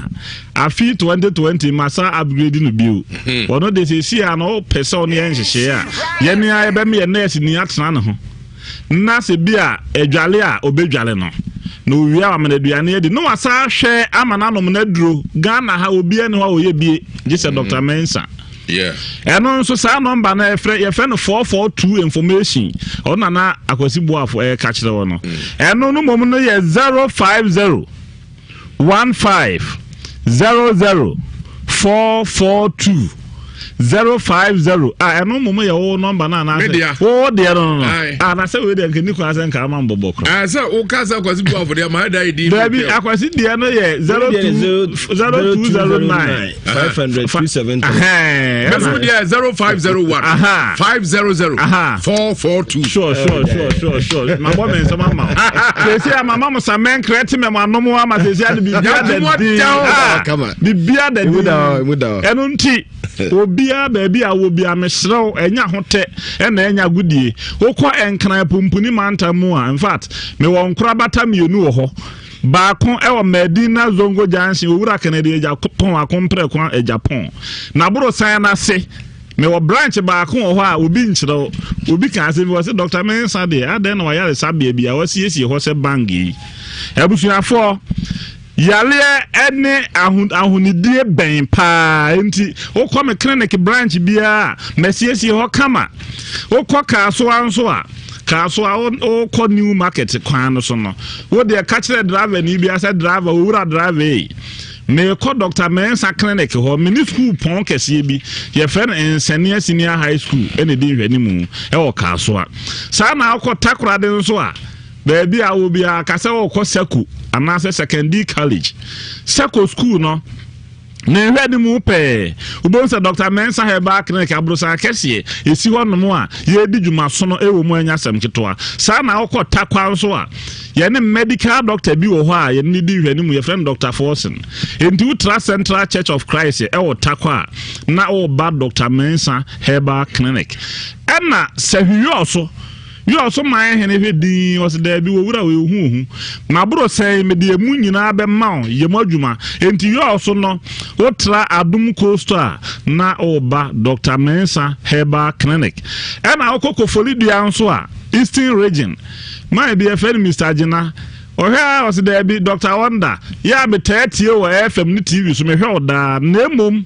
afi 2020 masa upgrade no bio hmm. ɔno de sɛsi a na wopɛ sɛ ɔne yɛ nhyehyɛeɛ a yɛne a yɛbɛma yɛ nurse ni atena ne ho na sɛ bi a adwale a ɔbɛdwale no na owie a wama no aduane adi na wasa ahwɛ ama no anom no aduro. Ghana ha obiara ni hɔ a ɔyɛ bie gye sɛ Dr. Mm. Mensah. ɛno nso saa nɔmba no yɛfrɛ yɛfrɛ no 442 information ɔno nana akwasi boafo ɛka kyerɛ wɔ no mm. ɛno no mmom no yɛ 050 15 00 442 050 a ɛno mmom yɛ wo nɔmba no anaasɛ wo deɛ no no anasɛ wei deɛ nka ni kwan sɛ nka ama mbɔbɔ kora sɛ woka sɛ akwasi buafo deɛ ma ɛda yɛ dabi akwasi deɛ no yɛ 0209 500 273 mɛso deɛ 0501 500 442 sure sure sure sure sure mabɔ me nsɛm ama wo sɛsi a mama mo sa mɛnkrɛ te mɛmo anom ama sɛsi a no biribia da din biribia da din ɛno nti obiara baabi a wɔ bia mesrɛ wo ɛnya ahotɛ ɛna ɛnya agodie wokɔ ɛnkran pumpuni mantam mu a in fact mewɔ nkorabata mmienu wɔ hɔ Baako wɔ Madina Zongo Junction, Owura Kennedy Agyapong Akompreko Agyapong. N'aborosan no ase, mewɔ branch baako wɔ hɔ a obi nkyerɛ wo. Obi ka asɛm bi, ɔse Dr. Mensah deɛ, adɛn na w'ayaresabea bi a wasiesie hɔ sɛ bank yi? Abusuafoɔ, yareɛ ne ahonidie bɛn paa nti wokɔ me clinic branch biara a, masiesie hɔ kama. Wokɔ Kasoa nso a, Kasoa wokɔ New Market kwan no so no, Wo deɛ ka kyerɛ driver ni bia sɛ driver owura driver ei meekɔ Dr. Mensah clinic hɔ me ne school pɔn kɛseɛ bi yɛfrɛ no Nsɛnea Senior High School ɛna ɛdi nhwɛnimu ɛwɔ Kasoa saa na wokɔ Takoradi nso a baabi a wɔ biara ka sɛ wokɔ Sako anaasɛ Sekondary College Sako school no Ne nhwɛde mu pɛɛ, wobɛhu sɛ Dɔkta Mensah Herbal Clinic aborosan akɛseɛ ɛsi hɔ nom a yɛredi dwumasono wɔ mu ɛnyɛ asɛm ketewa. Saa na wokɔ Tarkwa nso a, yɛne medical doctor bi wɔ hɔ a yɛne no di nhwɛne mu, yɛfrɛ no Dɔkta Forson. Enti wotra Central Church of Christ ɛwɔ Tarkwa a, na woba Dɔkta Mensah Herbal Clinic. Ɛna Sahwiyɔɔ so. Yɛ ɔso man hene hwɛ dinn, ɔse daabi wɔ wura wei ohu ohu. Maboro sɛn mede emu nyinaa bɛma wo, yɛ mu adwuma. Enti yɛ ɔso no wotra Adom Coastal a na woba Doctor Mensah Herbal Clinic. Ɛna wokɔ Koforidua nso a, Eastern Region, man bi yɛfrɛ no Mister Agyena. Ɔhwɛ ara ɔse daabi Doctor Wonder, yɛ a metaa tie wɔ FM ne TV so mehwɛ wo daa na mmom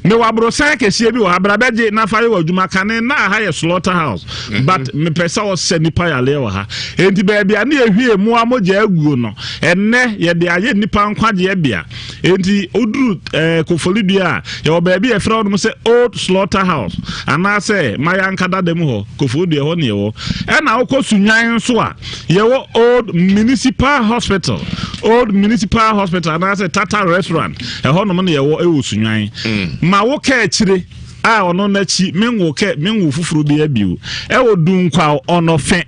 mewɔ aborosan kɛseɛ bi wɔ ha bra bɛgye na fa yɛ w'adwuma kane na aha yɛ slaughter house mhm. but mepɛ sɛ ɔsɛ nipa yareɛ wɔ ha enti baabi a ne yɛhwie mmoa mogya aguo no ɛnnɛ yɛde ayɛ nipa nkwagyeɛ bea Enti woduru eh, Koforidua a, yɛwɔ baabi a yɛfrɛ hɔnom sɛ Old Slaughter House anaasɛ Mayanka dada mu hɔ, Koforidua hɔ ne yɛwɔ. Ɛna wokɔ Sunyan nso a, yɛwɔ Old Municipal Hospital, Old Municipal Hospital anaasɛ Tata Restaurant, ɛhɔnom ne yɛwɔ ɛwɔ Sunyan. Mm. Ma wo ka akyire a ɔno n'akyi menwo kɛ menwo foforɔ bi abio ɛwɔ Dunkwaw ɔnɔfe.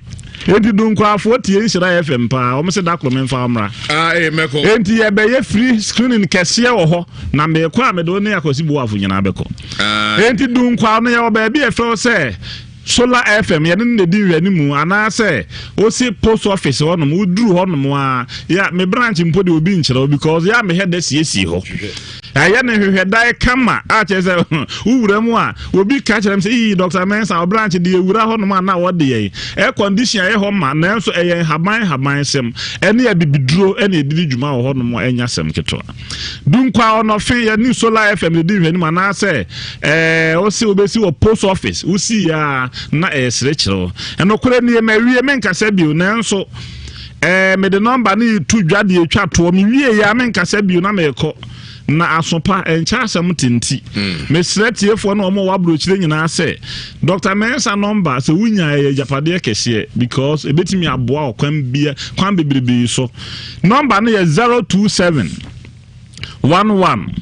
Enti Dunkwafoɔ tie Nhyira FM paa, wɔn se da koro memfa mmra. Ah, eh, mɛkɔ. Enti yɛbɛyɛ free screening kɛseɛ wɔ hɔ, na meekɔ a mede wo ne Akwasi Boafo nyinaa bɛkɔ. Ah. Enti Dunkwa no yɛwɔ baabi a ɛfrɛ sɛ Solar FM, yɛne no na ɛdi nhwɛanimu, anaasɛ wosi post office hɔnom, woduru hɔnom a, ya me branch mpo deɛ obi nkyerɛ wo because yɛ a mehɛ da siesie hɔ. Ɛyɛ ne nhwehwɛdan kama a kyerɛ sɛ wowura mu a obi ka kyerɛ m sɛ ii Dr. Mensah wo branch de yɛwura hɔnom a na wɔde yɛn air condition ayɛ hɔ ma nanso ɛyɛ nhaban nhaban sɛm ɛne abibiduro ɛne ɛdidi dwuma wɔ hɔnom ɛnyɛ asɛm ketewa. Dunkwa ɔnɔfe yɛne Solar FM de di nhwɛanim anaasɛ ɛɛ wose wobɛsi wɔ post office wosii a na ɛyɛ serekyerɛw. Ɛnokorɛ nie mawie menkasa bio nanso Ɛɛ, mede nɔmba no reto dwa de atwa toɔ. Mewie yɛ a menkasa bio na merekɔ. Na aso pa, ɛnkyɛ asɛm te nti. Hmm. Mesrɛ tiefoɔ ne wɔn a wɔwɔ aburokyire nyinaa sɛ, Dr. Mensah nɔmba sɛ wonya ɛyɛ agyapadeɛ kɛseɛ because ɛbɛtumi aboa ɔkwan bia kwan bebrebe so. Nɔmba no yɛ 027 11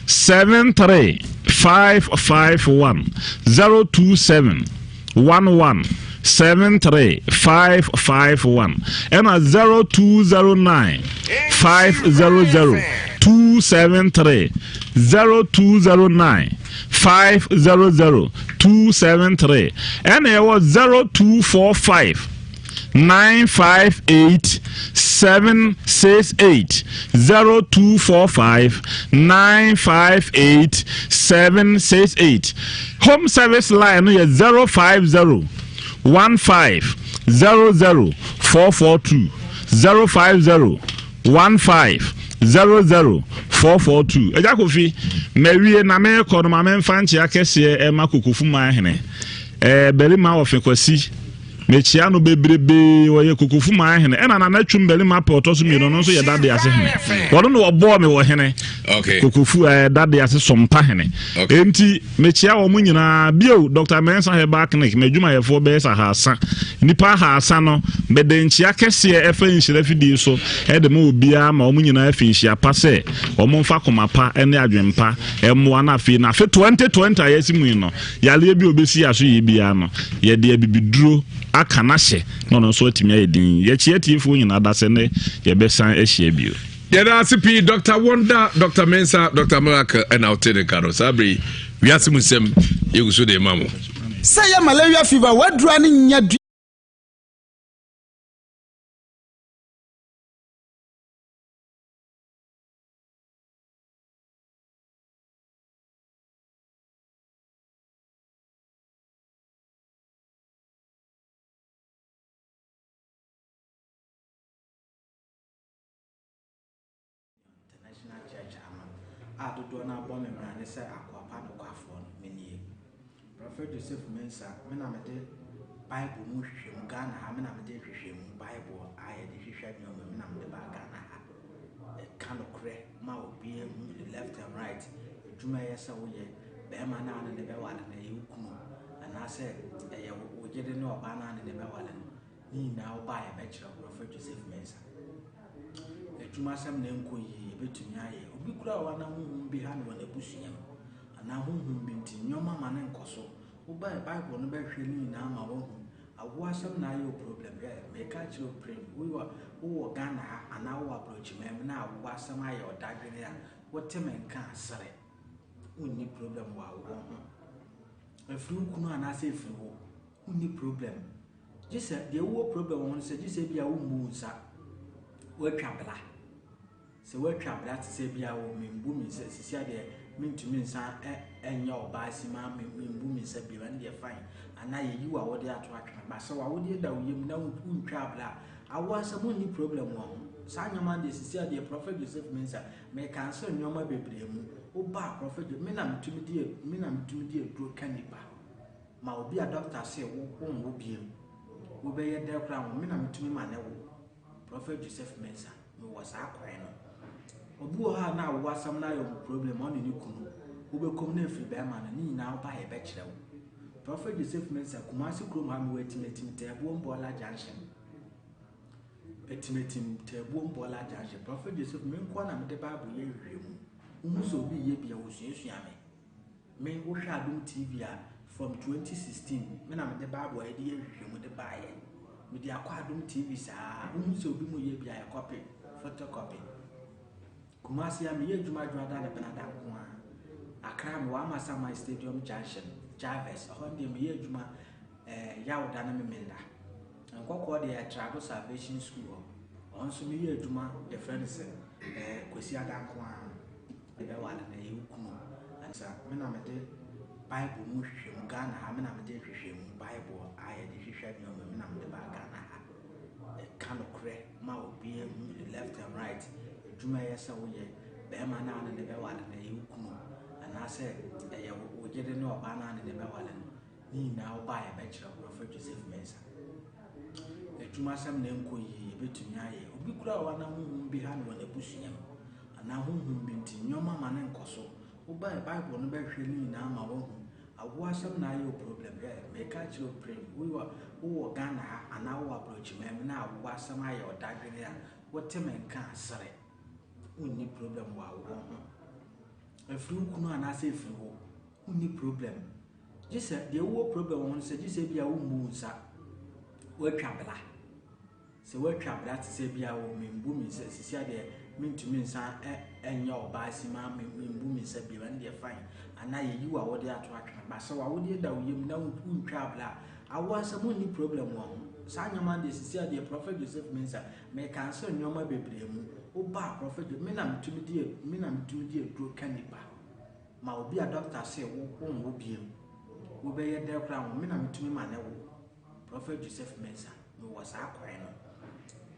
73 551 027 11 73 551 ɛna 0209 500 273 0209 500 273 ɛna ɛwɔ 0245 958 768 0245 958 768 Home service line no yɛ 050 15 00 442 050 15 00 442 Agya Kofi mawie na merekɔ no ma memfa nkyea kɛseɛ ɛma Kokofu man hene ɛɛ barima ɔfe Kwasi Mekyea no bebrebee, ɔyɛ Kokofu man hene. Ɛna Nana Twum barima pɛ ɔtɔ so mmienu, ɔno nso yɛ Dade ase hene. Ɔno na ɔbɔɔ me wɔ hene. Kokofu ɛɛ eh, Dade ase Sompa hene. Enti mekyea wɔn nyinaa. Bio, Dr. Mensah Herbal Clinic, m'adwumayɛfoɔ bɛyɛ sɛ ahaasa. Nnipa ahaasa no, mede nkyea kɛseɛ ɛfa nhyira fidie so ɛde ma obiara ma wɔn nyinaa afi nhyia pa sɛ wɔn mfa koma pa ne adwene pa mmoa no afei na afe 2020 a yɛasi mu yi no Yareɛ bi a ɔbɛsi yɛn aso yie biara no, yɛde abibiduro aka no ahyɛ na ɔno nso atumi ayɛ din. Yɛkyea atiefoɔ nyinaa da sɛ nnɛ yɛbɛsan ahyia bio. Yɛda ase pii Dr. Wonder, Dr. Mensah, Dr. Miracle ɛna wote ne nka no. Saa bere yi, wiase mu nsɛm yɛgu so de ma mo. Sɛ ɛyɛ malaria fever, w'adura no nya du. International Church ano a dodoɔ no ara bɔ me mmara ne sɛ akoa pa nokwafoɔ no, me nie. Prophet Joseph Mensah, me na mede Bible mu nhwehwɛmu, Ghana ha me na mede nhwehwɛmu Bible a yɛde hwehwɛ nneɛma me na mede baa Ghana ha. Ɛka nokorɛ ma obiara hu left and right, adwuma ɛyɛ sɛ woyɛ. Barima no a wo ne no bɛware no, ɛyɛ wo kunu anaasɛ ɛyɛ wo yere ne ɔbaa no a ne ne bɛware no, ne nyinaa wo ba a yɛbɛkyerɛ wo Prophet Joseph Mensah. Adwumasɛm na ɛnkɔ yie, yɛbɛtumi ayɛ. Obi kura wɔ na honhom bi ha no wɔ n'abusua mu anaa honhom bi nti nneɛma ma no nkɔ so. Wobae Bible no bɛhwɛ ne nyinaa ma woahu. Awoɔ asɛm na ayɛ wo problem. Hwɛ, meka akyerɛ wo prim, wowɔ Ghana ha anaa wowɔ aborɔkyiman mu na awoɔ asɛm ayɛ ɔdadwene a, wote me nka a, sere. Wonni problem wɔ awoɔ ho. Ɛfiri wo kunu anaasɛ ɛfiri wo, wonni problem. Gye sɛ deɛ wowɔ problem wɔ ho no sɛ gye sɛ ebia wommu wo nsa, woatwa bra. Sɛ woatwa bra te sɛ ebia wo membu me nsa sisi adeɛ mentumi nsa nyɛ ɔbaa si ma membu me nsa bio ɛno deɛ fine. Anaa yɛyi w'awodeɛ ato atwene. Ba sɛ w'awodeɛ da wo yam na wontwa bra a, awoɔ asɛm wonni problem wɔ ho. Saa nneɛma no deɛ sisi adeɛ Prophet Joseph Mensah mecancel nneɛma bebree mu. Woba a Prophet me na metumi di me na metumi di aduro ka nipa. Ma obi a doctor se wo wonwo biom. Wobɛyɛ dɛ koraa wo me na metumi ma ne wo. Prophet Joseph Mensah mewɔ saa kwan no. Obi wɔ hɔ a na awo asɛm no ayɛ ɔmo problem ɔne ne kunu. Wobɛkɔm na efiri bɛrima no ne nyinaa woba a yɛbɛkyerɛ wo. Prophet Joseph Mensah Kumasi kurom ha mewɔ Atimatim Tɛɛboom Bɔɔla Junction. Atimatim Tɛɛboom Bɔɔla Junction. Prophet Joseph me nkoa na mede Bible yɛ nhwehwɛmu. Wohu sɛ obi yɛ bi a wosuasua me. Me wohwɛ Adom TV a from 2016 me na mede Bible a yɛde yɛ nhwehwɛmu de baeɛ. Mede akɔ Adom TV saa. Wohu sɛ obi mu yɛ bi a yɛ copy, photocopy. Kumasi a meyɛ adwuma adwuma ne benada nko ara. Accra mewɔ Amasaman Stadium Junction, Jarvis. Ɛhɔ deɛ meyɛ adwuma eh, Yawda ne Memenda. Nkɔkɔɔ deɛ yɛ Trado Salvation School hɔ. Ɔno nso meyɛ adwuma yɛfrɛ no sɛ eh, Kwasi Ada nko ara. Bɛware no ɛyɛ wo kunu. Ansa me na mede Bible mu nhwehwɛmu Ghana ha me na mede nhwehwɛmu Bible a yɛde hwehwɛ nneɛma me na mede baa Ghana ha. Ɛka nokorɛ ma obiara hu left and right adwuma ɛyɛ sɛ woyɛ bɛrima no a ne ne bɛware no ɛyɛ wo kunu anaasɛ ɛyɛ wo yere ne ɔbaa no a ne ne bɛware no ne nyinaa wo baa yɛbɛkyerɛ wo Prophet Joseph Mensah. Adwuma asɛm na ɛnkɔ yie yɛbɛtumi ayɛ obi koraa a ɔwɔ honhom bi ha no wɔ n'abusua mu anaa honhom bi nti nneɛma ma no nkɔ so. Wobae Bible no bɛhwehwɛ ne nyinaa ma woahu. Awoɔ asɛm na ayɛ wo problem. Hwɛ, meka akyerɛ wo pren, wowɔ wowɔ Ghana ha anaa wowɔ aborɔkyiman mu na awoɔ asɛm ayɛ wo dadwene a, wote me nka a, sere. Wonni problem wɔ awoɔ ho. Ɛfiri wo kunu anaasɛ ɛfiri wo, wonni problem. Gye sɛ deɛ wowɔ problem wɔ ho no sɛ gye sɛ ebia wommu wo nsa, woatwa bra. Sɛ woatwa bra te sɛ bi a wo membu me nsa sisi adeɛ mentumi nsa nyɛ ɔbaa si ma membu me nsa bio ɛno deɛ fine anaa yɛyi w'awodeɛ ato atwene ba sɛ w'awodeɛ da wo yam na wontwa abla a awoɔ asɛm wonni problem wɔ ho saa nneɛma deɛ sisi adeɛ Prophet Joseph Mensah mecancel nneɛma bebree mu woba a Prophet me na metumi di me na metumi di aduro ka nipa ma obi a doctor se wo wonwo biem wobɛyɛ dɛ koraa wo me na metumi ma ne wo Prophet Joseph Mensah mewɔ saa kwan no.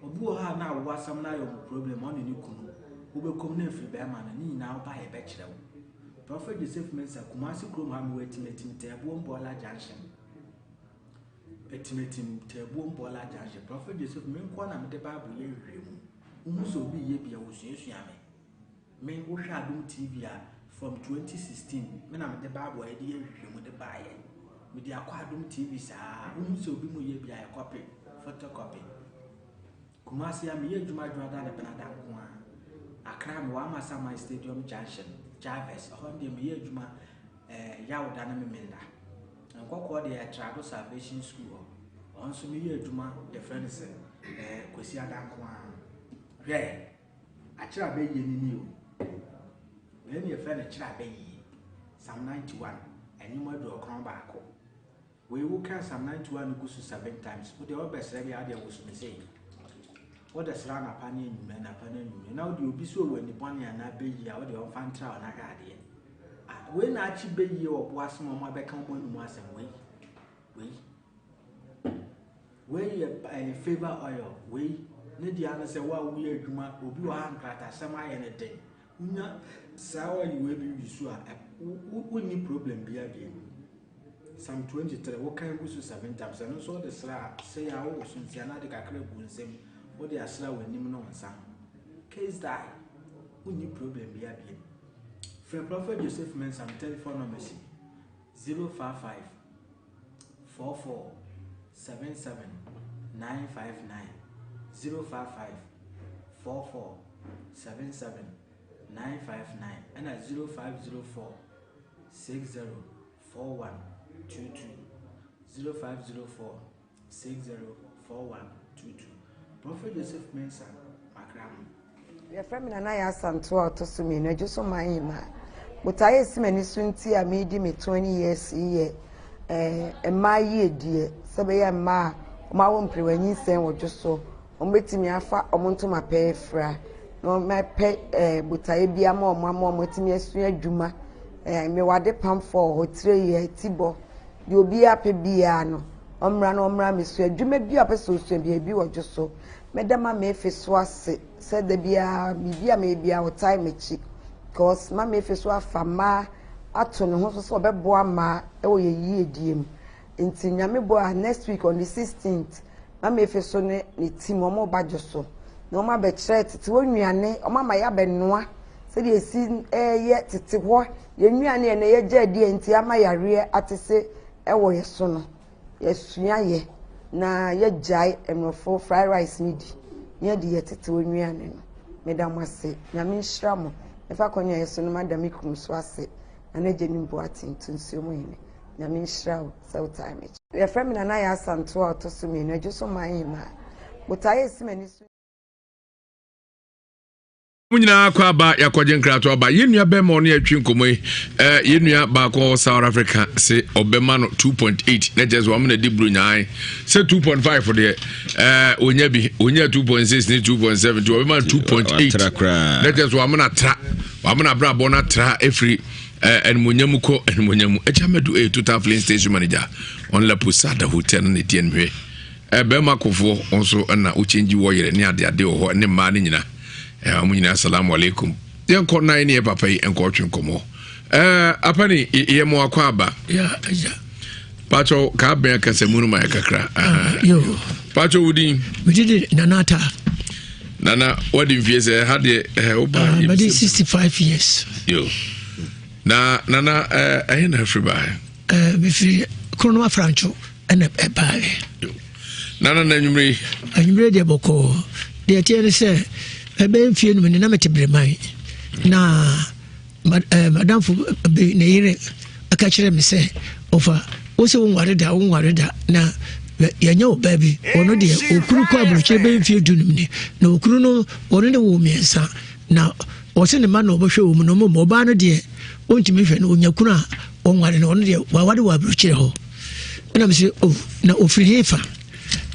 Obi wɔ hɔ a na awoɔ asɛm no ayɛ ɔmo problem ɔne ne kunu. Wobɛkɔm na efiri bɛrima no ne nyinaa woba a yɛbɛkyerɛ wo. Prophet Joseph Mensah Kumasi kurom ha mewɔ Atimatim Tɛɛboom Bɔɔla Junction. Atimatim Tɛɛboom Bɔɔla Junction. Prophet Joseph me nkoa na mede Bible yɛ nhwehwɛmu. Wohu sɛ obi yɛ bi a wosuasua me. Me wohwɛ Adom TV a from 2016 me na mede Bible a yɛde yɛ nhwehwɛmu de baeɛ. Mede akɔ Adom TV saa. Wohu sɛ obi mu yɛ bi a yɛ copy, photocopy. Kumasi a meyɛ adwuma adwuma ne benada nko ara. Accra mewɔ Amasaman Stadium Junction, Jarvis. Ɛhɔ deɛ meyɛ adwuma eh, Yawda ne Memenda. Nkɔkɔɔ deɛ yɛ Trado Salvation School hɔ. Ɔno nso meyɛ adwuma yɛfrɛ no sɛ eh, Kwasi Ada nko ara. Hwɛ! Akyerɛ abɛyie no ni o. Wei ne yɛfrɛ no kyerɛ abɛyie. Psalm 91, ɛnwom 91. Wei woka Psalm 91 no gu so seven times. Wode wobɛsrɛ bi a wode woso me sei. Wode srɛ anapa ne anwummerɛ, anapa ne anwummerɛ. Na wode obi so wɔ ani bɔne anaa bɛyie a wode ɔmfa ntra wo na hwɛ adeɛ. Ah, wei na akye bɛyie wɔ bo ase ma ɔmo abɛka ɔmo anum asɛm wei. Wei. Wei yɛ ɛyɛ favour oil. Wei ne deɛ ano sɛ wo a woyɛ adwuma obi wɔ ha nkratasɛm ayɛ ne den. Wonya saa oil wei bi wi so a wonni problem bi abien. Psalm 23 wokan gu so seven times ɛno nso wode sra a sɛ yɛ a wowɔ so nti anaa de kakra gu nsam wode asra w'anim ne wo nsa ho. Case die. Wonni problem bi abien. Frɛ Prophet Joseph Mensah telephone number si 055 44 77 959 055 44 77 959 ɛna 0504 60 41 22 0504 60 41 22 Prophet Joseph Mensah Makramo. Yɛfrɛ me Nana Yaa Asantewaa a ɔtɔ so mmienu, Adwo so man hemaa. Botaeɛ a ɛsi m'ani so nti a meredi me 20 years yi yɛ eh, mmaa yiedie, sɛ ɛbɛyɛ mmaa a Wɔawo mperewa nyinsɛn wɔ dwo so. Wɔbɛtumi afa wɔn ntoma pɛ afira na wɔapɛ ɛɛ botaeɛ bi ama wɔn ama wɔatumi asua adwuma. Ɛɛ mewɔ adepamfoɔ wɔ hɔ, tire yɛ, tibɔ, deɛ obiara pɛ biara no, ɔmmra na ɔmmra mmɛsua. Adwuma bi a ɔpɛ sɛ ɔsua biara, ebi wɔ dwo so. Mɛda Mama Efe so ase sɛ da biara biribi a meyɛ biara ɔtae m'akyi because Mama Efe so afa mmaa ato ne ho so sɛ ɔbɛboa mmaa wɔ yɛn yiedie mu. Nti Nyame boa a next week on the 16th Mama Efe so ne ne team wɔn reba dwo so na wɔn abɛkyerɛ tete hɔ nnuane, wɔn ama yɛabɛnoa sɛdeɛ esi ɛyɛ tete hɔ yɛn nnuane yɛn na yɛgya adi a nti ama yareɛ atese ɛwɔ yɛ so no. Yɛasua yɛ na yɛagyae mmorɔfo fried rice no di na yɛadi yɛ tete hɔ nnuane no. Meda mo ase. Nyame nhyira mo. Mɛfa akwannya yi so no mada me kunu so ase, Nana Gyani Boateng, Tunsuo mu hene. Nyame nhyira wo sɛ wotaa m'akyi. Yɛfrɛ me Nana Yaa Asantewaa a ɔtɔ so mmienu, Adwoso Man Hemaa. Botaeɛ a ɛsi m'ani so. Mo nyinaa kɔ aba yɛakɔgye nkrato aba yɛn nua bɛrima ɔne yɛtwe nkɔmmɔ yi eh, yɛn nua baako wɔ South Africa se ɔbɛma no 2.8 na kyerɛ sɛ wɔn na di buro nyaa sɛ 2.5 deɛ eh, onya bi onya 2.6 ne 2.7 nti ɔbɛma no 2.8 na kyerɛ sɛ wɔn na tra wɔn na abrabɔ no atra efiri eh, animonyam kɔ animonyam ɛkyɛ mɛdu eh, total filling station manager on La Posada hotel no na ɛdi animhwɛ Eh, bɛrima kofoɔ wo nso na wo kyɛngyi wɔ yere ne adeade wɔ hɔ ne mmaa no nyina eh, wɔn nyinaa salamu alaikum yɛnkɔ nan ne yɛ papa yi nkɔ ɔtwe nkɔmmɔ eh, apani yɛ mo akɔ aba pakyɛw kaa bɛn akasamu no ma yɛ kakra ah, pakyɛw wo din mede nana ata nana wadi mfie sɛ ha deɛ eh, woba ah, mede 65 years yo na nana ɛhe eh, na afiri baɛ eh, mefiri krono afrantwo ɛna ɛbaeɛ. Nana na anwummere yi. Anwummere deɛ bɔkɔɔ. Deɛ ɛteɛ ne sɛ ɛbɛyɛ mfie num ni na mete Breman na eh, madamfo bi ne yere ɛka kyerɛ me sɛ ɔfa wo sɛ wonware da wonware da na yɛnyɛ ɔbaa bi ɔno deɛ okunu kɔ aburokyerɛ bɛyɛ mfie du num ni na okunu no ɔno ne wo mmiɛnsa na ɔse ne mma na ɔbɛhwɛ wɔ mu no mmom ɔbaa no deɛ ɔntumi hwɛ no ɔnya kunu a ɔnware no ɔno deɛ waware wɔ aburokyerɛ hɔ ɛna mese o oh, na ɔfiri he fa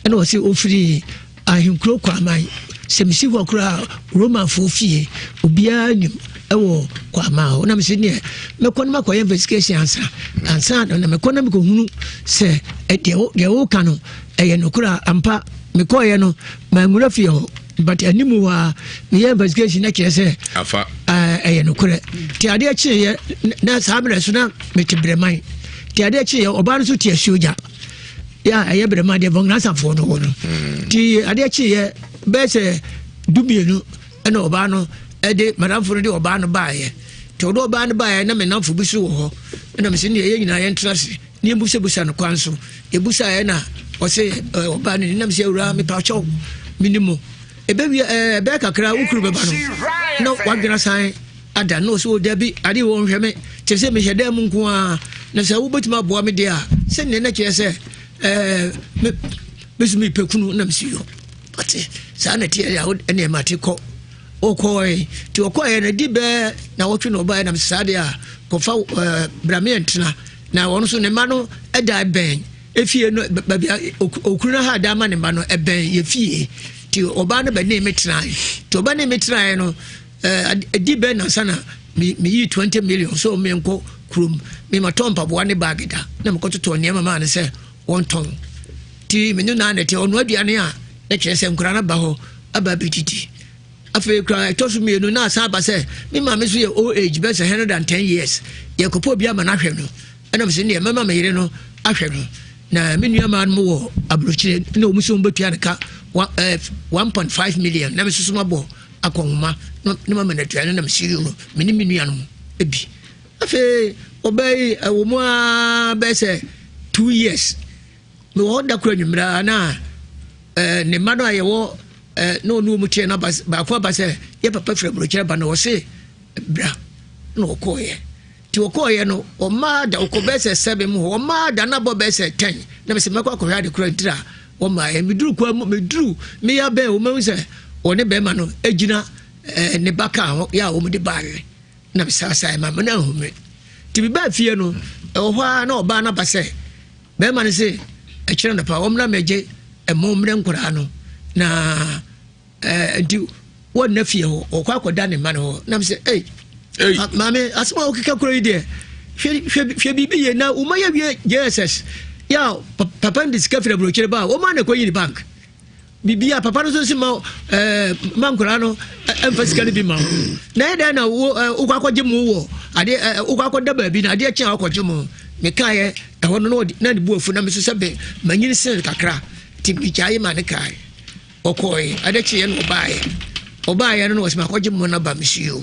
ɛna ɔse ɔfiri ahenkuro kwaman sɛ mesi hɔ koraa romanfoɔ fie obiara nim ɛwɔ kwaman hɔ na mese neɛ mɛkɔ no makɔyɛ investigation ansa ansa na mɛkɔ na mekɔhunu sɛ deɛ woka no ɛyɛ nokorɛ ampa mekɔɔyɛ no manwura fie hɔ but anim hɔ a meyɛ investigation na kyerɛ sɛ afa ɛyɛ nokorɛ nti adeɛ kyeeɛ na saa berɛ so na mete brɛman nti adeɛ kyeeɛ ɔbaa no so te asuo gya yɛ a ɛyɛ brɛman deɛ vɔngrasafoɔ no hɔ no hmm. nti adeɛ kyeeɛ bɛyɛ sɛ dumienu ɛna ɔbaa no ɛde madamfo no de ɔbaa no baeɛ nti ɔde ɔbaa no baeɛ na me namfo bi so wɔ hɔ ɛna mesɛ ne yɛn nyinaa yɛntena ase Ne yɛbusabusa no kwan so. Yɛbusaeɛ na ɔse ɔbaa no ni nam sɛ awura mepakyɛw meni mo. Ɛbɛwie ɛbɛyɛ kakra wo kuru bɛba no na wadwena san ada na ɔsɛ ɔdabi ade wɔ nhwɛ me kyerɛ sɛ mehyɛ dan mu nko ara na sɛ wobɛtumi aboa me deɛ a sɛdeɛ na kyerɛ sɛ ɛɛ me me so mepɛ kunu na mesi yɔ ɔte saa na ɛteɛ ɛneɛ mate kɔ ɔkɔɔe nti ɔkɔɔeɛ no di bɛɛ na wɔtwe na ɔbaeɛ nam saa deɛ a kɔfa ɛɛ brame ntena Na ɔno nso ne mma no da bɛn efie no baabi a okunu no ha da ama ne mma no ɛbɛn yɛ fie nti ɔbaa no bɛne me tenae nti ɔbaa ne me tenae no ɛɛ ɛdi bɛn nansa na me me yi 20 million so me nkɔ kurom me ma tɔ mpaboa ne baagi da na me kɔtotɔ nneɛma maa no sɛ wɔntɔn nti me ne naa na ɛte ɔno aduane a na kyerɛ sɛ nkura no ba hɔ aba abɛdidi Afei koraa ɛtɔ so mmienu na asan aba sɛ me maame nso yɛ old age bɛyɛ sɛ 110 years yɛkɔpɛ obi ama no ahwɛ no ɛna mesɛ neɛ mɛma me yere no ahwɛ no na me nua maa no wɔ aburokyire na wɔn nso wɔbɛtua no ka 1.5 million na me nso so mabɔ akɔnhoma na mama no aduane na mesɛ yio me ne me nua no bi afei ɔbaa yi ɛwɔ mu ara bɛyɛ sɛ 2 years Mewɔ hɔ da koro anwummerɛ a na eh, ne mma no a yɛwɔ eh, na ɔne wɔn teɛ no aba baako aba sɛ yɛ papa firi aburokyerɛ ba na ɔse bra na ɔkɔɔyɛ nti ɔkɔɔyɛ no ɔmaa da ɔkɔ bɛyɛ sɛ sɛbe mu hɔ ɔmaa da na bɔ bɛyɛ sɛ tɛn na mesɛ mɛkɔ akɔhwɛ ade korɔ ntira wɔmaa yɛ meduru kwa mu meduru meyɛ bɛn wɔn ahu sɛ ɔne bɛrima no gyina eh, ne ba kaa ho yɛ a wɔn de baayɛ na mesaasae ma mena ahu me nti mebaa fie no ɛwɔ hɔ a na ɔbaa no aba sɛ Bɛrima no se, Ɛkyena anɔpa wɔmmra mmɛgye ɛmo mmerɛ nkwadaa no na ɛɛ nti wɔnna fie hɔ ɔkɔ akɔda ne mma no hɔ nam sɛ ei maame asɛm a wokeka kuro yi deɛ hwɛ hwɛ hwɛ biribi yie na woma yɛwie jss yɛ a papa no de sika firi aburokyire ba a wɔma na ɛkɔyi ne bank biribi a papa no nso si ma ɛɛ ma nkwadaa no ɛmfa sika no bi ma wo na ɛyɛ dɛn na wo ɛɛ wokɔ akɔgye mu wɔ adeɛ ɛɛ wokɔ akɔda baabi na adeɛ kyen a wokɔgye mu mekaeɛ ɛhɔ no na ɔde na ne bu afu na me nso sɛ bɛ manyini sen kakra nti megyae ma ne kae ɔkɔe ade kyeeɛ na ɔbaeɛ ɔbaeɛ no na ɔsɛ makɔgye mu no ba me si o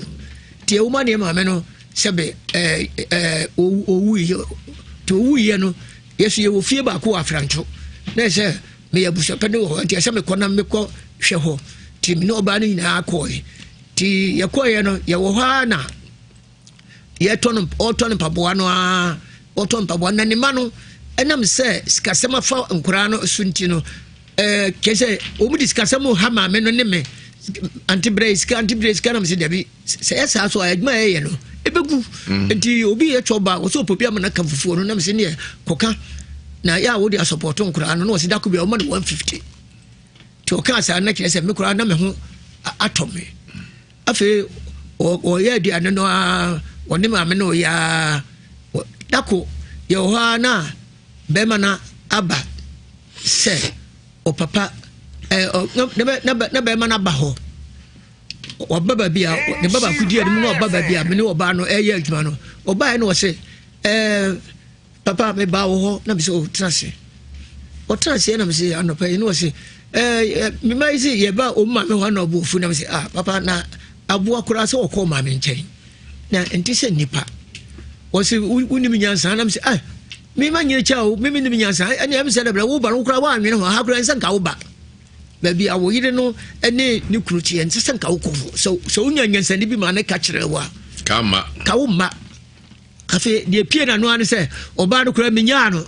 nti ɛwoma neɛ maame no sɛbe ɛɛ ɛɛ owuiɛ nti owuiɛ no yɛso yɛwɔ fie baako wɔ afranto na ɛsɛ meyɛ abusuapɛni wɔ hɔ nti ɛsɛ mekɔ na mekɔ hwɛ hɔ nti me ne ɔbaa no nyinaa kɔe nti yɛkɔeɛ no yɛwɔ hɔ ara na yɛtɔ no ɔtɔ no mpaboa no ara ɔtɔ mpaboa na ne ma no ɛnam sɛ sikasɛm afa nkoraa no so nti no ɛɛ kyerɛ sɛ wɔn de sikasɛm ha maame no ne me ante brɛ sika ante brɛ sika nam sɛ dabi sɛ yɛ saa so a adwuma yɛyɛ no ɛbɛgu mm. nti obi yɛ twɔ ba wɔsɛ ɔpɔ bi ama no ka fufuo no nam sɛ neɛ kɔka na yɛ a wode asɔpɔto nkoraa no na wɔsɛ dako bi a wɔma no 150 nti ɔkaa saa na kyerɛ sɛ me koraa na me ho atɔ me Afei wɔyɛ aduane no ara, wɔne maame no reyɛ ara. Dako yɛwɔ hɔ ara na bɛrima no aba sɛ ɔpapa ɛɛ na bɛrima no aba hɔ. Ɔba baabi a ne ba baako di anim na ɔba baabi a me ne ɔbaa no ɛreyɛ adwuma no. Ɔbaeɛ na ɔse ɛɛ. Papa mebaa wo hɔ na mesɛ oh tena ase. Ɔtena aseɛ na mesɛ anɔpa yi na ɔse ɛɛ mema yi sɛ yɛba ɔmu maame hɔ na ɔbo afu na mesɛ ah papa na aboa koraa sɛ ɔkɔ maame nkyɛn na nte sɛ nnipa. Ɔse wonim nyansa na mesɛ ah mema nyere kyɛ o meme nim nyansa ɛne ɛm sɛ dɛbrɛ wo ba no koraa woanwene ho ha koraa ɛnsɛ nka wo ba baabi a wo yere no ne ne kunu teɛ ɛnsɛ sɛ nka wokɔ hɔ sɛ sɛ wonya nyansane bi ma ne ka kyerɛ wo a ka wo mma. Afei deɛ pie n'ano ara ne sɛ ɔbaa no koraa menyaa no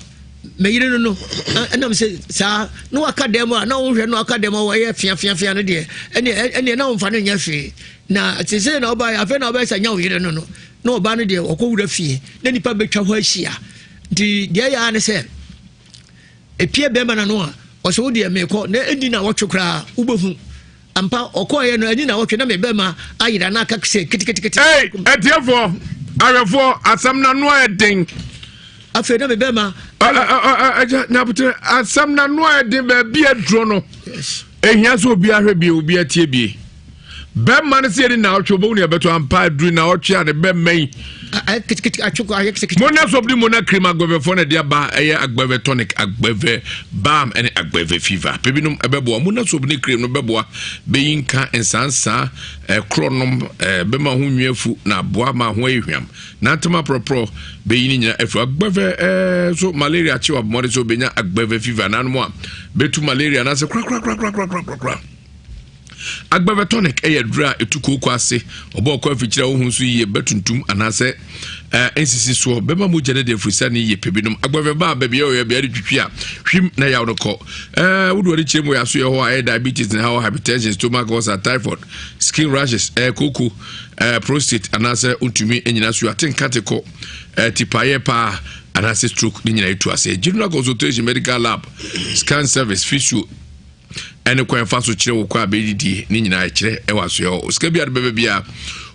me yere no no ɛnam sɛ saa na waka dɛm a na wohwɛ no aka dɛm a wɔyɛ fiafiafia no deɛ ɛneɛ ɛneɛ na wɔmfa no nyɛ hwee na te sɛ na ɔbaa afei na ɔbɛyɛ sɛ nya wo yere no no na ɔbaa no deɛ ɔkɔ wura fie na nipa bɛtwa hɔ ahyia nti deɛ ɛyɛ ara ne sɛ Epie bɛrima no ano a, ɔsɛ wo deɛ meekɔ na ɛnni nawɔtwe koraa wobɛhu. Ampa ɔkɔeɛ no ɛnni nawɔtwe na me bɛrima ayera na aka sɛ keteketekete. Ei, atiefoɔ, ahwɛfoɔ, asɛm no ano ayɛ den. Afei na me bɛrima. Agya, nyabotere, asɛm no ano ayɛ den baabi aduro no. Ehia sɛ obi ahwɛ bie, obi atie bie. Bɛrima no sɛ yɛde naawɔtwe wobɛhu ne ɛbɛto ampa aduru naawɔtwe a ne bɛmma yi. Mona soap ne mona cream agbɛvɛfoɔ na ɛde aba ɛyɛ agbɛvɛ tonic agbɛvɛ balm ɛne agbɛvɛ fever pɛ binom ɛbɛboa mona soap ne cream no bɛboa bɛyi nka nsansaa ɛkorɔ nom bɛma ho nwi afu na aboa ma ho ayɛ hwam nantema porɔporɔ bɛyi ne nyina afu agbɛvɛ ɛɛ so malaria kyew abɔmmɔde so bɛnya agbɛvɛ fever nanom a bɛtu malaria anaasɛ korakorakorakorakorakora Agbɛvɛ tonic yɛ aduru a ɛtu kooko ase, ɔbɔ ɔkɔ afikyiri a wohu nso yie, bɛ tuntum anaasɛ ɛɛ nsisi soɔ, bɛma mogya no de afurisa ne yie pɛ binom. Agbɛvɛ ba a baabi a ɔyɛ bea de twitwi a hwim na yaw no kɔ. Ɛɛ wode w'ani kyerɛ mu wɔ yaso yɛ hɔ a ɛyɛ diabetes ne haw, hypertension, stomach ulcer, typhoid, skin rashes, ɛɛ kooko, ɛɛ prostate anaasɛ wontumi nyina so ate nka te kɔ, ɛɛ tipaeɛ paa anaasɛ stroke ne nyinaa ɛtu ase. General consultation, medical lab, scan service, physio, ɛne kwan fa so kyerɛ wo kɔ a bɛdidie ne nyinaa ɛkyerɛ ɛwɔ asoɛ hɔ sika bi a de bɛbɛ bi a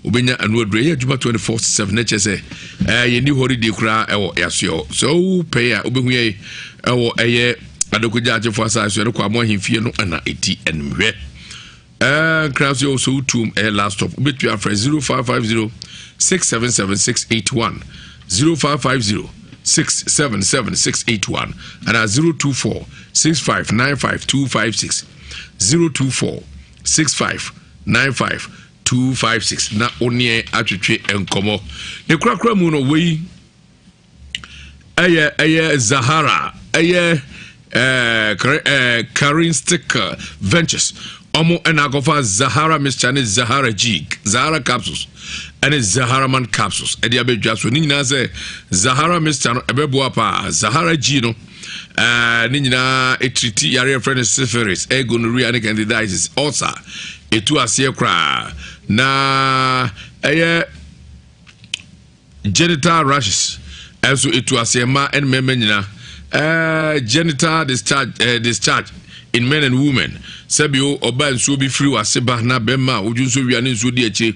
wobɛnya ano aduru ɛyɛ adwuma 24/7 na kyerɛ sɛ ɛɛ yɛnni holiday koraa ɛwɔ yɛasoɛ hɔ sɛ wopɛ a wobɛhu yɛ ɛwɔ ɛyɛ adokogya akyefo asase so ɛne kɔ amoa ahemfie no ɛna ɛdi animhwɛ ɛɛ nkran so yɛwɔ sɛ wotuom ɛyɛ last stop wobɛtumi afrɛ 0550 677 681 0550 677 681 anaa 024 65 95 256 024 65 95 256 na wo neɛ atwetwe nkɔmmɔ ne korakora mu no wei ɛyɛ ɛyɛ zahara ɛyɛ ɛɛ ɛɛ karistic ventures ɔmo ɛna akɔfa zahara mixture ne zahara jig zahara capsules ɛne zahara man capsules ɛde abɛdwa so ne nyinaa sɛ zahara mixture no ɛbɛboa paa zahara g no ɛɛ ne nyinaa etiriti yareɛ frɛ no syphilis ɛyɛ gonorrhea ne candidiasis ulcer etu aseɛ koraa na ɛyɛ genital rashes ɛnso etu aseɛ mmaa ɛne mmarima nyinaa ɛɛ genital discharge ɛɛ discharge. in men and women. Sɛbio ɔbaa nsuo bi firi w'ase ba na bɛrima a wodwo nsuo wia ne nsuo di akyire.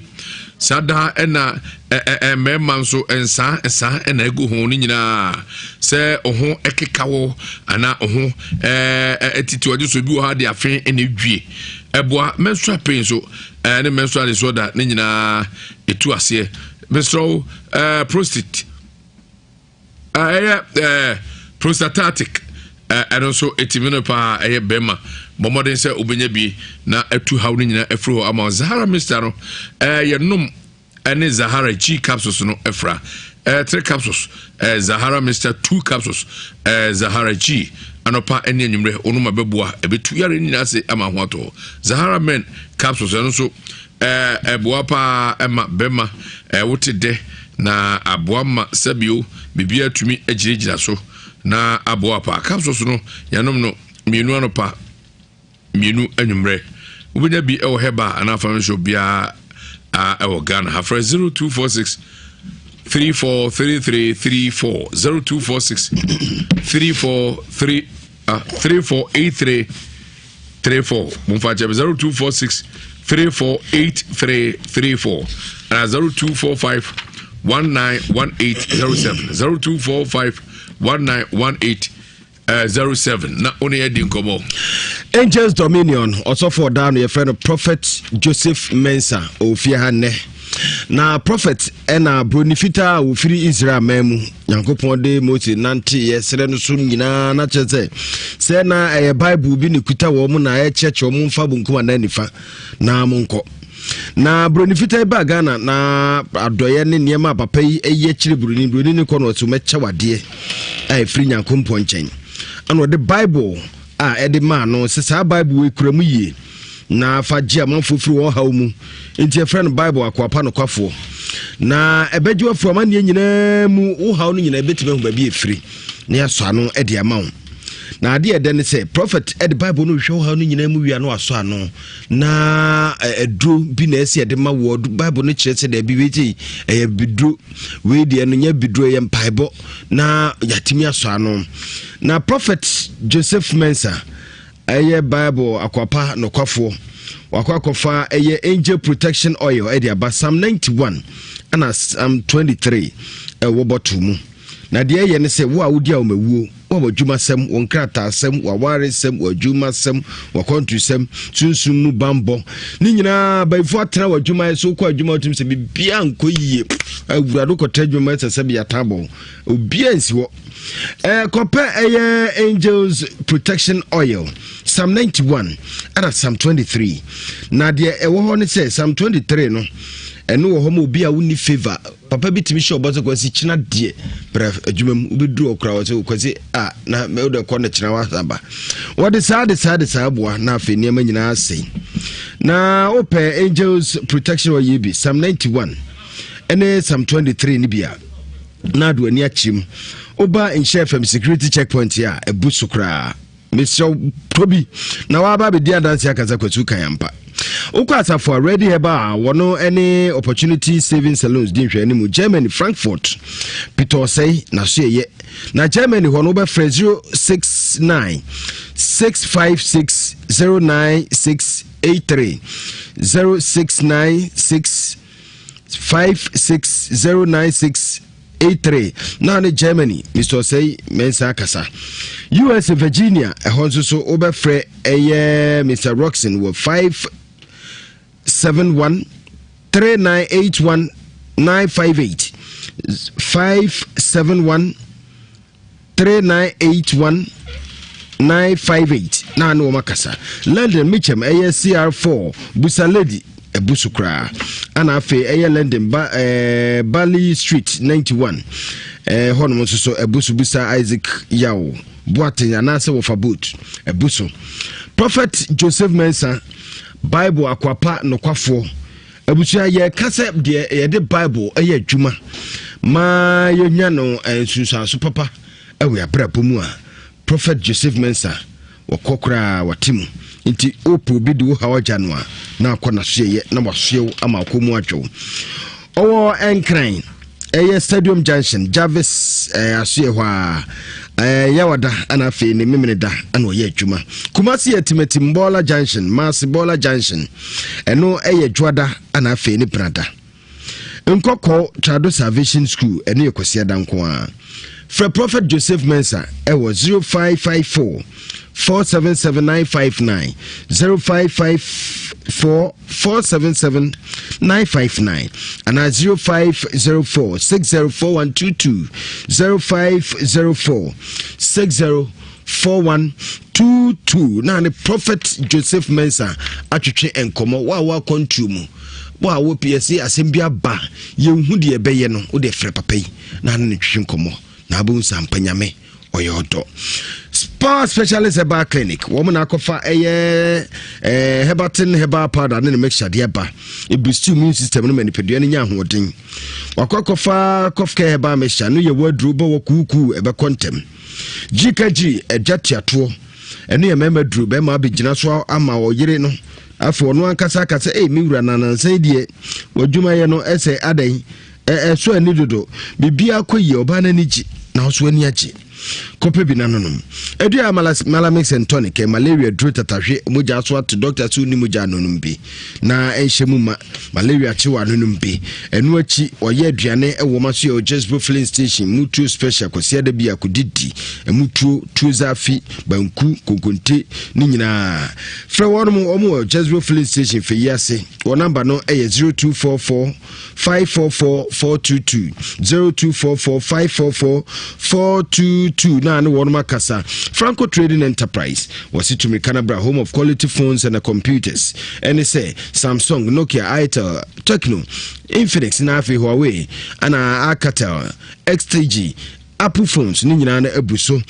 Saa daa ɛna ɛ mmarima nso nsaa nsaa ɛna egu ho ne nyinaa sɛ ɔho ɛkeka wɔ anaa ɔho ɛɛ ɛtiti ɔgye so bi wɔ ha de afe ɛna edwie ɛboa menstrual pain nso ɛɛ ne menstrual disorder ne nyinaa etu aseɛ mesrɛ wo ɛɛ prostate ɛyɛ ɛɛ prostatatic ɛno nso ɛtumi no paa ɛyɛ bɛrima bɔ mmɔden sɛ wobɛnya bi na atu haw no nyinaa afiri hɔ ama Zahara mixture no ɛɛ yɛnom ɛne Zahara G capsules no ɛfra ɛɛ 3 capsules ɛɛ Zahara mixture 2 capsules ɛɛ Zahara G anɔpa ɛne anwummerɛ wonom ɛbɛboa ɛbɛtu yare nyinaa ase ama ho atɔ Zahara men capsules ɛno nso Ɛboa paa ma bɛma wote dɛ na aboa ma sɛbio biribiara tumi gyinagyina so na aboa paa. Capsules no yɛnom no mmienu anɔpa mmienu anwummerɛ. Wobɛnya bi wɔ herbal anaa pharmacy shop biara ɛwɔ Ghana ha. Frɛ 0246 343334 0246 343 3483 34 momfa kyɛ me 0246 348334 ana 0245 191807 0245 1918 07 na wo ne yɛdi nkɔmmɔ. Angels Dominion ɔsɔfo ɔdaa no yɛfrɛ no Prophet Joseph Mensah ɔwɔ ha nnɛ na prophet ɛna broni fitaa a wɔfiri Israel man mu Nyankopɔn de Mose nanteeɛ serɛ no so nyinaa na kyerɛ sɛ sɛ na ɛyɛ Bible bi ne kuta wɔn mu na ɛkyerɛkyerɛ wɔn mfa bonkum anaa nifa na monkɔ. Na buroni fitaa yi baa Ghana na adɔeɛ ne nneɛma a papa yi ayi akyerɛ buroni buroni ne kɔ no ɔsɛ mɛkyɛ wadeɛ a ɛfiri Nyankopɔn nkyɛn ɛna ɔde Bible a ɛde maa no sɛ saa Bible yi kura mu yie na fa gye amanfoɔ firi wɔn haw mu nti ɛfrɛ no Bible akoapa nokwafoɔ na ɛbɛgye wafiri amanneɛ nyinaa mu wo haw no nyinaa ɛbɛtumi ahu baabi ɛfiri na yɛasɔ ano de ama wo na adeɛ ɛdɛ ne sɛ prophet ɛde Bible no hwehwɛ wo haw no nyinaa mu wia no asɔ ano na aduro bi na ɛsɛ yɛde ma wɔ Bible no kyerɛ sɛ daabi wei sei ɛyɛ biduro wei deɛ no nyɛ biduro ɛyɛ mpaebɔ na yɛatumi asɔ ano na prophet Joseph Mensah Ɛyɛ Bible akwapa nokwafoɔ. Wakɔ akɔfa ɛyɛ Angel Protection Oil ɛde aba Psalm 91 ɛna Psalm 23 ɛwɔ bɔtol mu. Na deɛ ɛyɛ ne sɛ wo a wodi awomawuo, wo a w'adwumasɛm, wo nkrataasɛm, w'awaresɛm, w'adwumasɛm, w'akwantusɛm, sunsum mu bammɔ, ne nyinaa abayifoɔ atena w'adwumayɛ so, wokɔ adwuma wotumi sɛ biribiara nkɔ yie, awurade wokɔtra adwuma ɛsɛ sɛ beyata abɔ obiara nsi hɔ. Eh, kɔpɛ ɛyɛ angels protection oil psalm 91 ɛna psalm 23 na deɛ ɛwɔ hɔ ne sɛ psalm 23 no ɛno wɔ hɔ ma obi a wonni favor papa bi tumi hyɛ ɔbɔ sɛ kwasi kyena deɛ brɛ adwuma mu wobɛduru ɔkora wɔ sɛ kwasi a na wode kɔ no kyena wasaba wɔde saa de saa de saa boa na afei nneɛma nyinaa asɛe na wopɛ angels protection oil bi psalm 91 ɛne psalm 23 no bi a na ade w'ani akyerɛ mu woba nhyɛ fam security checkpoint a ɛbu so koraa mesrɛ wo tɔ bi na waba abɛdi adanse akasa kwasu kan ampa wokɔ asafo a ready heba a wɔno ne opportunity saving saloons di nhwɛ mu germany frankfurt peter ɔsɛe na so yɛyɛ na germany hɔ no wobɛfrɛ 069 656 09683 0696 5609683 na ne Germany Mr. Osei Mensah akasa US Virginia ɛhɔ nso so wobɛfrɛ ɛyɛ Mr. Roxon wɔ 571 3981 958 571 3981 958 na ne wɔn akasa london mitcham ɛyɛ cr4 busa lady ɛbu so koraa ana afei ɛyɛ london ba ɛɛ eh, bali street 91 ɛɛ eh, hɔnom nso so ɛbu so busa isaac yaw boaten anaasɛ wɔfa boat ɛbu so prophet joseph mensa bible akwapa nokwafoɔ Abusua, yɛka sɛ deɛ yɛde Bible yɛ adwuma ma yɛnya no eh, nsunsuanso papa wɔ abrabɔ mu a, Prophet Joseph Mensah wɔkɔ koraa wɔte mu. Nti wopɛ obi de wo haw agya no a, na akɔ n'asoɛyɛ na wasoɛ wo ama akɔ mu adwo. Ɔwɔ Nkran. Ɛyɛ Stadium Junction, Jarvis eh, asoɛ hɔ a eh, Yawada ana afei ne Memene da ana ɔyɛ adwuma. Kumasi yɛ Timatim Bɔɔla Junction, Maase Bɔɔla Junction. Ɛno ɛyɛ Dwoada ana afei ne Benada. Nkɔkɔɔ Trado Salvation School ɛno yɛ Kwasiada nko ara. Frɛ Prophet Joseph Mensah ɛwɔ 0554 477 959 0554 477 959 anaa 0504 604122 0504 604122 na ne Prophet Joseph Mensah atwetwe nkɔmmɔ wo a woakɔntuo mu wo a wɔ psa asɛm bi aba yɛnhu deɛ ɛbɛyɛ no wode frɛ papa yi na ne ne twetwe nkɔmmɔ na abɛhu sɛ ampa Nyame ɔyɛ ɔdɔ. Spa Specialist Herbal Clinic wɔn na akɔfa ɛyɛ ɛɛ Herbatin herbal powder ne ne mixture deɛ ba ebusti immune system no ma nipadua no nya ahoɔden. Wakɔ akɔfa cough care herbal mixture no yɛ waduro bɔ wɔ kuukuu ɛbɛkɔ ntɛm. GKG ɛgya tiatoɔ ɛno yɛ mmarima duro bɛrima abɛgyina so ama ɔyere no afei ɔno ankasa aka sɛ ei me wura na nansa yi deɛ w'adwumayɛ no ɛsɛ adɛn Ɛsɔ ani dodo. Biribiara kɔ yie, ɔbaa no ani gye, na ɔso ani agye. Kɔpɛ bi na nonom. Adua a Malamix and tonic, malaria duro tatahwe, mogya so ate, dɔkta so wonni mogya anonom bi. Na ɛnhyɛ mu ma malaria kye wɔ anonom bi. Ɛno akyi, ɔyɛ aduane wɔ ma so yɛ Ojesbo filling station, mutuo special, kwasiada bi a kɔdidi, mutuo, tuo zafi, banku, konkonte, ne nyinaa. Frɛ wɔn, wɔn wɔ Jesbo filling station fɛ yi ase. Wɔn namba no yɛ 0244 544 422 0244 544 422 na ne wɔnom akasa. Franco Trading Enterprise wɔse tumi kanabra home of quality phones and computers ɛne sɛ Samsung, Nokia, Itel, Tecno, Infinix na afei Huawei ana Alcatel, XTG, Apple phones ne nyinaa no abu so.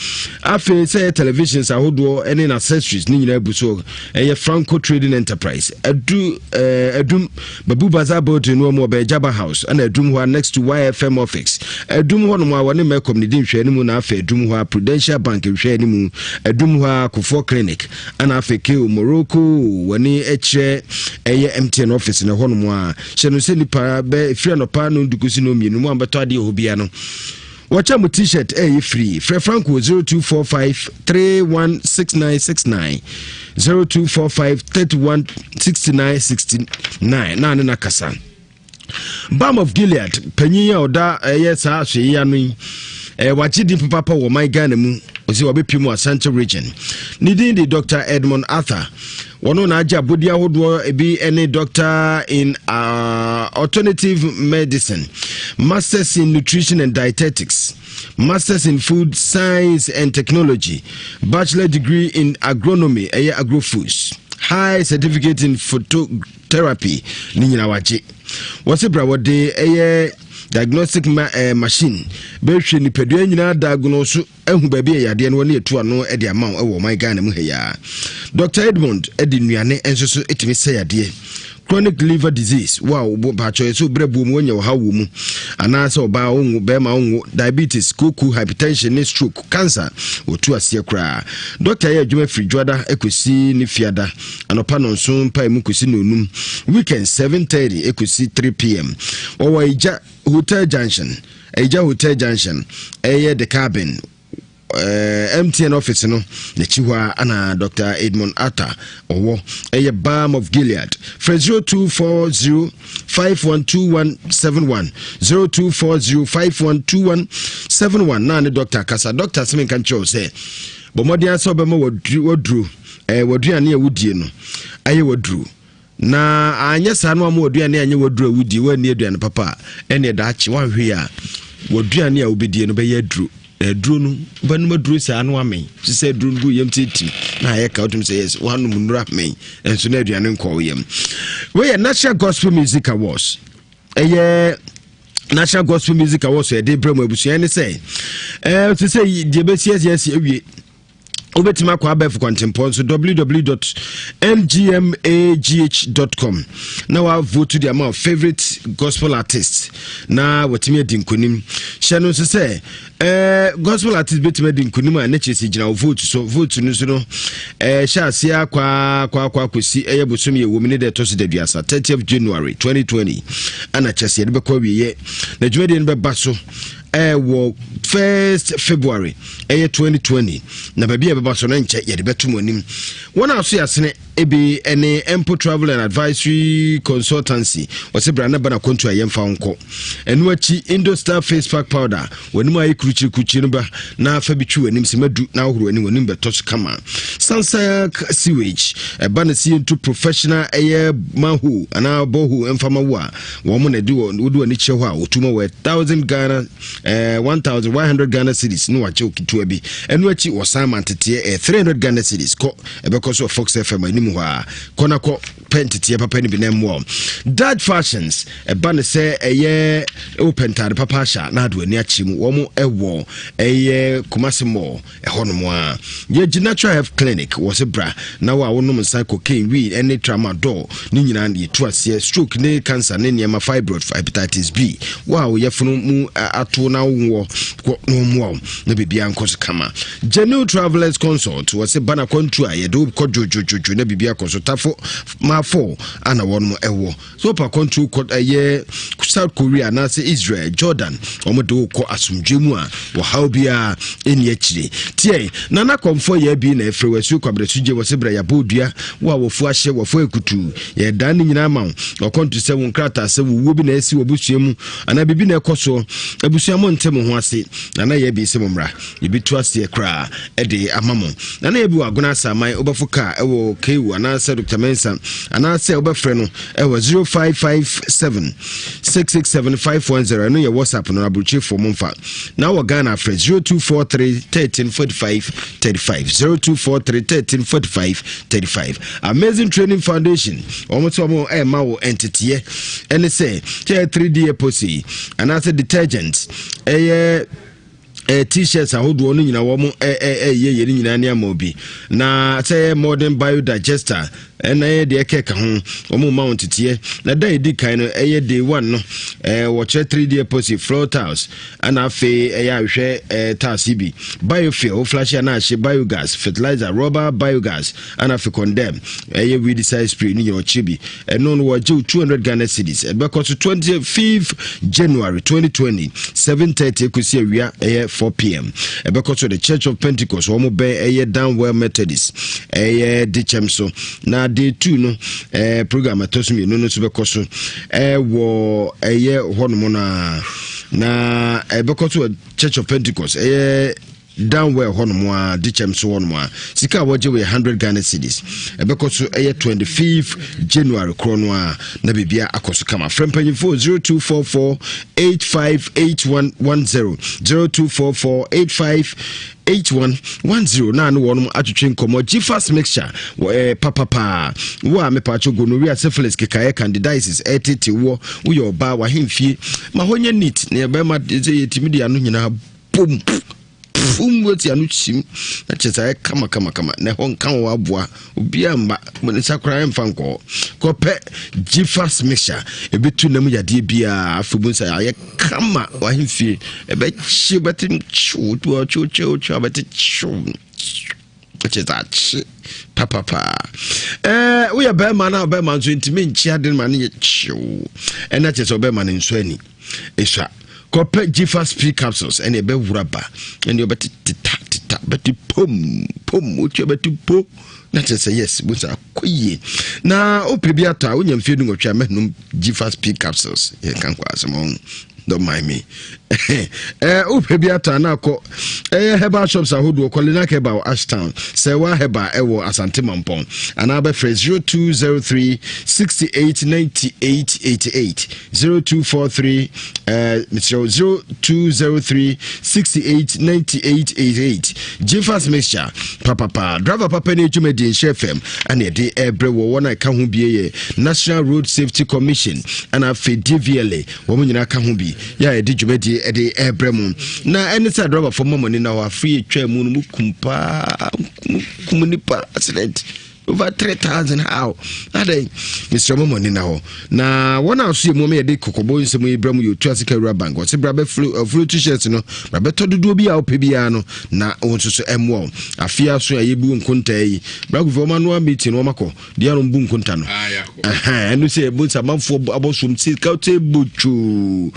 Afei sɛ ɛyɛ televisions ahodoɔ ne accessories ne nyinaa abu so. Ɛyɛ Franco Trading Enterprise. Adu eh, Adum Babu Bazaar building no mu ɔbɛn Jaba House ɛna Adum hɔ a next to YFM office. Adum hɔ nom a wɔne Melcom ne di nhwɛɛ no mu na afei Adum hɔ a Prudential Bank nhwɛɛ no mu. Adum hɔ a Kofoɔ Clinic ɛna afei KO Morocco wɔne ɛkyerɛ ɛyɛ MTN office na ɛhɔ nom a hyɛ no sɛ nipa bɛ firi anɔpa no ndukosi no mmienu mu a bɛtɔ adeɛ hɔ bia no. Wɔkyɛ mo t-shirt ɛyɛ free. Frɛ Franco 0245 316969 0245 31 69 69 na ne na kasa. Balm of Gilead panyin a ɔda ɛyɛ saa ahwɛyi ano yi ɛyɛ wagye din papapa wɔ man Ghana mu ɔsɛ wɔbɛpie mu Ashanti region. Ne din de Dr. Edmond Arthur. Wɔn na agye abodi ahodoɔ ebi ne Doctor in uh, Alternative Medicine, Masters in Nutrition and Dietetics, Masters in Food Science and Technology, Bachelor degree in Agronomy, ɛyɛ agrofoods, High Certificate in Phototherapy, ne nyinaa wagye. Wɔsi bra wɔde ɛyɛ diagnostic ma, eh, machine bɛhwɛ nipadua nyinaa diagnose ahu baabi a yadeɛ no wɔ ne yɛtu ano de ama wo wɔ ɔman Ghana mu ha yi ara. Dr. Edmond de nnuane nso so tumi sɛ yadeɛ. Chronic liver disease, wo a wo baakyɛ yɛ sɛ wobrɛ buo mu woanya ɔhaw wɔ mu, anaasɛ ɔbaa wonwo, bɛrima wonwo, diabetes, kooko, hypertension ne stroke, cancer, wɔtu aseɛ koraa. Dɔkta yɛ adwuma firi dwoada kɔsi ne fiada, anɔpa nɔnson mpae mu kɔsi nonum, weekend 7:30 kɔsi 3 pm. Wɔwɔ Agya Hotel Junction. Agya Hotel Junction, ɛyɛ The Cabin, eh, MTN office no n'akyi hɔ a ana Dr. Edmond Arthur ɔwɔ ɛyɛ Balm of Gilead. Frɛ 0240 512171 0240 512171 na ne doctor kasa. Doctor sɛ menka nkyerɛ wo sɛ bɔ mmɔden sɛ wobɛma waduro eh, waduane a wodie no ayɛ waduro Na anyɛ saa no ama w'aduane anyɛ w'aduro a wodie, woanni aduane papa a, ɛnneɛ daakye woanhwɛ yie a, w'aduane a wobɛdie no bɛyɛ aduro. Na aduro no, wobɛnom aduro saa no amee. Te sɛ aduro no gu yam tiatim na ayɛ ka wotumi sɛ yes, woanom nnuro amee, nso na aduane nkɔ wo yam. Wei yɛ National Gospel Music Awards. Ɛyɛ National Gospel Music Awards yɛde brɛ mu abusua ne sɛ ɛɛ te sɛ deɛ bɛsi asi asi awie. Wobɛtumi akɔ abɛɛfo kwantempɔn so www.ngmagh.com na wavote de ama favorite gospel artist na watumi adi nkonim. Hyɛ no nso sɛ eh, gospel artist bɛtumi adi nkonim a ne kyerɛ sɛ gyina wo vote so. Vote no so no eh, hyɛ aseɛ akɔ akɔ akɔ akɔsi ɛyɛ bosom yɛ wɔ mu ne deɛ ɛtɔ so daduasa 30th January 2020 ana kyerɛ sɛ yɛde bɛkɔ awieɛ na dwumadie no bɛba so ɛwɔ 1st February ɛyɛ 2020 na baabi a ɛbɛba so no nkyɛ yɛde bɛto mu anim. Wɔn a so yɛasene ebi ɛne Empo Travel and Advisory Consultancy, wɔsɛ bra na ba na kwantu a yɛmfa nkɔ. Ɛno akyi Indostar Face Pack Powder, w'anim ayɛ kurukyirikurukyiri no ba na fa bi twi w'anim sɛ madu na ahohoro w'anim, w'anim bɛtɔ so kama. Sansak Sewage, ɛba no sɛ yɛntu professional ɛyɛ manhole anaa borehole ɛmfa ma wo a, wɔn na ɛde wɔ wode w'ani kyerɛ hɔ a wɔtu ma wɔ 1000 Ghana eh, 1100 Ghana cedis na wakyɛ ketewa bi. Ɛno akyi wɔsan ma nteteɛ eh, 300 Ghana cedis. Kɔ ɛbɛkɔ so Fox FM anim hɔ a, kɔ na kɔ pɛ nteteɛ papa no bi na mmoa wo. Dutch Fashions, ɛba no sɛ ɛyɛ wopɛ ntaade papa ahyɛ a na ade w'ani akyerɛ mu, wɔn ɛwɔ ɛyɛ Kumasi Mall ɛhɔnom a. Yɛgye Natural Health Clinic wɔ se bra na wo a wonom nsa, cocaine, weed ɛne tramadol ne nyinaa yɛtu aseɛ, stroke ne cancer ne nneɛma, fibroid, hepatitis B, wo a woyɛfono mu ato na wowɔ kɔ na ɔmmoa wo na biribiara nkɔ so kama. Genuine Travelers Consult wɔ se ba na kwantu a yɛde wo kɔ dwodwodwodwo na biribiara kɔ so. Tafo maafo ana wɔnom ɛwɔ So wopɛ akwantuo kɔ ɛyɛ South Korea anaasɛ Israel, Jordan, wɔn de wokɔ asomdwe mu a wɔhaw biara ɛni akyire. Tiɛ, Nana Kɔmfoɔ yɛ bi na ɛfrɛ wasuo kwabrɛ so gye wɔ se brɛ yɛabɔ odua, wo a wɔfu ahyɛ wɔfo akutu, yɛdan ne nyinaa ma wo. Ɔkɔnto sɛ wo nkrataa sɛ wowuo bi na ɛsi wɔ busua mu anaa biribi na ɛkɔ soɔ, abusua mo nte mo ho ase, Nana yɛ bi sɛ mo mmra. Yɛbɛtu aseɛ koraa de ama mo. Na na yɛbi wɔ Agona Asaman, wobɛfo kaa ɛwɔ KU anaasɛ Dr. Mensah, anaasɛ wobɛfrɛ no ɛwɔ 0557 667 510. Ɛno yɛ WhatsApp no, aburokyirefoɔ mo mfa. Na wɔ Ghana afrɛ 0243 13 45 35, 0243 13 45 35. Amazing Training Foundation, wɔn sɛ wɔn ɛrema wo nteteɛ ɛne sɛ kyɛ 3D epoxy anaasɛ detergent ɛyɛ t-shirts ahodoɔ no nyinaa wɔn ɛyɛ yɛ ne nyinaa ne ama obi na sɛ ɛyɛ modern biodigester ɛna ɛyɛ deɛ ɛkɛka ho, wɔn ma wɔn teteɛ. Na da edi kan no ɛyɛ day one no, wɔkyerɛ 3D epoxy floor tiles, ɛna afei ɛyɛ ahwehwɛ tiles yi bi, biofuel wo flash ana ahye, biogas fertilizer, rubber biogas, ɛna afei condemn ɛyɛ weedicide spray no nyina ɔkyerɛ bi. Ɛno no wɔgye 200 Ghana cedis. Ɛbɛkɔ so 25 January 2020, 7:30 kɔsi awia ɛyɛ 4 p.m. Ɛbɛkɔ so the Church of Pentecost, wɔn bɛn ɛyɛ Danwell Methodist ɛyɛ Dikyɛm so. Na day 2 no, program ɛtɔ so mmienu no nso bɛkɔ so ɛwɔ ɛyɛ hɔnom no a, na ɛbɛkɔ so wɔ Church of Pentecost ɛyɛ Downwell hɔnom a, Dikyɛm so hɔnom a. Sika a wɔgye wɔ yɛ 100 Ghana cedis. Ɛbɛkɔ so ɛyɛ 25 January korɔ no a, na biribia akɔ so kama. Frɛ mpanyimfoɔ 0244 858110, 0244 85 8110 na ne wɔnom atwetwe nkɔmmɔ. Gfas mixture papapaa wo a mepaakyɛ gonorrhea, syphilis, kekaeɛ, candidiasis ɛtete woɔ, woyɛ ɔbaa wahemfie ma hɔ nyɛ neat na yɛbɛma sɛ yɛtumi de ano nyinaa pom fum wati ano kyim na kyerɛ sɛ ayɛ kama kama kama na ɛhɔ nka wɔ aboa obiara mma ne nsa koraa ɛmfa nkɔ hɔ. Kɔpɛ Gfas mixture, ɛbɛtu nam yadeɛ biara afei bu nsa ayɛ kama, wahemfie ɛbɛkye, bɛte kyew kyew kyew kyew, bɛte kyew kyɛ sɛ akye papapaa. Woyɛ bɛrima no a, bɛrima nso ntumi nkye ade no ma no yɛ kyew, ɛna kyerɛ sɛ ɔbɛrima no nso ani ɛsua. Kɔpɛ Gfas P capsules, ɛne ɛbɛwura ba ɛne ɔbɛte teta teta, bɛte pom pom, wotua bɛte po na kyerɛ sɛ yes, bosa akɔ yie. Na wopɛ bi atɔ a, wonya mfeɛ 18 a mɛnom Gfas P capsules. Yɛka nkɔ asɛm ɔho, don't mind me. Wopɛ bi atɔ a na akɔ ɛyɛ herbal shops ahodoɔ, Kɔlinak Herbal, Ashtown, Sɛwa Herbal ɛwɔ Asante Mampɔn, anaa bɛfrɛ 0203 68 98 88, 0243 mesrɛ 0203 68 98 88. Gfas mixture papapa, driver papa ne adwumadi nhyɛ fam ɛna yɛde ɛbrɛ wɔ. Wɔn a ɛka ho bie yɛ National Road Safety Commission ɛna afei DVLA, wɔn nyinaa ka ho bi. TV yɛ a yɛde dwumadie ɛde ɛbrɛ mu na ɛne sɛ adrɔbafoɔ mma mo ani na hɔ afei yɛtwa mu no mu kum paa kum nipa accident over 3000 how adɛn mesrɛ mo mɔne na hɔ na wɔn a so yɛ mu yɛde kɔkɔbɔ nsɛm yi brɛ mu yɛ otu ase kawura bank wɔse bra bɛflo eh, t-shirt no bra bɛtɔ dodoɔ bi a wopɛ biara no na wɔn nso so ɛmmoa wo afei aso a yɛbu nkontaa yi bra kofi wɔn anoa meeting wɔn akɔ deɛ ano bu nkonta no ah, ɛno sɛ ɛbu nsamanfoɔ abɔsom sika sɛ botwoo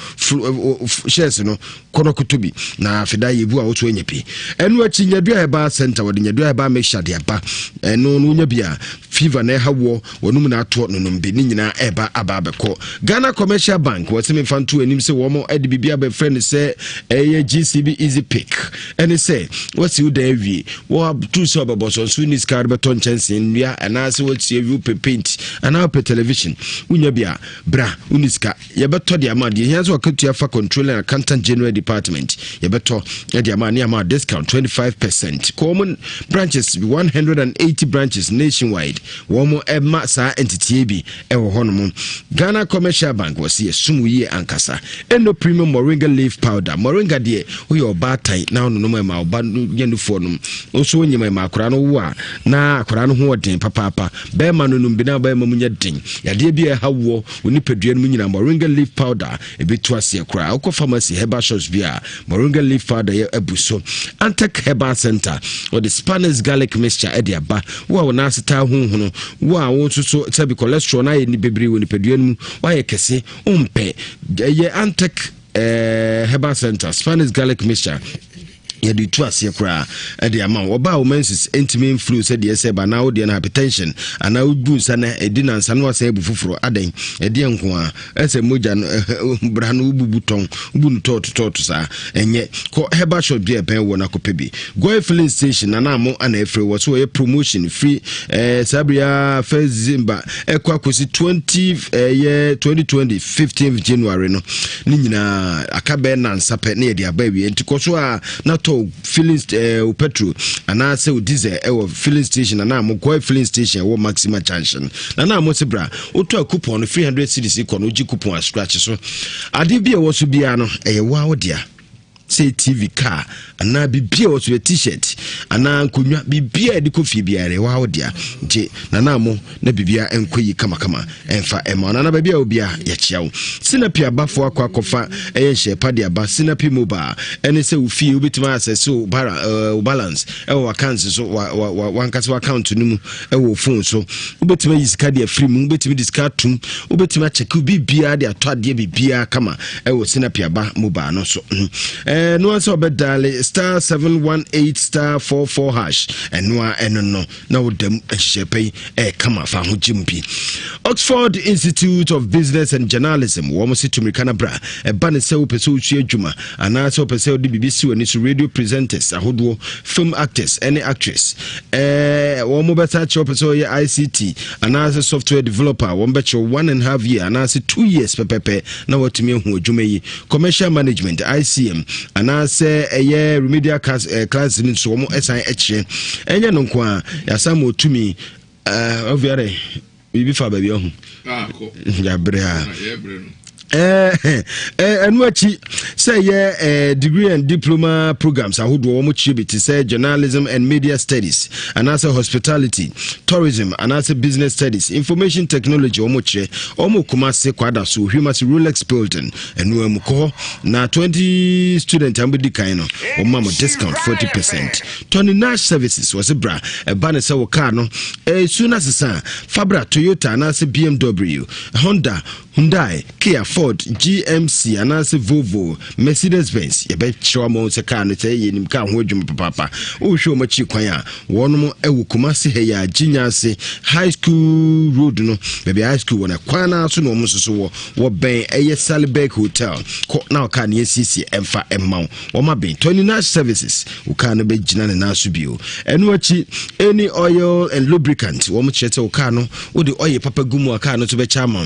shares no kɔ no koto bi na afei yɛbu a woso anya bi ɛno akyi nyadua herbal center wɔde nyadua herbal mixture de aba ɛno no wonya bi a fever na ɛha woɔ wɔnom na atoɔ nonom bi ne nyinaa ɛba aba abɛkɔ Ghana Commercial Bank wɔse memfa nto anim sɛ wɔn de biribi abɛfrɛ no sɛ ɛyɛ GCB Easy Pick ɛne sɛ wɔasi wo dan awie wɔatu sɛ ɔbɛbɔ so nso ni sika bɛtɔ nkyɛnsee nnua anaasɛ wɔasi awie wopɛ paint anaa wopɛ television wonya bi a bra woni sika yɛbɛtɔ de ama deɛ hia sɛ wakatua fa controlling accountant general department yɛbɛtɔ de ama ne ama discount 25 percent kɔ wɔn branches 180 branches nationwide wɔn ɛma saa nteteɛ bi ɛwɔ hɔnom Ghana Commercial Bank wɔ se yɛsom yie ankasa ɛno premium moringa leaf powder moringa deɛ woyɛ ɔbaatan na wononom ɛma ɔba nya nufoɔ nom nso wonyim ɛma akwaraa no wo a na akwaraa no ho ɔden papaapa bɛrima no nom bi na bɛrima mu nyɛ den yadeɛ bi a ɛha woɔ wo nipadua no mu nyinaa moringa leaf powder ɛbɛtu aseɛ koraa wokɔ pharmacy herbal shops bi a moringa leaf powder yɛ abu so Antec Herbal Center wɔde Spanish garlic mixture ɛde aba wo a wo nan ase taa huhunu wo a wo nso so sɛbi cholesterol no ayɛ bebree wɔ nipadua no mu woayɛ kɛse wompɛ ɛyɛ Antec eh, Herbal Center Spanish garlic mixture yɛde tu aseɛ koraa ɛde ama wo ɔbaa wo menses ntumi mflu sɛ deɛ sɛ ba anaa wodeɛ no hypertension anaa wobu nsa no ɛdi nansa no wasan abu foforɔ adɛn ɛdeɛ nko a ɛsɛ mogya no bra no wobubu tɔn wobu no tɔɔto tɔɔto saa ɛnyɛ kɔ herbal shop bi a ɛbɛn wɔ no akɔpɛ bi goy filling station nana amo ana ɛfiri wɔ so wɔyɛ promotion firi ɛɛ eh, saa bere a first december ɛkɔ akɔsi 20 ɛyɛ eh, 2020 15 january no ne nyinaa aka bɛɛ nansa pɛ ne yɛde aba awie nti kɔ so a na tɔ filling ɛɛ eh, petrol anaasɛ o diesel ɛwɔ filling station nana amo goy filling station ɛwɔ maxima junction nana amo se bra wotɔ a coupon no 300 cedis kɔ no wogye coupon a scratch so adeɛ bi a ɛwɔ so biara no ɛyɛ waa wo dea sɛ tv car anaa biribi a ɛwɔ so yɛ t-shirt anaa nkonnwa biribi a yɛde kɔ fie biara ɛwɔ ha wo dea nti nana mo na biribiara nkɔ yi kamakama ɛmfa ɛma nana baabi a obia yɛkyia wo sinapi abafoɔ akɔ akɔfa ɛyɛ nhyɛ pa de aba sinapi mobile ɛne sɛ wo fie wobɛtumi asɛse wo balance ɛwɔ w'accounts so wankasa w'account no mu ɛwɔ phone so wobɛtumi ayi sika de afiri mu wobɛtumi de sika atom wobɛtumi akyɛke biribiara de atɔ adeɛ biribiara kama ɛwɔ sinapiaba mobile no so ɛɛ no sɛ ɔbɛdaale star 718 star 44 hash ɛno a ɛno no na wodam nhyehyɛ pɛ yi ɛyɛ kama fa ho gyem bi Oxford Institute of Business and Journalism wɔn se tumirika no bra ɛba ne sɛ wopɛ sɛ wosua adwuma anaasɛ wopɛ sɛ wode biribi si w'ani so radio presenters ahodoɔ film actors ɛne actress ɛɛ wɔn bɛsa kyerɛ wopɛ sɛ wɔyɛ ICT anaasɛ software developer wɔn bɛkyerɛ one and half year anaasɛ 2 years pɛpɛpɛ na watumi ahu adwuma yi commercial management ICM anaasɛ ɛyɛ remedial class, class no nso wɔn ɛsan ɛkyerɛ ɛnyɛ no nko a yɛasan ma otumi ɛɛ ɔviare biribi fa baabi ɔho yɛabrɛ a ɛno akyi sɛ ɛyɛ degree and diploma programs ahodoɔ wɔn kyerɛ bi te sɛ journalism and media studies anaasɛ hospitality, tourism anaasɛ business studies, information technology wɔn kyerɛ wɔn Kumase Kwada so Ohwimase Rolex building ɛno mu kɔ hɔ na 20 student a wɔbɛdi kan no wɔn ma mo discount 40%. Tony Nash Services wɔsi bra ɛba ne sɛ wɔ car no ɛsu na sesa fabra Toyota anaasɛ BMW, Honda, Hyundai, Kia, Ford, GMC anaasɛ Volvo, Mercedes Benz yɛbɛkyerɛ ama sɛ car no sɛ yɛnim car ho adwuma papaapa. Wohwɛ wɔn akyi kwan a wɔnom ɛwɔ Kumase ha yi a Gyinya ase High School Road no baabi high school wɔ no kwan no so na wɔn nso so wɔ wɔbɛn ɛyɛ Saliberg Hotel kɔ na ɔkaa no yɛsiesie ɛmfa ɛma wo wɔn abɛn Tony Nash Services wo car no bɛgyina ne nan so bio. Ɛno akyi any oil and lubricant wɔn kyerɛ sɛ wo car no wode oil papa gu mu a car no nso bɛkyɛ ama wo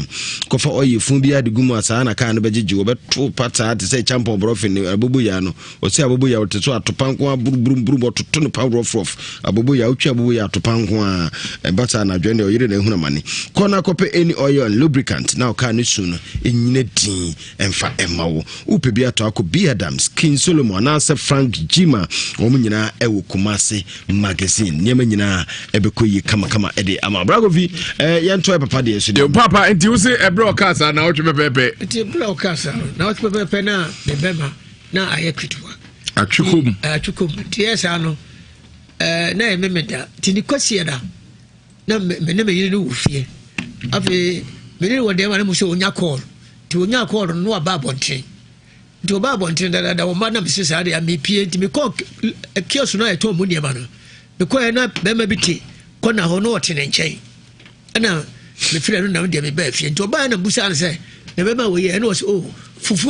kɔfa oil fun bi ade gu mu. a saa na kaa no bɛgyegye wɔbɛto pataa te sɛ kyampɔn borɔfe ne aboboyaa no. Ɔsɛ aboboyaa ɔte so atopa nko ara buruburumburu ɔtoto no pa rɔfrɔf aboboyaa wotwi aboboyaa atopa nko ara ɛba saa anadwo ɛnna ɔyere na ehunu amane. Kɔ na kɔpɛ any oil and lubricant na ɔkaa ne su no ɛnyina din ɛmfa ɛma wo. Wopɛ bi atɔ akɔ B Adams, King Solomon anaasɛ Frank Jima wɔn nyinaa ɛwɔ Kumasi magazine. Nneɛma nyinaa ɛbɛkɔ yie kamakama ɛde ama. Bra Kofi, eh, yɛntɔ ɛ papa deɛ so deɛ. Papa, nti wo se ɛberɛ ɔkaa saa na wotwe pɛpɛpɛ? Nti ɛberɛ ɔkaa saa na wotwe pɛpɛpɛ na ne bɛma na ayɛ ketewa. Atwe kom. Atwe kom. Nti yɛ saa no, eh, na ɛyɛ memeda. Nti ne kwasiɛ da na me ne me yere no wɔ fie. Afei me ne wɔ dɛm a na mo sɛ onya kɔɔl. Nti onya kɔɔl no na waba abɔnten. Nti ɔbaa abɔnten dadaada wɔn mma na mese saa deɛ mepie nti mekɔɔ kiosk no a yɛtɔn mu nneɛma no mekɔɛ na bɛrima bi te kɔna hɔ na ɔte ne nkyɛn ɛna mefrɛ no nam deɛ mebaa fie nti ɔbaa na mbusaa no sɛ na bɛrima wɔ yɛ ɛna ɔsɛ oh fufuo.